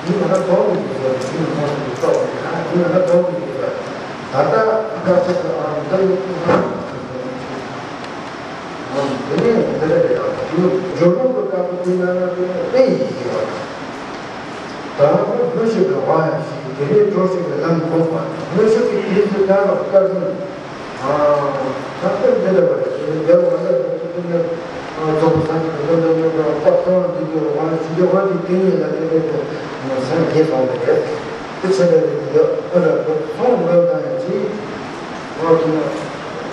འདི་མིན་ན་སྡོང་གི་ཡིན་ཀྱང་འདི་མིན་ན་སྡོང་གི་ཡིན་ཀྱང་འདི་མིན་ན་སྡོང་གི་ཡིན་ཀྱང་ད་ལྟ་དཀའ་ཚེགས་ཀྱི་ཨང་འདི་ཡིན་ཀྱང་། དེ་ནས་འདི་ལ་རེད། ཡང་སྦྱོར་ལུགས་ཀྱི་སྐབས་སུ་དེ་ན་ན་དེ་ནས་དཔེ་ཡིན་ཀྱང་ར། དང་པོ་དངོས་གཞི་གི་དབང་ཡང་ཞིག་དེ་ནས་གྲོགས་གཅིག་གི་ལམ་འགོག་པ། དངོས་གཞི་གི་དུས་སུ་ཀ་ལ་སྐབས་སུ། ད་ལྟ་འདི་འདྲ་བ་རེད། འདི་འདྲ་བ་ལ་འདི་ཚོ་ནི་རྫོགས་པ་སངས་རྒྱས་ཀྱི་སྟོང་ཉིད་ཀྱི་དཔལ་གསང་བ་འདུས་པའི་དབང་ཞིང་གི་དབང་གི་དེ་ཉིད་ལ་དེ་འདྲ་དུ་སངས་རྒྱས་སོང་བ་རེད། དེ་ཆེ་ལ་རེད་འདི་འདྲ་བ་ལ་སོང་འདོད་དང་ཡང་ཅི། དབང་གི་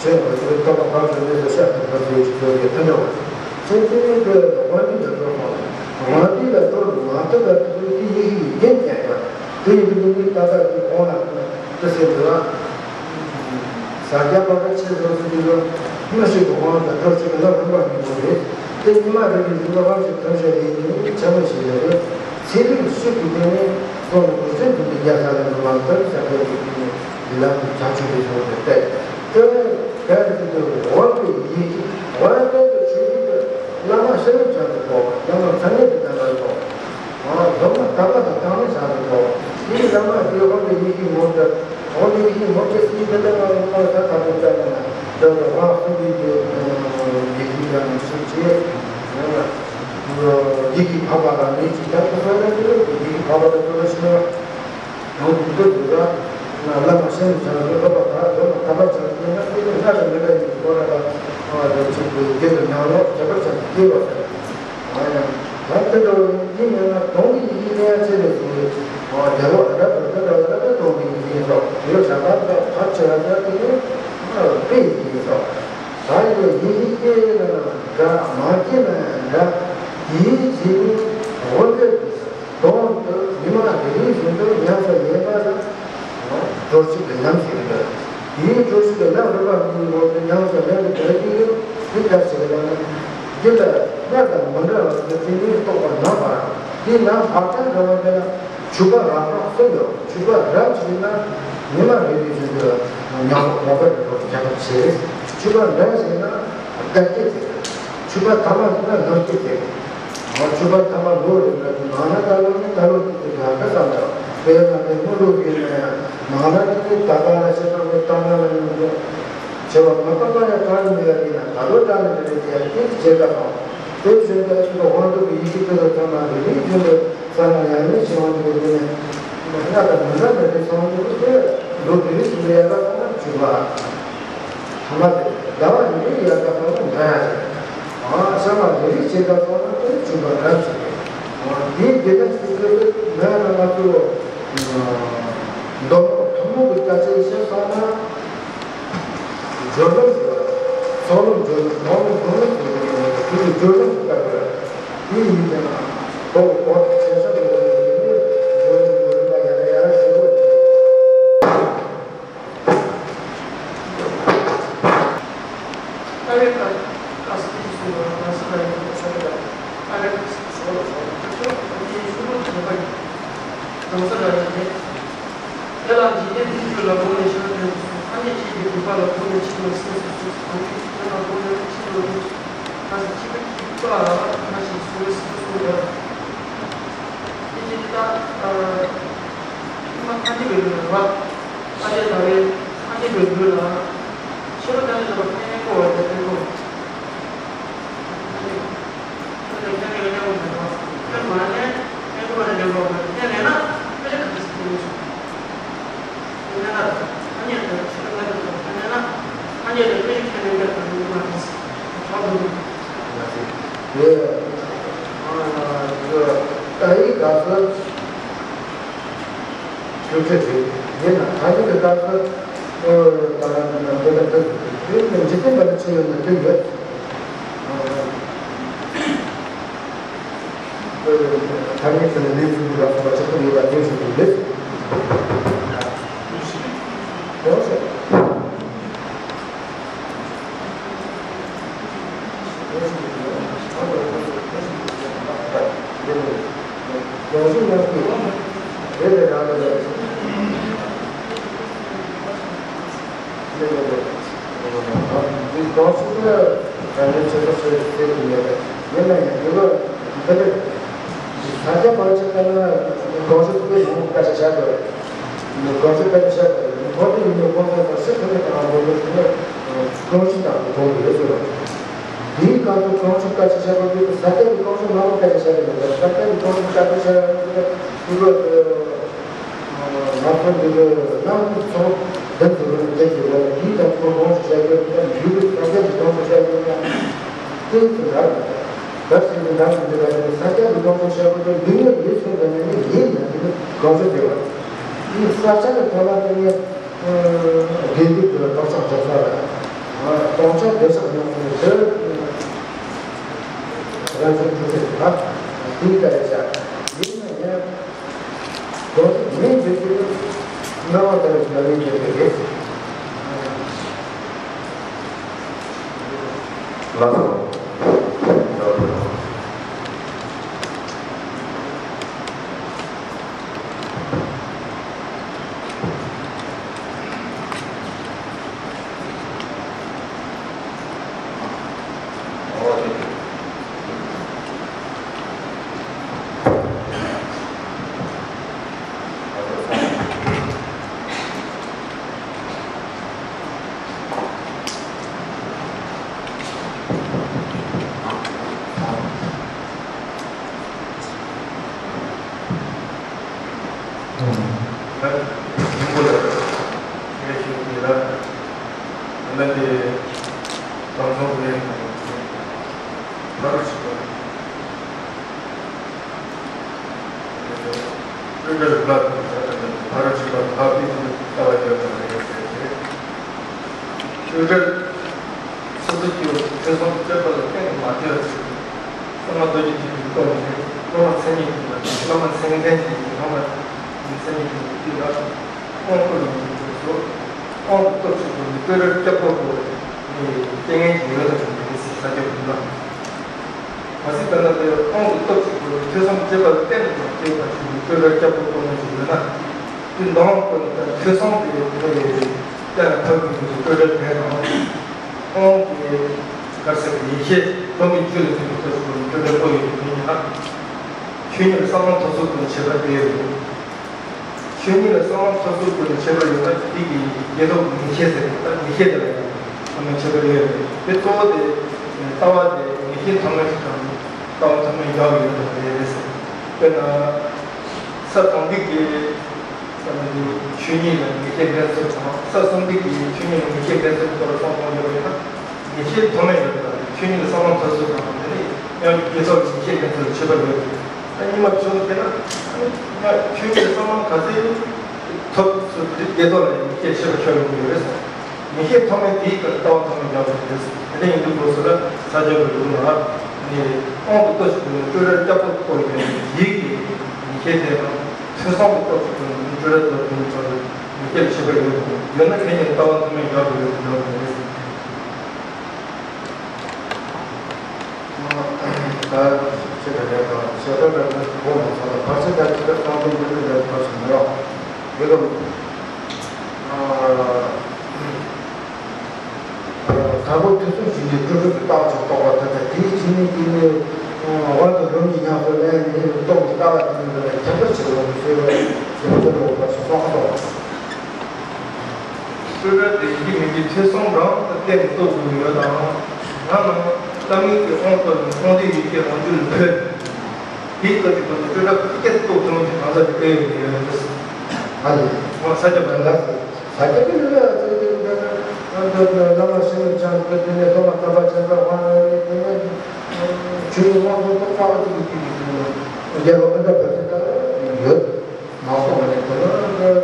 ཆེ་བ་ཡོད་སྟོབས་པ་གང་དུ་གནས་སུ་ཤར་དུ་བབས་ཡོད་ཀྱི་འདོད་པའི་དེ་འདྲ་བ་རེད། ཆེ་དེ་ནི་འདི་དབང་འདུས་ལ་སྤྲོ་བ། དབང་འདུས་ལ་སྤྲོ་བ་མ་ཐུབ་པ་དེ་ཚོ་དེ་ཡིད་ཀྱི་རྒྱན་ཀྱང་ཡང་དེ་ཡིན་པའི་ནི་ད་ལྟ་གི་དབང་ལ་དེ་ཟེར་འདུག་ལ། ཟབ་རྒྱས་པ་ག་ཆེ་སོང་ཟེར་དུས་ལ། དངོས་གཞི་གི་དབང་དང་གྲོགས་གཅིག་གི་ལམ་རིམ་པ་གཉིས་པོ་རེད། དེ་ཉི་མ་རེ་རེ་བཞིན་དུ་དབང་ཞིག་ཐོན་བྱ་ཡིན་ནི་ཆེན་མོ་ཞིག་ཡོད་རེད། ཚེ་རིང་ཤུགས་ཀྱི་སྟེང་ནས་སོང་ནས་འོད་ཟེར་འདི་འདི་རྒྱ་ས་ལ་འགྲོ་བ་ལྟར་ཟབ་རྒྱས་ཀྱི་སྟེང་ནས་ལམ་དུ་བྱང་ཆུབ་པའི་སོང་དུ་བལྟས། དེ་ནས་གལ་སྲིད་དུ་འོག་གི་ཡིད་ཀྱི་འོག་སྟེང་དུ་ཆོས་ཀྱི་བླ་མ་ཤེས་རབ་ཅན་དུ་གོ། བླ་མ་ཚ་ནད་ཀྱི་རྣམ་པར་གོ། འོ་སྡོམ་པ་དམ་པ་དང་དམ་ལས་བྱང་དུ་གོ། དེའི་བླ་མ་དེའི་འོག་གི་ཡིད་ཀྱི་ངོ་བོ། འོག་གི་ཡིད་ཀྱི་ངོ་བོ་དེ་སྲིད་དེ་ལྟར་ང་ལ་ཁོང་ལ་ད་ད་དུ་བལྟས་ན་འདི་ལ་དབང་གསུམ་པའི་དེ་ཡིད་ཀྱི་ཡང་ཤེས་བྱེད། ཡིད་ཀྱི་འཕགས་པ་ལ་མེད་ཅིག་ད་དུ་གསོལ་རས་དེ་ཡིད་ཀྱི་འཕགས་པ་ལ་གསོལ་རས་ཞུ་བ། ཡང་དེ་ཚོ་དེ་ལ་བླ་མ་ཤེས་རབ་ཅན་དུ་སློབ་པ་དག་སློབ་པ་དམ་པ་ཅན་དུ་ཡིན་ན་དེ་ནི་སྔར་ལས་མི་འདྲ་ཡིན་གྱི་སྐོར་ལ་ཅིག་དགེ་དང་ཉམས་ལོག་ཁྱད་པར་ཅན་དུ་སྐྱེ་བ་ཟེར། ཡང་ད་དེ་འདྲ་བ་ཡིན་ན་སྟོང་གི་ཡིད་ཀྱི་གནས་ཡ་ཆེ་ལས་སུ་རྒྱལ་བ་ཨ་ར་བར་དུ་འདྲ་བ་ལ་སྟོང་གི་ཡིད་ཀྱི་ཡིན་སོགས་དེ་ལ་བྱ་བ་དང་བར་ཆེ་བ་དང་དེ་ནི་དཔེ་ཡིན་སོགས་ད་ཡི་ཡིད་ཀྱི་ན་འདྲ་མ་སྐྱེས་ན་འདྲ་ཡིད་ཀྱི་འོ་འདོད་དེ། དོན་དུ་ཉི་མ་རེ་རེ་བཞིན་དུ་ཉམས་སུ་ལེན་པ་ལ་གྲོགས་གཅིག་གི་ལམ་ཞིག་ཡིན། དེའི་གྲོགས་གཅིག་གི་ལམ་རིམ་པ་གཉིས་ངོ་བོ་ཉམས་སུ་ལེན་པའི་བར་གྱི་ཡུལ་དེ་ག་ཞིག་ལ་ན། རྒྱུད་ལ་སྔར་དང་མི་འདྲ་བ་དེ་ཚེ་ནི་རྟོགས་པ་ན་བར་དེ་ན་བག་ཆགས་འདྲ་བ་དེ་ལ་ཆུ་བ་རགས་པ་གསུམ་ཡོད། ཆུ་བ་རབ་ཞིག་ན་ཉི་མ་རེ་རེ་བཞིན་དུ་ཉམས་པ་ངོ་བོ་རེ་རེ་ཁྱད་པར་ཆེ། ཆུ་བ་འདྲ་ཞིག་ན་སྐད་སྐྱེ་ཆེ། ཆུ་བ་ཐ་མ་ཞིག་ན་ལོ་སྐྱེ་ཆེ། ང་ཆུ་བ་ཐ་མ་ལོ་རེ་ལ་ནང་ན་ད་ལོ་ནི་ད་ལོ་ཅིག་ཏུ་ཡག་ག་བསམ་ཡང་དཔེར་ན་དེ་སྔོན་ལོ་ཡིན་ན་ཡང་ནང་ན་དེ་ནི་ད་ག་ལ་ཤེས་པ་མི་ལྟ་ན་ལ་ཡོང་འདུག་བྱེད་པ་མ་བཏང་ན་ཡང་གྲ་ནི་མེད་ཡ་ཡིན་ན་ད་ལོ་གྲ་ནི་མེད་རེད་དེ་ཡང་སྐྱེ་གི་བྱེད་ཀ་དང་ དེ་བཞིན་དུ་ཨ་ཅི་ཀ་དབང་དུ་གི་ཡི་གེ་དེ་ལ་ཚང་མ་རེ་རེ་བཞིན་དུ་ས་ལ་ཡང་ཡང་ཞིག་དབང་དུ་གི་དེ་ནས་ལྔ་དང་མི་འདྲ་མི་འདྲ་ཚང་དུ་དེ་མདོ་དེ་རེ་བཞིན་དུ་ཡལ་ག་ཚང་ན་བཅུ་པ། ཐ་མ་དེ་ཟླ་བ་ཉི་མའི་ཡལ་ག་ཚང་ན་འདྲ་ཡ་རེད། ཨ་ས་ལ་རེ་རེ་བྱེད་ག་ཚང་ན་དེ་བཅུ་པ་འདྲ་བྱེད་རེད། ཨ་དེའི་དེ་ལ་ཞིག་དེ་ལ་ང་རང་ང་ཚོ་མདོ་ཐུན་མོང་གི་སྐད་ཆ་བཤད་སོང་ན། སྦྱོར་ལམ་ཟེར་བ། ཚོགས་ལམ་སྦྱོར་ལམ་སྟོང་ལམ་སྒོམ་ལམ་ཟེར་བ་དེ་ནི་སྦྱོར་ལམ་གྱི་སྐབས་ལ་དེ་ཡིན་ཀྱང་ཁོ་གོ་ཆེ་ས་དེ་ལ་དེ་ནི་སྦྱོར་ལམ་སྒོམ་ལམ་ཡར་ཡར་ཞུ་བ་དེ། ཨ་རེ་ཀ་ཀ་སི་ཏི་སུ་ར་ན་སི་ར་ཡིན་ས་རེ་ཀ་ཨ་རེ་ཀ་སི་ཏི་སུ་ར་ས་རེ་ཀ་ཁྱོད་ཁྱོད་ཁྱོད་ཁྱོད་ཁྱོད་ཁྱོད་ཁྱོད་ཁྱོད་ཁྱོད་ཁྱོད་ཁྱོད་ཁྱོད་དེ་ལ་འཇིག་རྟེན་ཐམས་ཅད་ལ་དགོངས་ནས་ཤེས་པ་དོན་དུ་གསུངས། ཐ་སྙད་གཅིག་གི་སྒྲུབ་པ་ལ་དགོངས་ནས་ཕྱིར་ལ་སེམས་སུ་གསུངས། གང་གིས་དེ་ལ་དགོངས་ནས་ཕྱིར་ལ་དགོངས་ཤིག །ད་ཅི་ཕྱི་པ་གཅིག་པ་ལ་ཐ་ཤིག་གསུངས་པའི་སྲིད་པ་གསུངས་ཡོད། དེ་བཞིན་དུ་ད་ཐ་མ་ཐ་སྙད་པའི་ལུགས་ལ་ཐ་སྙད་ལྟ་བའི་ཐ་སྙད་པའི་ལུགས་ལ་ཕྱི་རོལ་ཐ་སྙད་ལ་ཐ་སྙད་གོ་བ་དེ་སྟོན་གོ། ད་ཡིག་དག་ས་ཆོས་ཁྲིད་རེད། ཡིན་ན་ད་ཡིག་གི་དག་ས་ད་ལ་འདི་ལ་འདི་འདི་འཇིག་རྟེན་པ་ལ་ཆེ་ཡོད་ན་དེ་ཡོད། ཐ་སྙད་ཚུལ་ལས་ཚུལ་ལ་སོགས་པ་ཆགས་པ་ཡོད་པ་དེ་ཚུལ་དུ་མེད། ཡོང་ཤོག །ཡོང་ཤོག་ཡོང་ཤོག །རེ་རེ་རང་རེ་རེ། འདི་གོང་ཞུ་དེ་ལ་ད་ནི་ཆེད་དུ་ཟེར་ཟེར་གྱི་མེད་པས། ཡིན་ན་ཡང་འདི་ལ་འདི་ལ་ས་སྐྱ་པཎ་ཆེན་ལྟར་ན་གོང་ཞུ་དེ་མང་པོ་སྐད་ཆ་བཤད་དགོས་རེད། གོང་ཞུ་སྐད་ཆ་བཤད་དགོས་རེད། གོང་དུ་ཡིན་པའི་གོང་ས་དང་སྲིད་ཐོག་ནས་དང་པོ་ལ་དེ་ནས་གོང་ཞུ་དང་གོང་དུ་ཡོད་ཟེར་བ། དེའི་སྐབས་སུ་གོང་ཞུ་སྐད་ཆ་བཤད་པ་དེ་ས་སྐྱ་གི་གོང་ཞུ་མང་པོ་སྐད་ཆ་བཤད་དགོས་རེད། ས་སྐྱ་གི་གོང་ཞུ་སྐད་ཆ་བཤད་ཡ་དེ་ལ་དེ་ལ། ང་ཚོ་འདི་གའི་གནའ་བོའི་ཚོགས་འདི་ཚོ་ལ་འདི་ཡོད་ལ་དེའི་དང་པོ་གོང་དུ་བཤད་རྒྱུ་དང་ཡུལ་གྱི་ས་སྐྱ་གི་གོང་དུ་བཤད་རྒྱུ་ཡང་དེ་ཚོ་རག་།ད་ཕྱིན་ཅི་ནང་དུ་འདི་ལ་ས་སྐྱ་གི་གོང་དུ་བཤད་རྒྱུ་དེ་འདི་ནས་ཡིད་ཚིམ་པ་ནས་ནི་ཡིན་ལ་དེ་ནི་གོང་དུ་བསྡད་པ། དེའི་ས་སྐྱ་གི་ཐོག་ལ་དེ་ནི་དགེ་སྡིག་གི་སྟོང་ཆ་འཇོག་ས་ལ་སྟོང་ཆ་བདེ་གཤེགས་ཡོང་ནས་དེ་རང་བཞིན་གྲུབ་པའི་ཐབས་དེའི་ལྟར་བྱ། ཡིན་ན་ཡང་། ལོ་ངའི་འཇོན་ཐང་ནི་སྣང་བ་ལྟ་བུའི་ལམ་ཡིན་པའི་རེད། ལགས་སོ། ད་ཡིན་པོ་ལ་ངས་ཞུ་གི་ལ། ང་འདི་བང་སོང་ངས་ད་རུ་ཞིག་པ། སྤྲོས་བྲལ་ལ་ད་རུ་ཞིག་པ་ད་དུས་ཀྱི་ལྟ་བ་ཡོད་པ་རེད་ཟེར་ཏེ། སྤྲོས་བྲལ་སོ་སོ་སྐྱེ་བོ་ཐོས་བསམ་སྤྱོད་པ་ལ་གཏན་དུ་མ་ལྟོས་ཤིང་། བསམ་པ་རྡོ་རྗེ་ཐེག་པའི་སྟོབས་ནི་སློབ་མ་མཚན་ཉིད་ཀྱི་བླ་མ་མཚན་ལྡན་གྱི་སློབ་མ་མཚན་ཉིད་ཀྱི་བླ་མ་དབང་བསྐུར་ནས་འཇུག་པའི་སོ། དབང་དུ་སྟོབས་ཀྱིས་བསྐུར་ནས་སྤྲོས་བྲལ་སྐྱབས་འགྲོ་བསྐུར་བའི་རྐྱེན་ངན་གྱི་འོད་ལ་བྱུང་བའི་ས་སྐྱ་བུམ་པ། གལ་སྲིད་ད་ལྟ་དེ་དབང་དུ་སྟོབས་ཀྱིས་བསྐུར་བའི་ཐོས་བསམ་སྤྱོད་པ་གཏན་དུ་མ་སྐྱེས་པ་ཞིག་ནི་སྤྲོས་བྲལ་སྐྱབས་འགྲོ་བསྐུར་ནས་འཇུག་ཡོད་ན། དེ་མདོ་དབང་བསྐུར་ནས་ཐོས་བསམ་དེ་གཏན་ལ་ཕབ་དགོས་ཀྱི་སྤྲོས་བྲལ་ཕན་དང་། དབང་གི་གར་ཟེར་བའི་ཡེ་ཤེས་སློབ་མའི་རྒྱུད་ལ་ཐིམ་པའི་སྐབས་སུ་སྤྲོས་བྲལ་བློ་ཡི་དོན་ཡིན་ལ། ཆོས་ཉིད་ལ་གསང་སྔགས་ཐོབ་ཚུལ་དང་ཁྱད་པར་དེ་ཡོད། ཆོས་ཉིད་ལ་གསང་སྔགས་ཐོབ་ཚུལ་དང་ཁྱད་པར་ཡོད་ན་དེ་གི་དགེ་སློང་ངེས་ཤེས་ཟེར་ད་ངེས་ཤེས་དེ་ལ་ཡང་ཐ་མའི་ཁྱད་པར་ཡོད་རེད། དེ་གཙོ་བོ་དེ་ལྟ་བ་དེ་ངེས་ཤེས་ཐ་མ་ཞིག་དང་ ལྟ་བ་ཐུན་མོང་རྒྱག་གི་ཡོད་པ་རེད། དཔེར་ན། ས་དང་པོ་གི་ཆོས་ཉིད་ལ་ངེས་ཤེས་འདྲེན་ཚུལ་དང་། ས་གསུམ་པའི་ཆོས་ཉིད་ལ་ངེས་ཤེས་འདྲེན་ཚུལ་སྐོར་ལ་གསུང་སྟངས་ཡོད་པ་ཡིན་ན། ངེས་ཤེས་མཐོ་དམན་ཡོད་པ་དང་། ཆོས་ཉིད་ལ་བསམ་བློ་འཁོར་ཚུལ་དང་། དེ་ནས་སྙོམས་འཇུག་བསྐྱེད་རྫོགས་ཀྱི་ངེས་ཤེས་འདྲེན་ཚུལ་ལ་ཁྱད་པར་ཡོད་པ་རེད། ད་གཉིས་མ་བྱུང་ཟེར་ན། ཆོས་ཉིད་ལ་བསམ་བློ་ག་ཚོད་ཐོབ་ཚུལ་དེ་བསྐྱེད་རྫོགས་ལ་ངེས་ཤེས་ཁྱད་པར་ཤོར་ཡོང་གི་ཡོད་རེད། ངེས་ཤེས་མཐོ་དམན་དེའི་སྐབས་ལྟ་བ་མཐོ་དམན་རྒྱག་པ་རེད། དེ་འདྲ་ཡིན་དུས་སྐབས་སུ་ལ་ས་སྐྱ་པའི་ལུགས་ལ་ནི་དབང་དུ་ལྟོ་ཞིག་ཏུ་ནི་སྤྲོས་བྲལ་སྐྱབས་སུ་བཀོད་ཡོད་པའི་ཡིད་ཀྱི་ངེས་ཤེས་དེ་དང་། ཐོས་བསམ་དུ་ལྟོ་ཞིག་ཏུ་ནི་སྤྲོས་བྲལ་དུ་ཐོས་ནས་ཚོར་བའི་ངེས་ཤེས་ལ་ཁྱད་པར་ཡོད་དམ། ཡོད་ན་གན་ཡང་ལྟ་བ་མཐོ་དམན་རྒྱག་དགོས་ཡོད་དམ། ཡོད་དམ་མེད་དམ། ད་ཅི་འདྲ་རེད་དང་། ཞེ་དྲག་འདྲ་ན་གོ་མ་སོང་ལ། བར་ཆད་དང་ཅི་འདྲ་གཏོང་དགོས་འདི་འདྲ་རེད་བར་ཆད་མི་རོགས་ཡོད་དམ། དང་པོ་ཐོས་བསམ་བྱས་ནས་སྤྲོས་བྲལ་གྱི་རྟགས་ཅིག་རྟོགས་པ་དེ་དང་། དེའི་རྗེས་ནས་དེ་ནས་དབང་དང་ལུང་གི་ཉམས་སུ་ལེན་ནས་རྟོགས་པའི་ལྟ་བ་དེ་ནི་ཁྱད་པར་ཆེ་བ་ཞེས་པའི་རྒྱུ་མཚན་ལ་བར་ཆད་གཏོང་བ་དང་། སྤྲོས་བྲལ་དུ་ཡིད་ཀྱི་མིག་གིས་ཐོས་བསམ་རང་དང་བསྟན་ནས་རྟོགས་དགོས་ཡོད་དམ། ཡང་ན་བླ་མེད་ཀྱི་དབང་ཐོབ་ནས་སངས་རྒྱས་ཡེ་ཤེས་རང་རྒྱུད་ལ་འཕོས། དེའི་སྐབས་ཀྱི་སྐབས་སུ་སྤྲོས་བྲལ་ཕལ་སྐད་རྟོགས་ཐུབ་མཁན་གང་ཟག་ཅིག་ཨེ་ཡོད་ཡོད་ཟེར། ཨ་ལས། འོ་ས་སྐྱ་པ་ལ་ཟེར། ས་སྐྱ་པའི་ལུགས་ལ་ཟེར་དེ་འདྲ་ན། བླ་མ་ཤིང་རྣམས་ཀྱང་དེ་ནས་སློབ་མ་དམ་པ་ཆེན་པོ་དབང་ནས་དེ་ནས་ཆོས་ཉིད་དབང་ཐོབ་ཐོབ་པ་ཅིག་གི་དུས་ཀྱི་དུས་ལ་རྒྱལ་བ་ཀུན་དགའ་བོ་དེ་ལྟར་ཡོད། མ་གཏོགས་མ་ནས་དེ་ལ་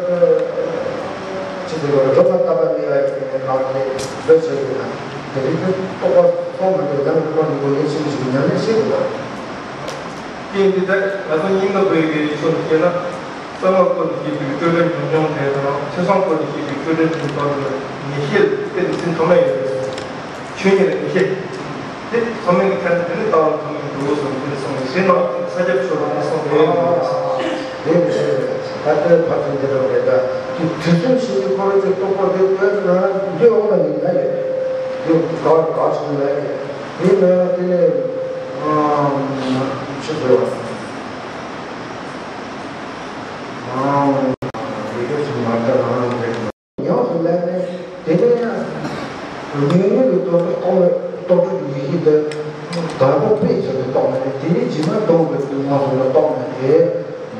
ཅི་ཟེར་བ་རེད། སློབ་མ་དམ་པ་མེད་པ་ཡིན་ནས་ནང་ནས་འདོད་བྱེད་དགོས་ན། དེ་རིགས་ཀྱི་རྟོགས་པ་སོང་མ་ཐུབ་ན་ཁོ་ནི་སྒོ་ནས་ཤིན་ཏུ་ཞིག་ཉམས་ལེན་བྱེད་དགོས་པ་རེད། དེ་འདི་ལྟར་ང་ཚོ་སྙིང་ནོར་བུའི་གི་ཕྱོགས་ནས་བཤད་ན། གསང་སྔགས་སྐོར་ནས་བཤད་པའི་སྤྲོས་བྲལ་ཉམས་མྱོང་དེ་དང་། ཐོས་བསམ་སྐོར་ནས་བཤད་པའི་སྤྲོས་བྲལ་གྱི་བར་དུ་ངེས་ཤེས་དེ་ནི་ཚིག་མཐོ་དམན་ཡོད་རེད། ཆོས་ཉིད་ལ་ངེས་ཤེས་དེ་མཐོ་དམན་གྱི་ཁྱད་དེ་ནི་ལྟ་བ་མཐོ་དམན་འགྲོ་བ་སོགས་འདིར་གསུངས་པའི་ཟིན་ནང་དེ་ས་སྐྱ་ཆོས་ལ་གསུངས་པའི་ཡོད་མ་རེད། དེ་མི་ཤེས་རེད། ད་ལྟའི་བར་དུ་འདི་རང་རེད། ད་དེ་དུས་གསུམ་ཞི་བའི་འཁོར་ལོ་གི་རྟོགས་པ་དེ་བོད་ནང་འདི་འོག་ལ་ཡིན་ན་ཡོད། འདི་ག་ག་ཞིག་ལ་ཡོད། ཡིན་ན་དེ་ནས་ཨམ་ཆི་ཟེར་བ། ཨམ་ཡི་གེ་ཞིག་མ་ལྟ་ན་རེད། ཉམས་སུ་ལེན་ནས་དེ་ནས་ཡང་ཉོན་མོངས་ཀྱི་དོན་དུ་རྟོག་རྟོག་སྒྲུབ་ཀྱི་ཡེ་ཤེས་དེ་དང་པོ་དཔེ་བྱས་ཏེ་རྟོགས་ནས། དེའི་རྗེས་མ་སྡོམ་པའི་དུས་མངོན་སུམ་དུ་རྟོགས་ནས་དེ་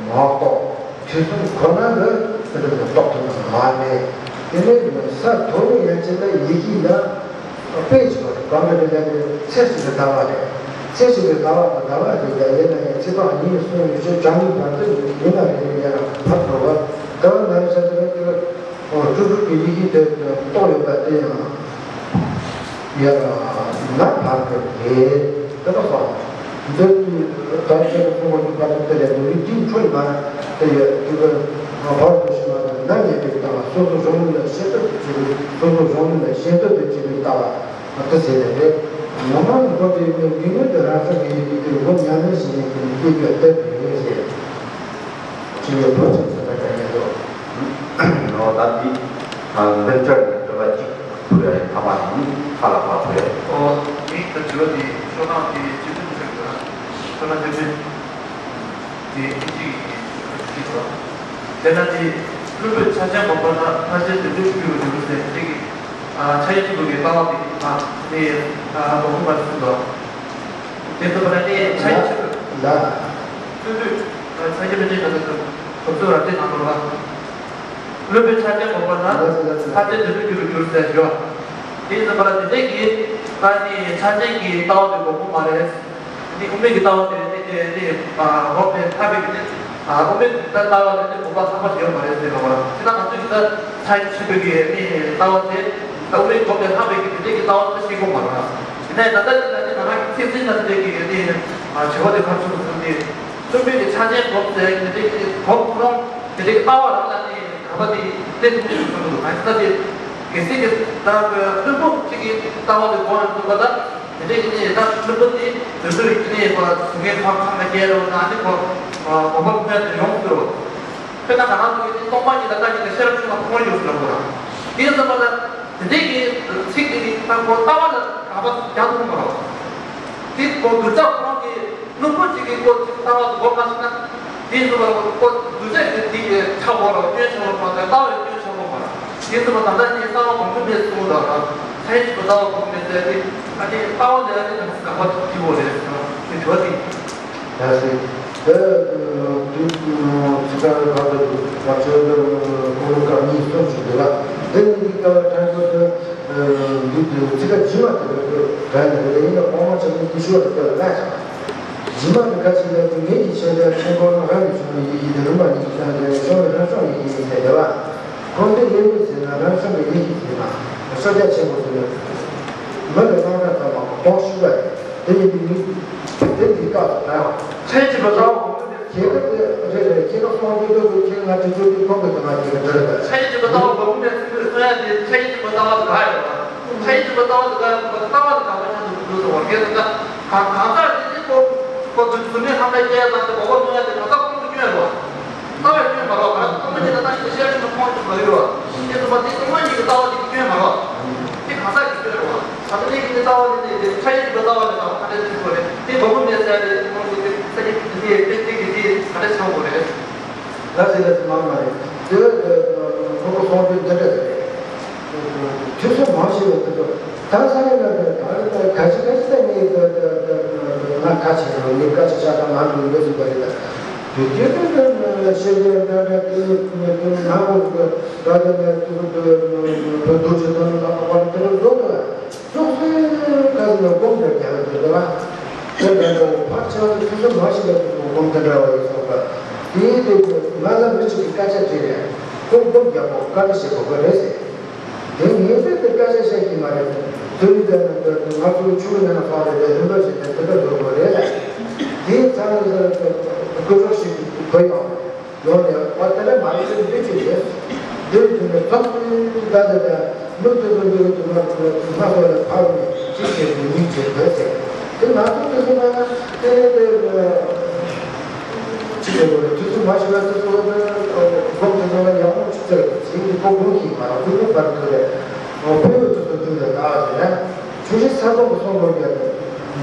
མ་གཏོགས། དུས་གསུམ་ཁོ་ན་ལ་དེ་འདྲ་རྟོགས་ཐུབ་པ་མ་རེད། དེ་ནས་ས་མཐོ་རིས་ཡན་ཆད་ལ་ཡེ་ཤེས་ལ་དཔེ་བྱས་པ་རེད། གང་གི་དེ་ལས་དེ་ཚེ་གཅིག་གི་ཟླ་བ་རེད། ཚེ་གཅིག་གི་ཟླ་བ་དང་ཟླ་བ་རེ་རེ་ཡིན་ན་ཡང་ཚེ་དཔག་ཉིན་གསུམ་ཉི་ཤུ་གྱ་གཉིས་བར་དུ་ཡིན་ན་རེ་རེ་ཡར་ཕར་འགྲོ་བ། ཟླ་བ་ནང་བཞིན་དུ་དེ་སྤྲོས་བྲལ་གྱི་ཡེ་ཤེས་དེ་རྟོགས་ཡོད་པ་དེ་ཡང་ཡར་ནར་བབས་པ་རེད། དེ་ལ་སོགས་འདི་དུས་ད་ཆེད་དུ་གསུང་བ་གི་བར་དུ་དེ་ལས་འདུག་རིགས་འདིའི་འཕྲོ་ཡི་མ་དེ་ཡོད། དེ་གི་བར་དུ་ཞི་བ་དང་ནམ་ཡིན་པའི་སྟེང་ལ་སོ་སོ་གཞོན་ནུ་ལ་ཤེས་རྟོགས་ཀྱི་ཆེད་དུ། སོ་སོ་གཞོན་ནུ་ལ་ཤེས་རྟོགས་ཀྱི་ཆེད་དུ་ལྟ་བ་དེ་ཟེར་ནས་རེད། ངོ་མ་ནི་འཁོར་བའི་མི་ངེས་ངེས་དུ་རང་སེམས་ཀྱི་ཡེ་ཤེས་ཀྱི་སྒོ་ཉམས་ལེན་བྱེད་མཁན་གྱི་སྐྱེས་བུ་དེ་རེད་ཟེར། ཅི་ཡོད་བོད་ཀྱི་ཚན་པ་དྲ་ཉེ་དུ། ཨོ་ད་འདི་མདུན་སྐྱོར་ནས་འདོད་པ་གཅིག་ཕུལ་ཡ་ཡིན། ཐ་མ་ནི་ཁ་ལ་བབས་ཐུབ་ཡ་ཡིན། ཨོ་མིག་ད་དྲི་བ་དེ་ཤོག་གྲངས་དེ་བཅུ་བདུན་ཚེག་དང་ཤོག་གྲངས་བཅུ་བདུན་དེ་ཁྱི་གཅིག་གིས་ཁྱི་གཅིག་དང་། དེ་ན་དེ་བླུན་པོས་ཆགས་ཅན་བསྒོམ་པ་ན་ཕར་ཕྱིན་དེ་ལུས་སྤྲུལ་པའི་ལུས་ཟེར་དེ་གི་ཆ་ཡི་ཆུ་བུ་གི་ལྟ་བ་དེ་ཨ་དེ་ཨ་མ་བུ་མ་ཟིན་དོ། དེ་ཚོ་བ་ནི་ཆ་ཡི་ཆུ་བུ་ལ་ལ་བསྟུན་དུས་ཆ་ཡི་མི་ཆེན་ག་ཚོད་གོ་ཚོད་ར་དེ་ནང་དུ་ལ། བླུན་པོས་ཆགས་ཅན་བསྒོམ་པ་ན་ལ་ལ་ལ་ཕར་ཕྱིན་དེ་ལུས་སྤྲུལ་པའི་ལུས་ཟེར་ཞོ། དེ་ཚོ་བ་ལ་དེ་འདྲས་ཀྱི་ཨ་ནི་ཆགས་ཅན་གྱི་ལྟ་བ་དེ་དགོས་མཁོ་མ་རེད། འདི་དབུ་མའི་གི་ལྟ་བ་དེ་ནི་དེ་དེ་ཨ་འགོག་པའི་ཐབས་པའི་གི་དེ་ཨ་དབུ་མའི་གི་ལྟ་བ་དེ་ནི་དགོངས་པ་ཚང་མ་ཞིག་ཡོད་མ་རེད་ཟེར་བ། དེ་ན་ང་ཚོས་ཀྱི་ད་ཆ་ཡི་ཆུ་བུ་གི་ནི་ལྟ་བ་དེ་ད་དབུ་མའི་འགོག་པའི་ཐབས་པའི་གི་དེ་འདྲའི་གི་ལྟ་བ་དེ་ཤེས་དགོས་མ་རེད། དེ་ནས་ད་ལྟ་དེ་ལ་ནི་ང་རང་གི་ཚིག་ཟིན་ན་དེ་གི་ནི་ཨ་དྲི་བ་དེ་ག་རེ་བྱུང་སོང་དེ་བླུན་པོའི་གི་ཆགས་ཅན་སྒོམ་ཟེར་གི་དེ་གི་སྒོམ་ཁོ་རང་དེ་འདྲའི་གི་ལྟ་བ་རང་ལ་ནི་ག་པ་དེ་གནས་ཐུབ་ཀྱི་མི་འདུག་ང་ཚོ་ད་དེ་གལ་སྲིད་གི་ད་བླུན་པོ་གཅིག་གི་ལྟ་བ་དེ་སྒོམ་ཡོང་ཐུབ་པ་ད། དེ་འདྲའི་ནི་ད་བླུན་པོ་དེ་དུས་ཚོད་ཀྱི་ནི་ཁོ་གཟུགས་ཀྱི་ཁམས་ཁམས་ལ་སྐྱེ་རོགས་ན་ནི་ཁོ་གོམ་པ་སྤོས་ཏེ་ཡོང་ཐུབ་རོགས། དཔེར་ན་ང་རང་ཚོ་གི་ནི་སྟོང་པ་ཉིད་ལ་ལྟ་ཉིད་ལ་ཤེས་རབ་ཆུང་ལ་ཁོང་ཡོད་ཟེར་རོགས། དེ་ཙམ་པ་ལ་དེ་འདྲའི་གི་ཚིག་དེ་ནི་ད་ཁོ་ལྟ་བ་ལ་ག་པ་རྒྱག་ཐུབ་མ་རོགས། དེ་ཁོ་གདུལ་བྱ་ཁོ་རང་གི་བླུན་པོ་གཅིག་གི་ཁོ་ལྟ་བ་དེ་སྒོམ་མ་ཤེས་ན། དེའི་བཟོ་བ་ལ་ཁོ་གདུལ་བྱ་གི་དེ་གི་ཆགས་པ་རོགས། སྐྱོན་ཆགས་པ་རོགས། ལྟ་བའི་སྐྱོན་ཆགས་པ་མ་རོགས། དེ་ཚོ་ད་ལྟ་ནི་ལྟ་བ་གོང་འཕེལ་མེད་གསུངས་འདུག་ལ། ཚན་ཞིག་ཏུ་ལྟ་བ་གོང་འཕེལ་ཟེར་ཏེ། ཨ་ནི་ལྟ་བ་ལས་ཨ་ནི་ནང་དགག་པ་ཐུབ་ཀྱི་ཡོད་རེད་ཟེར་ན། ཞོ་དེ། ཡ་སི། དེ་དུས་ཚིག་ཁ་བར་དུ་བར་ཆད་དུ་ཁོང་ཁྲོ་སྐར་གཉིས་གསུམ་ཞིག་འདུག་ལ། དེ་ནི་འདི་ལྟ་བུ་ཕྲན་བུ་དུ་འདུག་དུས་ཚིག་ཁ་རྗེས་མ་དེ་ལ་དུ་དྲན་ནས་དེ་ཡིན་ན་གོང་མ་ཆ་ནི་འདི་ཤོར་དེ་ལ་ལྷག་ཅིང་། རྗེས་མ་དེ་ཁ་ཅིག་ལ་དུ་ངེད་ཀྱི་ཆེད་དུ་ཆེན་པོ་ན་རང་གི་བྱུང་བའི་ཡིད་ཀྱི་དེ་རིམ་པ་གཉིས་ཀྱི་སྟེང་དུ་བྱུང་བའི་རང་བྱུང་ཡིད་ཀྱི་ཡིན་ཟེར་བ། ཁོང་ཚོས་ཡེ་མི་ཟེར་ན་རང་བྱུང་གི་ཡེ་ཤེས་ཟེར་ན་ཤོ་རྒྱ་ཆེན་པོ་ཟེར་ན། མི་ལ་སྣང་གྲགས་ཙམ་མ་གཏོགས་ཤུགས་པ་རེད། དེ་ཡིན་དུས་མི། དེ་འདི་སྐབས་སུ་ད་ཡང་། ཚེ་གཅིག་པ་ལྟ་བ་གོང་དུ་ཁྱེད་ཀྱི་དེ་རེད་རེད། ཁྱེད་ཀྱི་སོང་དུས་སྐབས་སུ་ཁྱེད་ང་དྲི་ཚོད་དུས་ཁོང་གི་དེ་ང་ཁྱེད་ཀྱི་འདི་རེད་ད། ཚེ་གཅིག་པ་ལྟ་བ་གོང་དུ་ཚུལ་གསུང་ཡ་དེ་ཚེ་གཅིག་པ་ལྟ་བ་དེ་ག་ཡོད་ད། ཚེ་གཅིག་པ་ལྟ་བ་དེ་ག་ཡོད་ད། ལྟ་བ་དེ་ག་པ་ཆགས་འདུག་འདུག་ཟེར་བ་རྒན་ཟེར་ད། གང་གང་ཟག་དེ་ཚེ་ཁོ་ཁོ་ཚོ་ཚུལ་མིན་ལྷ་འདྲེ་སྐྱེ་ཡ་དང་དེ་གོ་བ་གནོད་ཡ་དེ་གང་ཟག་ཁོང་དུ་སྐྱོན་ཡོད་རེད་བ། རྩ་བའི་སྐྱོན་མ་རེད་བ། གང་ཟག་ཚང་མ་ཉིད་ལ་ལྟ་ཞིང་ཤེས་རིག་གི་ཁོང་ཆུད་པ་ཡོད་བ། དེ་ཚོ་མ་དེ་ཚང་མ་ཉིད་ཀྱི་ལྟ་བ་དེ་གི་སྐྱོན་མ་རེད་བ། དེ་གང་ཟག་གི་སྐྱོན་རེད་བ། ད་ལྟ་ནས་ཀྱི་ལྟ་བ་དེ་ནས་དེ་ཕྲ་ཡུལ་གྱི་ལྟ་བ་ལས་ཀྱང་ཕ་འདྲ་ཚུལ་ཁོ་རེད། དེ་མ་གོམས་ནས་ཟེར་ཏེ་ཁོང་ཚོ་དེ་ས་ཀྱི་དེ་དེ་དེ་དེ་གི་དེ་ཕ་འདྲ་ཆགས་དགོས་རེད། ལ་ཟེར་ལ་ཟེར་མ་མ་རེད། དེ་ཁོ་ཁོ་སོང་དུས་འདི་འདྲ་ཟེར་རེད། ཐུགས་སུ་མ་ཞིག་ལ་དེ་ཚོ་ད་ས་ཡ་ལ་ད་ད་ད་ག་ཅི་ག་ཅི་ད་ངས་ད་ད་ད་ང་ཁ་ཆེ་རང་ངས་བཀའ་ཆ་བཞག་ད་ང་འགྲོ་ཡོད་ཟེར་བ་རེད་ད། དུས་རྒྱུན་དུ་ཤེས་ཡོན་འདྲ་འདྲ་དེ་ནས་དེ་ནས་ནང་ལོགས་སུ་ད་ད་ད་དུ་དུ་དུ་དུ་རྗེ་དང་ལ་ཁོ་པ་དེ་ཚོ་འགྲོ་དུ་ཙོག་སེ་ག་ཟེར་ན་སྒོམ་འདྲ་རྒྱག་གི་འདུག་ད། དེ་འདྲ་འདྲ་བོ་ཕར་ཕྱིན་དུས་ཐུགས་སུ་མ་ཞིག་ལ་དུ་སྒོམ་དེ་འདྲ་བ་ཡིན་སོང་ད། དེའི་དེ་དུ་ང་ལ་མི་གཅིག་གིས་སྐད་ཆ་དྲིས་རེད། ཁོ་སྒོམ་རྒྱག་གོ་བཀའ་འདྲི་བྱེད་དགོས་པ་རེད་ཟེར། དེ་ངེས་པར་དུ་སྐད་ཆ་བཤད་ཀྱི་མ་རེད། དེ་རིང་དེ་ནི་ང་ཚོའི་ཆུ་བོ་ནང་ལ་ཕར་རེད་དེ་རིམ་པ་བཞིན་དུ་དེ་འདྲ་འགྲོ་དགོས་རེད་ལ། དེའི་མཚམས་ལ་སྐུ་གྲོགས་ཤིག་གིས་བོད་ཡོང་ཡོང་ནས་ཨ་དེ་འདྲ་མ་རེད་འདི་ཅི་རེད། འདིར་དེ་ནས་ཐོག་ཏུ་ད་དེ་དང་མི་དེ་ཚོ་འདིར་དུ་མ་དུ་མ་མ་སོགས་ལ་ཕར་ནས་གཅིག་བྱས་ཏེ་གཉིས་བྱས་བོད་ཟེར། དེ་ང་ཚོ་དེ་ཚོ་ན་དེ་དེ། ཅི་ཡོད་རེད། དུས་ཚོད་མ་ཞིག་ལ་དུས་ཚོད་སྒོམ་དེ་ཚོ་ལ་ཡག་མོ་ཅིག་ཟེར་ཟིན་གྱི་ཁོ་སྒོམ་གྱིས་མ་རང་ཚོ་ལ་བར་དུ་རེད། ཕུ་ཡུ་དུ་དུ་དུ་ལ་ད་ཟེར་ན་ཆུ་ཤི་ས་ཐོག་གི་སོང་ལོ་རྒྱ་དུ་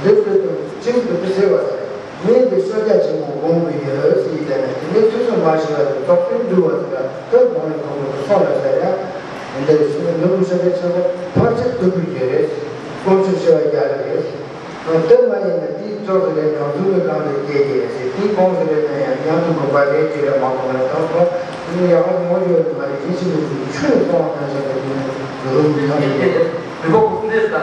འདི་དུ་དུ་ཅིག་དུ་དུ་ཟེར་བ་ཟེར། ངས་འདི་ཤོ་རྒྱ་ཆེན་མོ་སྒོམ་གི་ཡོད་ཟེར་ཡི་དེ་ནས་དེ་ནས་དུས་ཚོད་མ་ཞིག་ལ་དུ་རྫོགས་ཚུལ་འདུལ་བ་ཟེར་ན་དུ་མ་ཡི་ཁོང་ཚོ་སོང་ལ་ཟེར་ཡ། འདི་ནི་ཤི་ནི་ལུག་ཤ་རྒྱ་ཆེན་མོ་ཕར་ཆེར་དུ་དུ་ཡོད་རེད། སྐོམ་ཆུ་ཤི་བ་རྒྱ་རེད། དེ་མ་ཡིན་ན་དེའི་ཕྱོགས་སུ་རེད་ན་མཛུབ་མོའི་སྒང་ལ་སྐྱེས་ཀྱི་རེད་ཟེར། དེའི་གོང་དུ་རེད་ན་ཡང་མཉམ་དུ་འགོག་པ་རེད་ཀྱི་རེད་མ་གཏོགས་རེད་དང་སོགས་དེ་ནི་ཡག་པོ་ངོ་ཡོད་མ་རེད། ཡིན་ཕྱིན་མི་ཚུགས་ཆུ་ནས་སོང་བ་ནང་བཞིན་དུ་དེ་ནི་རུམ་ཡང་ཡོད་རེད། མི་འགོག་པ་ཀུན་ནས་ད་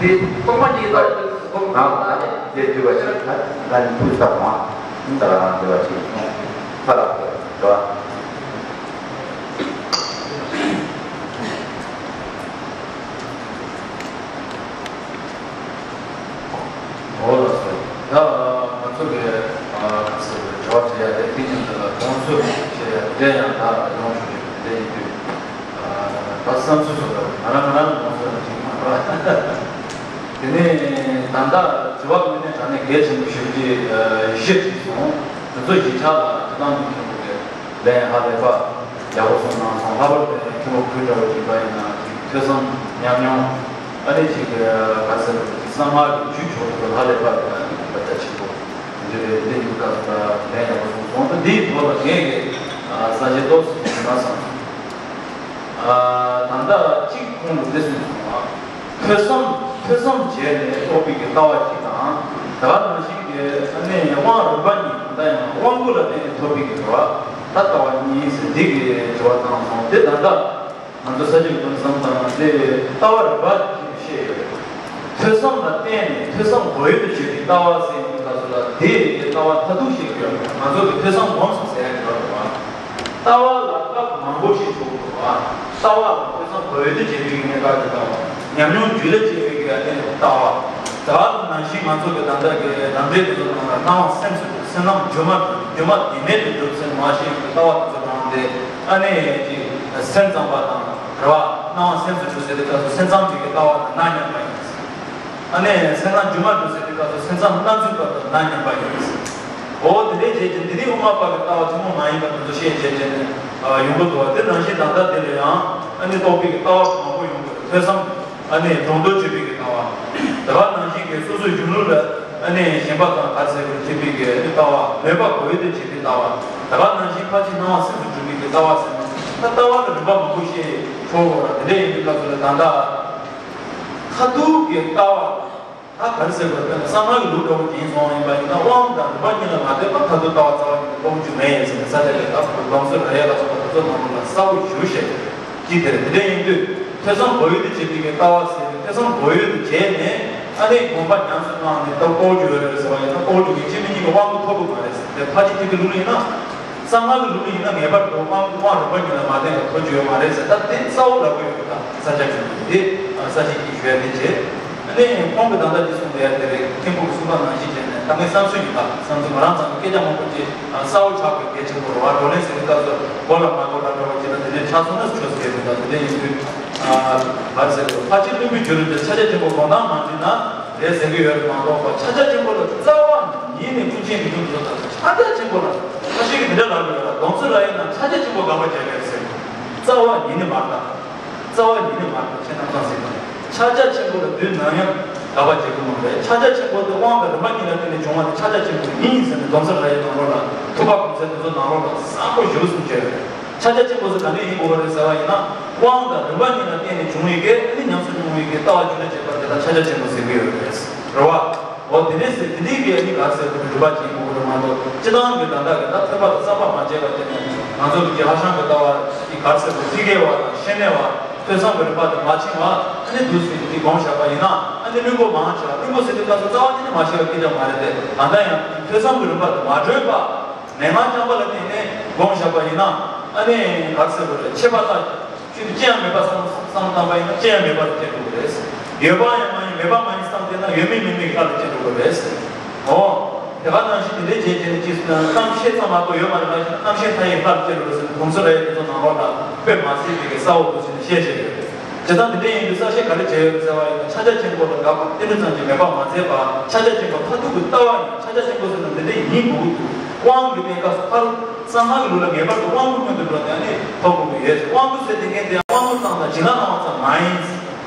དེ་གཏོང་མ་ཉིད་ལ་སྒོམ་ང་ང་དེ་དུས་པ་ཞིག་ད་ང་ནི་ཕུལ་ས་མ་ད་རང་དུས་པ་ཞིག་ཚ་ལ་དགོས་ད། འོ་ལགས་སོ། ད་ང་ཚོ་གི་ཨ་ག་ཟེར་བའི་དྲི་བ་དྲི་ཡ་དེ་དེ་ཉིད་དུ་ལ་དགོངས་ཚུལ་བཤད་ཡ་དེ་ཡང་ད་ཡོང་ཆོག་གི་དེ་ཡིན་དུས་ཨ་ད་བསམ་ཚུལ་སོགས་ལ་ང་རང་ང་རང་དགོངས་ཚུལ་ལ་དྲིས་མ་རེད། དེ་ནས་ད་ལྟ་དྲི་བ་དངོས་གནས་དྲང་གནས་གལ་ཆེན་པོ་ཞེ་པོ་ཅིག་བཞི་དྲིས་སོང་། དེ་ཚོ་བཞི་ཆ་ལ་དྲི་སྟངས་མི་མཁན་པོ་གི་ལན་ཧ་ལས་པ་ཡག་པོ་གསུངས་གནང་སོང་། ལྷག་པར་དུ་མཁན་པོ་ཁོའི་འདྲ་བོ་ཅིག་པ་ཡིན་ན་ཅིག་ཐོས་བསམ་ཉམས་མྱོང་ཨ་ནི་ཅིག་ག་ཟེར་བ་ཅིག་གསང་སྔགས་ཀྱི་རྒྱུད་ཆོག་ཏུ་ཧ་ལས་པ་ཡིན་པ་ལྟ་ཅིག་གོ། འདི་རེད། འདི་ཡིན་སྐབས་སུ་ལན་ཡག་པོ་གསུངས་སོང་། ད་འདིའི་ཐོག་ལ་ངས་ཀྱི་ས་བཅད་ཏོག་ཙམ་ཞིག་ཞུ་ན་བསམ་སོང་། ད་ལྟ་གཅིག་ཁོང་ལ་འདི་གསུངས་སོང་ང་། ཐོས་བསམ་ཐོས་བསམ་བྱས་ནས་རྟོགས་པའི་གི་ལྟ་བ་གཅིག་དང་། ད་ག་ནང་བཞིན་གྱི་ཨ་ནི་དབང་རིམ་པ་གཉིས། ད་ཡང་དབང་པོ་ལ་བརྟེན་ནས་ཐོབ་པའི་གི་ལྟ་བ། ད་ལྟ་བ་གཉིས་ཟེར་འདི་གི་དྲི་བ་བཏང་སོང་། དེ་ད་ལྟ་ང་ཚོ་ས་བཅད་ཀྱི་དོན་བསམ་བཏང་ན་དེ་ལྟ་བ་རིམ་པ་གཅིག་བཤད་ཡོད་རེད། ཐོས་བསམ་ལ་བརྟེན་ནས་ཐོས་བསམ་བག་ཡོད་དུ་བྱེད་པའི་ལྟ་བ་ཟེར་ཡོང་དུས་སྐབས་སུ་ལ་དེ་རིགས་ཀྱི་ལྟ་བ་མཐར་ཐུག་བཤད་ཀྱི་ཡོད་མེད། ང་ཚོ་གི་ཐོས་བསམ་སྒོམ་གསུམ་ཟེར་ཡག་གི་ཡོད་རེད་བ། ལྟ་བ་ལ་སྐབས་མང་པོ་ཞིག་འཇུག་དགོས་པ། ལྟ་བ་ལ་ཐོས་བསམ་བག་ཡོད་དུ་བྱེད་པའི་གནས་སྐབས་ཀྱི་ལྟ་བ། ཉམས་མྱོང་རྒྱུད་ལ་སྐྱེས་པའི་གནས་ལྟ་བ། ད་ག་ནང་བཞིན་ང་ཚོ་གི་ད་ལྟ་གི་རང་འགྲེལ་དེ་ཚོ་ནང་ལ་སྣང་བ་སེམས་སུ་སེམས་ཙམ་སྒྱུ་མ་སྒྱུ་མ་བདེན་མེད་དུ་གྲུབ་ཟེར་མ་ཤེས་ཡོང་གི་ལྟ་བ་དེ་ཚོ་ནང་དེ་ཨ་ནི་ཅིག་སེམས་ཙམ་པ་དང་རེད་བ། སྣང་བ་སེམས་སུ་གྲུབ་ཟེར་དུས་སྐབས་སུ་སེམས་ཙམ་པའི་གི་ལྟ་བ་དང་རྣལ་མ་ཡིན། ཨ་ནི་སེམས་ཙམ་སྒྱུ་མ་སྒྲུབ་ཟེར་དུས་སྐབས་སུ་སེམས་ཙམ་སྣང་ཚུལ་བར་དུ་ན་མཉམ་པ་ཡིན། འོ་དེ་འདྲའི་བྱས་ཏེ་འདི་ནི་དབུ་མ་པ་གི་ལྟ་བ་ཐུན་མོང་མ་ཡིན་པ་དེ་ཚོ་བཤད་བྱས་བྱས་ནས་ཡོང་གི་འདུག་བ། དེ་ནང་བཞིན་ད་ལྟ་འདི་ལ་ཡང་ཨ་ནི་རྟོགས་པའི་གི་ལྟ་བ་མང་པོ་ཡོང་གི་འདུག། ཐོས་བསམ་ཨ་ནི་སྒྲོ་འདོགས་གཅོད་པའི་གི་ལྟ་བ། ད་ག་ནང་བཞིན་གྱི་སོ་སོའི་གཞུང་ལུགས་ལ་ཨ་ནི་ཞེན་པ་དང་ག་ཟེར་བའི་གཅོད་པའི་གི་ལྟ་བ། མོས་པ་བག་ཡོད་དུ་བྱེད་པའི་ལྟ་བ། ད་ག་ནང་བཞིན་ཕར་ཕྱིན་སྣང་བ་སེམས་སུ་གྲུབ་པའི་གི་ལྟ་བ་ཟེར་ན། ད་ལྟ་བ་ལ་རིམ་པ་མང་པོ་བཤད་ཆོག་གི་རེད་བ། དེ་འདྲ་ཡིན་པའི་སྐབས་སུ་ལ་ད་ལྟ། མཐར་ཐུག་གི་ལྟ་བ། ད་ག་རེ་ཟེར་དགོས་རེད། དཔེར་ན་གསང་སྔགས་ཀྱི་ལུགས་འདྲ་བོ་ཡིན་སོང་ཡིན་པ་ཡིན་ན། དབང་དང་རིམ་པ་གཉིས་ལ་མ་ལྟོས་པར་མཐར་ཐུག་ལྟ་བ་རྩ་བ་ཉིད་ནས་སྤོང་རྒྱུ་མེད་ཟེར་ནས། ས་སྐྱ་གི་ད་ལུང་སྲོལ་ར་ཡན་ལ་སོགས་པ་དེ་ཚོ་ནང་ལོགས་ལ་གསལ་པོ་ཞེ་པོ་ཞིག་ཅིག་དེ་རེད། དེ་འདྲ་ཡིན་དུས་ཐོས་བསམ་སྒོམ་ཡུལ་དུ་བྱེད་པའི་གི་ལྟ་བ་ཟེར་ནས། ཐོས་བསམ་སྒོམ་ཡུལ་དུ་བྱས་ནས་ཨ་ནི་སྒོམ་པ་ཉམས་སུ་བླངས་ནས་ད་སྤོང་རྒྱུ་ཡོད་རེད་ཟེར་བ་ཡིན་ན། སྤོང་རྒྱུ་གི་སྤྱི་མི་གཉིས་ཀྱི་དབང་པོ་ཐོབ་ཀྱི་མ་རེད་ཟེར་ནས། ཕལ་ཆེར་དེ་གི་ལུགས་ཡིན་ན། གསང་སྔགས་ཀྱི་ལུགས་ལ་ཡིན་ན་ངེས་པར་དུ་དབང་དབང་རིམ་པ་གཉིས་ལ་མ་བརྟེན་པར་ཐོབ་རྒྱུ་ཡོད་མ་རེད་ཟེར། ད་དེ་གསལ་པོ་ལབ་ཀྱི་ཡོད་པ་དང་། ས་སྐྱ་གི་དེ་ས་སྐྱ་གིས་ཞུ་ཡ་དེ་བྱས། ཨ་ནི་ཁོང་གིས་ད་ལྟ་འདི་གསུངས་བསྡད་ཡ་དེ་རེད། མཁན་པོ་གིས་གསུངས་པ་ནང་བཞིན་བྱས་ནས། ད་ངས་བསམ་ཚུལ་ཡིན་ད། བསམ་ཚུལ། ང་རང་ཚང་གི་སྐད་ཆ་མང་པོ་ཅིག་གསལ་པོ་ཆགས་པའི་གལ་ཆེན་པོ་རེད་བ། བགྲོ་གླེང་ཟེར་བའི་སྐབས་སུ་གོ་ལ་མ་གོ་ལ་འདྲ་བོ་ཅིག་ལ་དེ་འདྲ་ཆགས་སོང་ན་ཆོག་ཟེར་གི་འདུག་ད་དེ་འདྲ་ཡིན་དུས། ཨ། ག་རེ་ཟེར་དགོས། ཕལ་ཆེར་བླུན་པོའི་རྒྱུ་རུ་འདིར། ཕྱག་རྒྱ་ཆེན་པོ་དགོངས་དག་མ་འཛིན་ན། རེད་ཟེར་གི་ཡོད་རེད་མ་གཏོགས་པ། ཕྱག་རྒྱ་ཆེན་པོ་ལ་རྩ་བ་ཉིད་ནས་ཀུན་མཁྱེན་གྱི་སྐྱོན་དུ་བཟོ་དང་། ཕྱག་རྒྱ་ཆེན་པོ་ལ། ཁ་ཤས་ཀྱིས་འདི་འདྲ་ལབ་ཀྱི་ཡོད་ར། སྡོམ་རྩིས་ར་ཡིན་ན་ཕྱག་རྒྱ་ཆེན་པོ་དགག་པ་བྱས་པ་རེད་ཟེར། རྩ་བ་ཉིད་ནས་མ་རེད་ད། རྩ་བ་ཉིད་ནས་མ་རེད། ཁྱེད་རྣམ་ཚང་ཟེར་དང་། ཕྱག་རྒྱ་ཆེན་པོ་ལ་དུས་ནམ་ཡང་དགག་པ་བྱེད་ཀྱི་མ་རེད། ཕྱག་རྒྱ་ཆེན་པོ་དེ་དབང་དང་རིམ་པ་གཉིས་ལ་བརྟེན་ནས་བྱུང་བ་དེ་ཕྱག་རྒྱ་ཆེན་པོ་ཡིན་ཟེར་ནས། སྡོམ་རྩིས་ར་ཡི་ནང་ལོགས་ལ། ཐུབ་པ་གོང་ཚད་དེ་ཚོ་ནང་ལོགས་ལ་གསལ་པོ་ཞེ་པོ་གསུངས་བྱས་ཡོད། ཕྱག་རྒྱ་ཆེན་པོ་ཟེར་ག་འདྲ་ཡིན་དགོས་པ་རེད་ཟེར་བ་ཡིན་ན། དབང་དང་རིམ་པ་གཉིས་ལ་བརྟེན་ནས་བྱུང་བའི་གི་ཨ་ནི་ཉམས་སུ་མྱོང་བའི་གི་ལྟ་བ་རྒྱུད་ལ་སྐྱེས་པ་དེ་ལ་ཕྱག་རྒྱ་ཆེན་པོ་ཟེར་གི་ཡོད་རེད། རེད་བ། འོ་དེ་འདྲས་ཟེར། དེ་འདྲའི་གི་ཨ་ནི་ག་རེ་ཟེར་དགོས་རེད། རིམ་པ་ཅིག་ཡིན་དགོས་པ་རེད་མ་གཏོགས། སྤྱིར་བཏང་གི་ད་ལྟ་གི་ད་ཐོས་པ་དང་བསམ་པ་མ་བྱས་པ་དེ་ནས། ང་ཚོ་གི་ཧྭ་ཤང་གི་ལྟ་བ་ཅིག་ག་རེ་ཟེར་དགོས། ཐེག་པ་དང་ཤེས་ནས་པ། ཐོས་བསམ་གྱི་རིམ་པ་དེ་མ་ཕྱིན་པ་ཨ་ནི་འདུག་སེ་འདི་སྒོམ་བཞག་པ་ཡིན་ན། ཨ་ནི་བླུན་པོ་མང་ཆེ་བ། བླུན་པོ་ཟེར་དུས་སྐབས་སུ་རྩ་བ་ཉིད་ནས་མ་ཤེས་པ་སྐད་ཆ་མ་རེད་དེ། ད་ལྟ་ཡང་ཐོས་བསམ་གྱི་རིམ་པ་དེ་མ་གྲོལ་བ། མན་ངག་རྐྱང་པ་ལ་བརྟེན་ནས་སྒོམ་བཞག་པ་ཡིན་ན། ཨ་ནི་ག་རེ་ཟེར་དགོས་རེད། ཆད་པ་ལྟ་ཆུ་དེ་ཅི་ཡང་མེད་པ་བསམ་བསམ་བཏང་པ་ཡིན་ན། ཅི་ཡང་མེད་པར་སྐྱེ་འགྲོ་གི་རེད། ཡོད་པ་ཡང་མ་ཡིན། མེད་པ་མ་ཡིན་བསམ་བསྡད་ན། ཡོད་མིན་མེད་མིན་གྱི་ལྷ་ལ་སྐྱེ་འགྲོ་གི་རེད། འོ། དེ་ག་ནང་བཞིན་དེ་འདྲའི་བྱས་བྱས་ནས། ཅིས་ཟེར་ན་རྣམ་ཤེས་ཙམ་མ་གཏོགས་ཡོད་མ་རེད། མ་གཞི་རྣམ་ཤེས་མཐའ་ཡས་ལྷར་སྐྱེ་འགྲོ་ཟེར་ནས། སྡོམ་རྩིས་ར་ཡི་དེ་ཚོ་ནང་ལོགས་ལ་དཔེ་མ་སྲིད་པའི་གི་གསལ་པོ་འདུག་ཟེར་ནས་བཤད་བཤད་ཡོད་རེད། བྱས་ཙང་དེ་འདྲ་ཡིན་དུས་གསལ་བཤད་ག་རེ་བྱས་ཡོད་རེད་ཟེར་བ་ཡིན་ན། ཕྱག་རྒྱ་ཆེན་པོ་ལ་དགག་པ་ཏིལ་འབྲུ་ཙམ་གྱིས་མེད་པ་མ་མཛད་པ། ཕྱག་རྒྱ་ཆེན་པོ་མཐར་ཐུག་གི་ལྟ་བ་ཡིན། ཕྱག་རྒྱ་ཆེན་པོ་ཟེར་ན་འདི་འདྲ་ཡིན་དགོས་ཀྱི་འདུག་དབང་གི་གནས་སྐབས་སུ་ཕར་གསང་སྔགས་ཀྱི་ལུགས་ལ་ངེས་པར་དུ་དབང་པོའི་སྔོན་དུ་འགྲོ་ནས་ཨ་ནི་ཐོབ་དགོས་ཀྱི་ཡོད། དབང་པོ་ཟེར་དེ་ངས་དེ་དབང་པོ་ཙམ་དང་བྱིན་རླབས་བླང་བ་ཙམ་མ་ཡིན།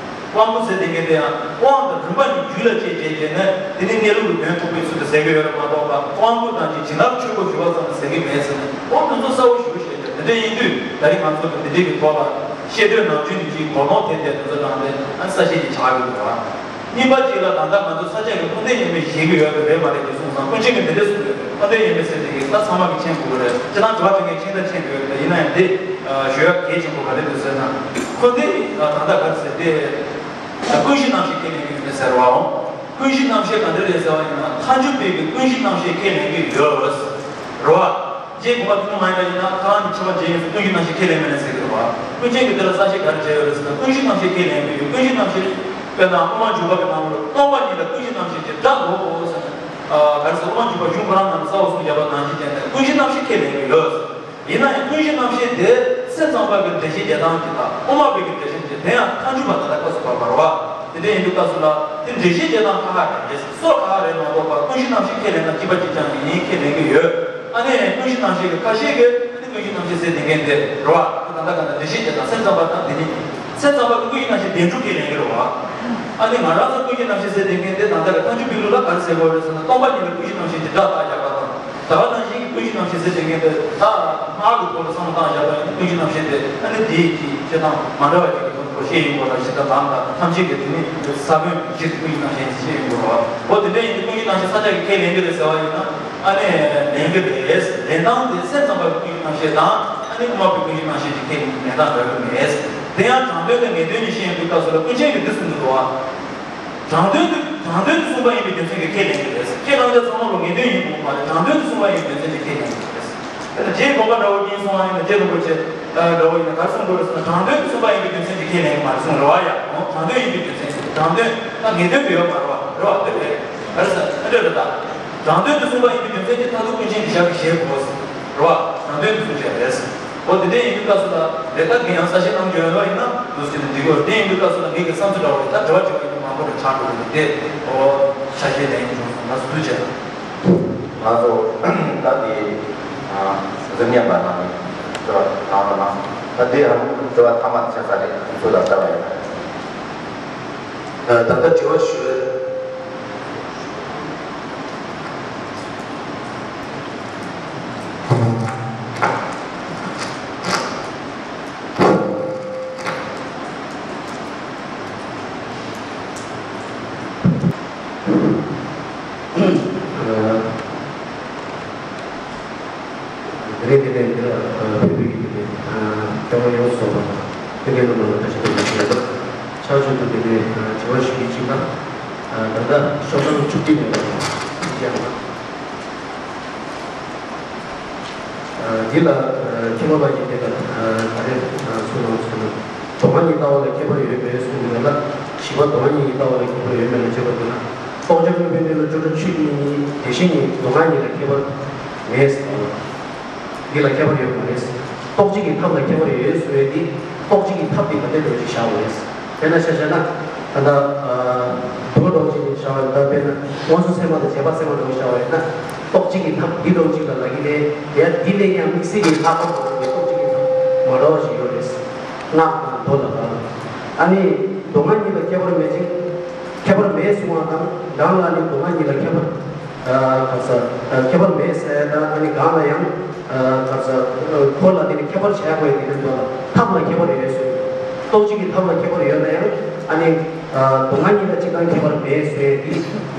དབང་པོ་ཟེར་དེ་ངས་དེ་ཡང་དབང་དང་རིམ་པ་གཉིས་རྒྱུད་ལ་སྐྱེས་བྱས་བྱས་ནས། དེ་ནི་གནས་ལུགས་ཀྱི་དོན་རྟོགས་པའི་ཚུལ་དུ་ཟེར་གྱི་ཡོད་རེད་མ་གཏོགས་པ། དབང་པོ་དང་བཅས་བྱིན་རླབས་ཆོས་སྐུར་གྱུར་པ་ཙམ་ལ་ཟེར་གྱི་མེད་ཟེར་ནས། འོ་དེ་ཚོ་གསལ་པོ་ཞེ་པོ་བཤད་ཀྱི་འདུག་དེ་འདྲ་ཡིན་དུས་ད་རིང་ང་ཚོ་གི་འདི་འདྲའི་གི་ཐོག་ལ་བཤད་སྒྲོས་ནམ་རྒྱུན་ནས་ཅིག་གོ་ནོར་དེ་འདྲ་དེ་ཚོ་དྲངས་ཏེ་ཨ་ནི་གསལ་བཤད་ཅིག་བྱ་དགོས་འདུག་བ། གཉིས་པ་གཅིག་ལ་ད་ལྟ་ང་ཚོ་ས་སྐྱ་གི་འཁོར་འདས་དབྱེར་མེད་བཞེད་ཀྱི་ཡོད་པ་རེད་མ་རེད་ཅེས་གསུངས་ཙང་། ཀུན་མཁྱེན་གྱིས་འདི་འདྲ་གསུངས་ཡོད་རེད། འཁོར་འདས་དབྱེར་མེད་ཟེར་དེ་གི་ད་ཚང་མ་གིས་མཁྱེན་དགོས་ཀྱི་རེད། སྤྱིར་བཏང་དྲི་བ་དྲི་མཁན་མཁྱེན་ད་མཁྱེན་དགོས་ཀྱི་རེད། ཡིན་ན་ཡང་འདི་ཞུ་ཡ་གལ་ཆེན་པོ་ག་རེ་འདུག་ཟེར་ན། འཁོར་འདས་ད་ལྟ་ག་རེ་ཟེར་དེ། ཀུན་གཞི་རྣམ་ཤེས་ཁས་ལེན་གྱི་ཡོད་མེད་ཟེར་བའོ། ཀུན་གཞི་རྣམ་ཤེས་ག་འདྲ་རེད་ཟེར་བ་ཡིན་ན། ཐལ་འགྱུར་བའི་གི་ཀུན་གཞི་རྣམ་ཤེས་ཁས་ལེན་གྱི་ཡོད་རེད་བ། རྗེ་དགོངས་པ་ཐུན་མོང་མ་ཡིན་པ་ཡིན་ན། ཁ་རང་གི་ཆོས་པ་རྗེ་ཡིན་ཙང་ཀུན་གཞི་རྣམ་ཤེས་ཁས་ལེན་མེད་ན་ཟེར་གི་རེད་བ། ཀུན་མཁྱེན་གྱིས་དེ་ལ་གསལ་བཤད་ག་རེ་བྱས་ཡོད་རེད་ཟེར་ན། ཀུན་གཞི་རྣམ་ཤེས་ཁས་ལེན་གྱི་ཡོད། ཀུན་གཞི་རྣམ་ཤེས། དཔེར་ན་དབུ་མ་འཇུག་པ་གི་ནང་ལོགས་སྟོང་པ་ཉིད་ལ་ཀུན་གཞི་རྣམ་ཤེས་ཀྱི་སྒྲ་འདོགས་དགོས་ཟེར་ནས། ཨ། ག་རེ་ཟེར། དབུ་མ་འཇུག་པ་གཞུང་ཁོ་རང་ནང་ལ་གསལ་པོ་གསུངས་བཞག་པ་ནང་བཞིན་བྱས་ནས་ཀུན་གཞི་རྣམ་ཤེས་ཁས་ལེན་གྱི་ཡོད། ཡིན་ན་ཡང་ཀུན་གཞི་རྣམ་ཤེས་དེ་སེམས་ཙམ་པ་གི་འགྲེལ་བཤད་རྒྱག་སྟངས་ཀྱི་དང་། དབུ་མ་པའི་གི་འགྲེལ་བཤད་ཀྱི། དེ་ཡང་ཐལ་འགྱུར་བ་དང་ད་སྐབས་སུ་བབ་པ་རེད་བ། དེ་འདྲ་ཡིན་དུས་སྐབས་སུ་ལ་དེ་འགྲེལ་བཤད་རྒྱག་སྟངས་ཁག་ཁག་རེད། སོ་ཁག་ཁག་རེད་མ་གཏོགས་པ། ཀུན་གཞི་རྣམ་ཤེས་ཁས་ལེན་ན་གཅིག་པ་གཅིག་རྐྱང་ཡིན། ཁས་ལེན་གྱི་ཡོད། ཨ་ནི་ཀུན་གཞི་རྣམ་ཤེས་ཀྱི་ཁ་ཤས་ཀྱིས་ཨ་ནི་ཀུན་གཞི་རྣམ་ཤེས་ཟེར་དེ་མཁན་དེ་རེད་བ། ད་ལྟ་ག་ན་འགྲེལ་བཤད་རྒྱག་སྟངས་སེམས་ཙམ་པ་དང་། དེ་ནི་སེམས་ཙམ་པ་གི་ཀུན་གཞི་རྣམ་ཤེས་བདེན་གྲུབ་ཁས་ལེན་གྱི་རེད་བ། ཨ་ནི་ང་རང་ཚོ་ཀུན་གཞི་རྣམ་ཤེས་ཟེར་དེ་མཁན་དེ་ད་ལྟ་གི་ཐལ་འགྱུར་བའི་ལུགས་ལ་ག་རེ་ཟེར་དགོས་རེད་ཟེར་ན། སྟོང་པ་ཉིད་ལ་ཀུན་གཞི་རྣམ་ཤེས་ཀྱི་སྒྲ་བཏགས་བཞག་པ་དང་། ད་ག་ནང་བཞིན་གྱི་ཀུན་གཞི་རྣམ་ཤེས་ཟེར་དེ་མཁན་དེ་ད་སྔགས་ཀྱི་ཐོག་ལ་བསམ་བློ་བཏང་བཞག་པ་ཡིན་ན། ཀུན་གཞི་རྣམ་ཤེས་དེ་ཨ་ནི་དེའི་གི་སྤྱིར་བཏང་མ་འདྲ་བ་ཅིག་གི་ཐོག་ནས་བཤད་ཡོང་དགོས་ལ། གཞི་དང་ལམ་དང་ཐམས་ཅད་ཀྱི་དེ་ནི་ས་བོན་གཞི་ཀུན་གཞི་རྣམ་ཤེས་ཟེར་བཤད་ཡོང་དགོས་རེད་བ། འོ་དེ་འདྲ་ཡིན་དུས་ཀུན་གཞི་རྣམ་ཤེས་ས་སྐྱ་གིས་ཁས་ལེན་གྱི་རེད་ཟེར་བ་ཡིན་ན། ཨ་ནི་ལེན་གྱི་རེད། ལེན་སྟངས་དེ་སེམས་ཙམ་པ་གི་ཀུན་གཞི་རྣམ་ཤེས་དང་། ཨ་ནི་དབུ་མ་པའི་ཀུན་གཞི་རྣམ་ཤེས་ཀྱི་ཁས་ལེན་གྱི་ལེན་སྟངས་འདྲ་གི་མེད། དེ་ཡང་དྲང་དོན་དང་ངེས་དོན་གཉིས་བཤད་ཡོང་དུས་སྐབས་སུ་ལ་ཀུན་མཁྱེན་གྱིས་འདི་གསུང་གི་འདུག་བ། དྲང་དོན་དུ། དྲང་དོན་དུ་གསུངས་པ་ཡིན་པའི་རྒྱུ་མཚན་གྱིས་ཁས་ལེན་གྱི་རེད། ཁས་བླངས་བྱ་ཚང་མ་ལ་ངེས་དོན་ཡིན་དགོས་མ་རེད། དྲང་དོན་དུ་གསུངས་པ་ཡིན་པའི་རྒྱུ་མཚན་གྱིས་ཁས་ལེན་གྱི་རེད། དེ་ལ་རྗེ་དགོངས་པ་འདྲ་བོ་ཡིན་སོང་བ་ཡིན་ན། རྗེ་རིན་པོ་ཆེ་འདྲ་བོ་ཡིན་ན་ག་རེ་གསུང་དགོས་རེད་ཟེར་ན། དྲང་དོན་དུ་གསུངས་པ་ཡིན་པའི་རྒྱུ་མཚན་གྱིས་ཁས་ལེན་གྱི་མ་རེད་གསུངས་རེད་བ། ཡ། འོ། དྲང་དོན་ཡིན་པའི་རྒྱུ་མཚན་གྱིས། དྲང་དོན་ད་ངེས་དོན་དུ་ཡོད་མ་རེད་བ། རེད་བ། དེ་རེད། ག་རེ་ཟེར་ན་འདྲ་རེད་ད། དྲང་དོན་དུ་གསུངས་པ་ཡིན་པའི་རྒྱུ་མཚན་གྱིས་མཐར་ཐུག་ཀུན་མཁྱེན་གྱིས་ཞབས་ཀྱིས་བཞེས་དགོས་ཟེར། རེད་བ། དྲང་དོན་དུ་གསུངས་བྱས་རེད་ཟེར། འོ་དེ་འདྲ་ཡིན་དུས་སྐབས་སུ་ལ་རེད། ད་ངས་ཡང་གསལ་བཤད་གནང་རྒྱུ་ཡོད་པ་ཡིན་ན་འདུག་ཟེར་ནས་འགྲིག་གོ། དེ་ཡིན་དུས་སྐབས་སུ་ལ་ངེད་ཀྱི་བསམ་ཚུལ་འདྲ་བོ་རེད། ད་དྲི་བ་དྲི་བ་ཡིན་ན་མང་པོ་རེ་ཆགས་འགྲོ་གི་འདུག་སྟེ། འོ་ཆ་ཤས་ལེན་ཡིན་འགྲོ་སོང་། ལགས་སོ། ཐུགས་རྗེ་ཆེ། ང་ཚོ་ད་དེ་གཟིམ་ཉམས་པ་ནང་ནས་དྲི་བ་གནང་རོགས་གནང་། ད་དེ་ཡང་དྲི་བ་མཐའ་མ་ཆགས་ས་རེད། ཚོད་ལ་ལྟ་བ་ཡིན། ད་ལྟ་དྲི་བ་ཞུ། ཕ་གིའི་སློབ་མ་ལ་བཀྲ་ཤིས་བདེ་ལེགས་ཞུ་ཡ་དང་། ཕྱག་མཆོད་དུ་དེ་ནས་དྲི་བ་ཞུ་རྒྱུ་གཅིག་དང་། ད་ལྟ་ཤོག་གྲངས་བཅུ་བདུན་ནས་ཡང་འདི་ལ་མཁས་པ་བ་ཡིན་དེ་ལ་ད་རེས་གསུངས་རོགས་ཟེར་ན། སྡུག་བསྔལ་གཉིས་ལྟ་བ་ལ་ཁྱད་པར་ཡོད་མེད་གསུངས་འདུག་ལ། བཞི་པ་སྡུག་བསྔལ་གཉིས་ལྟ་བ་ལ་ཁྱད་པར་ཡོད་མེད་ལ་དཔྱད་པ་འདུག་ན། རྟོགས་བརྗོད་ཀློང་དཔོན་འདི་ལ་སྤྲོས་བྲལ་ཆོས་ཉིད་ཉིད་དེ་བཞིན་ཉིད་སྡུག་བསྔལ་གཉིས་ལ་ཁྱད་པར་མེད་ཟེར་བ། འདི་ལ་ཁྱད་པར་ཡོད་མ་རེད། རྟོགས་བྱེད་ཀྱི་ཐབས་ལ་ཁྱད་པར་ཡོད་ཟེར་བའི་འདི་རྟོགས་བྱེད་ཀྱི་ཐབས་འདི་ག་འདྲ་འགྲོ་ཅིག་བཞག་པ་རེད། དཔེར་ན་ཆ་བཞག་ན། ད་ལྟ་འདུལ་བ་འགྲོ་ཅིག་བཞག་པ་ཡིན་ད། དཔེར་ན་དབང་ཕྱུག་སེམས་དཔའ་དང་རྗེ་འབངས་སེམས་དཔའ་འགྲོ་བཞག་པ་ཡིན་ན། རྟོགས་བྱེད་ཀྱི་ཐབས་འདི་འགྲོ་ཅིག་ལ་ལབ་ཀྱི་རེད། ཡང་འདི་ལས་ཀྱང་དམིགས་བསལ་གྱི་ལྷག་པར་དུ་རྟོགས་བྱེད་ཀྱི་ཐབས་མ་འདྲ་བ་ཞིག་ཡོད་རེད། སྔགས་དང་མདོ་ལ་ད། ཨ་ནི་སྡུག་བསྔལ་གཉིས་ལ་ཁྱད་པར་མེད་ཅིང་། ཁྱད་པར་མེད་གསུང་བ་དང་། གང་ལ་ནི་སྡུག་བསྔལ་གཉིས་ལ་ཁྱད་པར། ཨ་ག་ས། ཨ་ཁྱད་པར་མེད་ཟེར་དང་། ཨ་ནི་གང་ལ་ཡང་། ཨ་ག་ས། ཨ་ཁོ་ལ་དེ་ནི་ཁྱད་པར་བྱ་དགོས་དེ་ནི་མདོ་ལ་ཐབས་ལ་ཁྱད་པར་ཡོད་ཟེར། རྟོགས་བྱེད་ཀྱི་ཐབས་ལ་ཁྱད་པར་ཡོད་ན་ཡང་། ཨ་ནི་ཨ་སྡུག་བསྔལ་གཉིས་ལ་གཅིག་དང་ཁྱད་པར་མེད་ཟེར་དེ་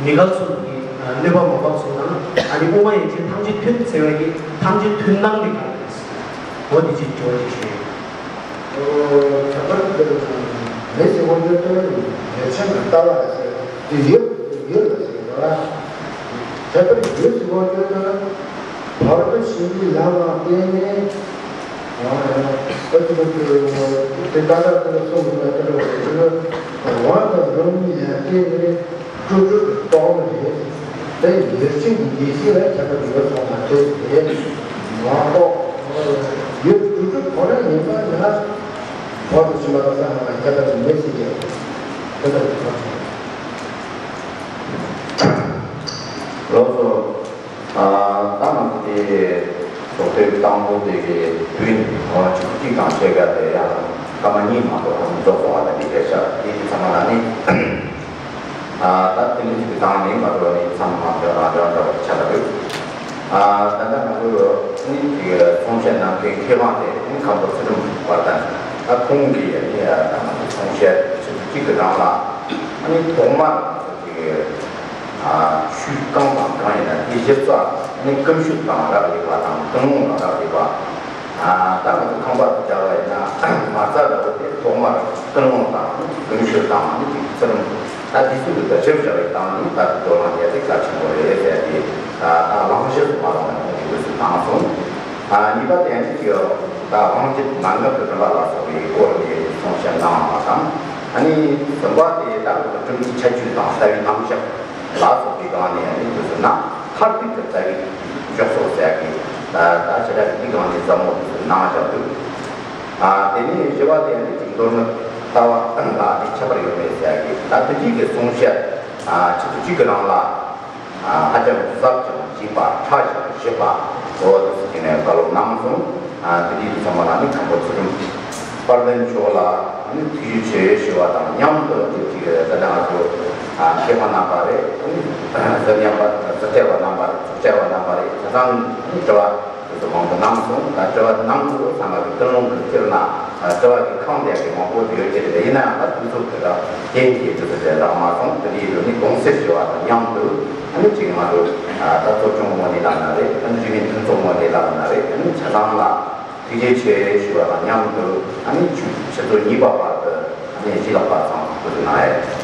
མི་འགལ་གསུམ་གྱི་ཨ་གནོད་པ་མ་འབབ་གསུམ་དང་། ཨ་ནི་དབུ་མ་ཡན་ཆད་ཐམས་ཅད་མཐུན་ཟེར་བའི་གི་ཐམས་ཅད་མཐུན་སྣང་གི་གང་རེད། འོ་དེ་ཅིག་འགྱུར་བ་ཞིག་ཞུ། ཁྱད་པར་འདི་མེད་ཟེར་བ་འདི་ལྟོས་ཡོད་ཆེན་གྱི་ལྟ་བ་ཟེར་དེ་ཡོད་ཡོད་ལ་ཟེར་བ། ཁྱད་པར་ཡོད་ཟེར་བ་འདི་ལྟོས་བར་དུ་ཞིང་གི་ལམ་ལ་བརྟེན་ནས། ཨ་ཅི་ལ་དེ་ད་ལྟ་དེ་ལ་སོང་གི་མེད་དེ་ལ་དེ་ལ་དབང་དང་སྒྲོན་མེ་ལ་བརྟེན་ནས། སྤྲོས་བྲལ་དུ་རྟོགས་ནི་རེད། དེ་ཡོད་ཚད་ཀྱི་ཡེ་ཤེས་ལ་ཁྱད་པར་ཡོད་སོང་བ་དེ་རེད། མ་གཏོགས་ཡོད་སྤྲོས་བྲལ་ཁོ་ན་ཡིན་པ་ན་བར་དུ་ཕྱིན་པ་དང་ས་ཧ་ལ་ཁྱད་པར་མེད་ཟེར་གྱི་དེ་ལྟར་གྱི་ཁ་ཚོན། ལགས་སོ། ཨ་ད་ང་ཚོ་དེ་ཚོགས་ཐེངས་དང་པོ་དེ་གའི་དུས་ཡུན་ཆུ་ཚོད་གཅིག་དང་ཕྱེད་ཀ་དེ་ཡང་སྐར་མ་གཉིས་མ་གཏོགས་རྫོགས་སོང་བ་དང་། དེ་གའི་ཆ་དེ་དུས་ཚང་མ་ལ་ནི། ཨ་ད་དེ་ནི་དེ་དང་ནི་མ་གཏོགས་ནི་ཚང་མ་འདྲ་བ་འདྲ་བ་འདྲ་བ་ཆགས་ཀྱི་འདུག་ཨ་ད་ལྟ་ང་ཚོ་ནི་དེ་གའི་གསུང་བཤད་གནང་མཁན་མཁས་དབང་དེ་ནི་ཁམས་པ་ཚུལ་ཁྲིམས་དཔལ་ལྡན། ད་ཁོང་གིས་ནི་ད་ང་ཚོ་གསུང་བཤད་ཆུ་ཚོད་གཅིག་གི་རིང་ལ་ནི་ཐོག་མར་དེ་གའི་ཨ་ཆོས་གང་དང་གང་ཡིན་ན་དེ་གཞི་རྩ་ནི་ཀུན་སྤྱོད་དང་རག་ལས་པ་དང་ཀུན་སློང་དང་རག་ལས་པ། ཨ་ད་ང་ཚོ་ཁམས་པ་དུ་སྦྱར་བ་ཡིན་ན་མ་རྩ་འདྲ་བོ་དེ་ཐོག་མར་ཀུན་སློང་དང་ཀུན་སྤྱོད་དང་ནི་ཚུལ་ཁྲིམས། ད་དེ་ཚོ་གི་ད་ཆེར་སྦྱར་བའི་སྟེང་ནས་ད་དུ་དོ་སྣང་བརྒྱབ་སྟེ་གལ་ཆེན་པོ་རེད་ཟེར་ཏེ། ད་ད་གླེང་གཞི་སུ་མ་ལོག་ན་ཁོང་གིས་འདུག་སེ་གནང་སོང་། ཨ་གཉིས་པ་དེ་ནི་ད་དབང་བསྒྱུར་མན་ངག་གི་རིམ་པ་ལ་སོགས་པའི་སྐོར་ནས་གསུང་བཤད་གནང་བ་དང་། ཨ་ནི་གསུམ་པ་དེ་ད་ཁྲིམས་ཀྱི་ཁྱད་ཆོས་དང་རྩ་བའི་རྣམ་གཞག་ལ་སོགས་པའི་སྒང་ནས་ནི་འདུག་སེ་ན། མཐར་ཐུག་གི་རྩ་བའི་འཇོག་སོགས་ཟེར་གི། ད་ད་ཞེ་དྲག་གི་འདི་སྒང་ནས་ཟབ་མོ་དུ་གནང་བཞག་འདུག་ཨ་དེ་ནས་བཞི་པ་དེ་ནི་ཅིག་མདོར་ན་ལྟ་བ་གཏན་ལ་ནི་ཁྱད་པར་ཡོད་མེད་ཟེར་གི། ད་དེ་གཅིག་གི་གསུང་བཤད་ཨ་ཆུ་ཚོད་གཅིག་གི་རིང་ལ་ཨ་ཧ་ཅང་ཟབ་ཅིང་ལྗིད་པ་ཕྲ་ཞིང་ཞིབ་པ་འོ་དེ་ཚོ་ཅིག་ནས་བཀའ་སློབ་གནང་སོང་། ཨ་དེ་དུས་དུ་ཚང་མ་ལ་ནི་མཁན་པོ་ཚུལ་ཁྲིམས་དཔལ་ལྡན་མཆོག་ལ་ནི་ཐུགས་རྗེ་ཆེ་ཞུ་བ་དང་མཉམ་དུ་ཅིག་ཅིག་ད་ལྟ་ང་ཚོ་ཨ་མཁས་པ་རྣམ་པ་རེད། ཨ་ནི་གཟབ་ཉམས་པ་ཚོགས་བཅར་བ་རྣམ་པ་རེད། ཚོགས་བཅར་བ་རྣམ་པ་རེད། ཆ་ཚང་ནི་དྲི་བ་དེ་ཚོ་མང་པོ་གནང་སོང་། ད་དྲི་བ་གནང་དགོས་ཚང་མ་གི་ཀུན་སློང་གི་སྤྱིར་ན་དྲི་བ་གི་ཁུངས་ལྡན་གི་མང་པོ་ཡོད་ཀྱི་རེད། ཡིན་ནའང་ད་དུས་ཚོད་ཀྱི་རྟེན་གྱིས་དེ་ཚོ་དེ་རག་མ་སོང་། དེ་འདྲ་ཡིན་དུས་ནི་དགོངས་སེལ་ཞུ་བ་དང་མཉམ་དུ་ཨ་ནི་ཅིག་ང་ཚོ་ད་གཙོ་སྐྱོང་ངོས་ནས་ལབ་ན་རེད། ཨ་ནི་རིགས་མཐུན་ཚོགས་ངོས་ནས་ལབ་ན་རེད། ཨ་ནི་ཆ་ཚང་ལ་ཐུགས་རྗེ་ཆེ་ཞུ་བ་དང་མཉམ་དུ་ཨ་ནི་ཆུ་ཆུ་ཚོད་གཉིས་པ་བར་དུ་ཨ་ནི་ཞུས་ལགས་པ་ཚང་བསྐུར་གནང་ཡོད།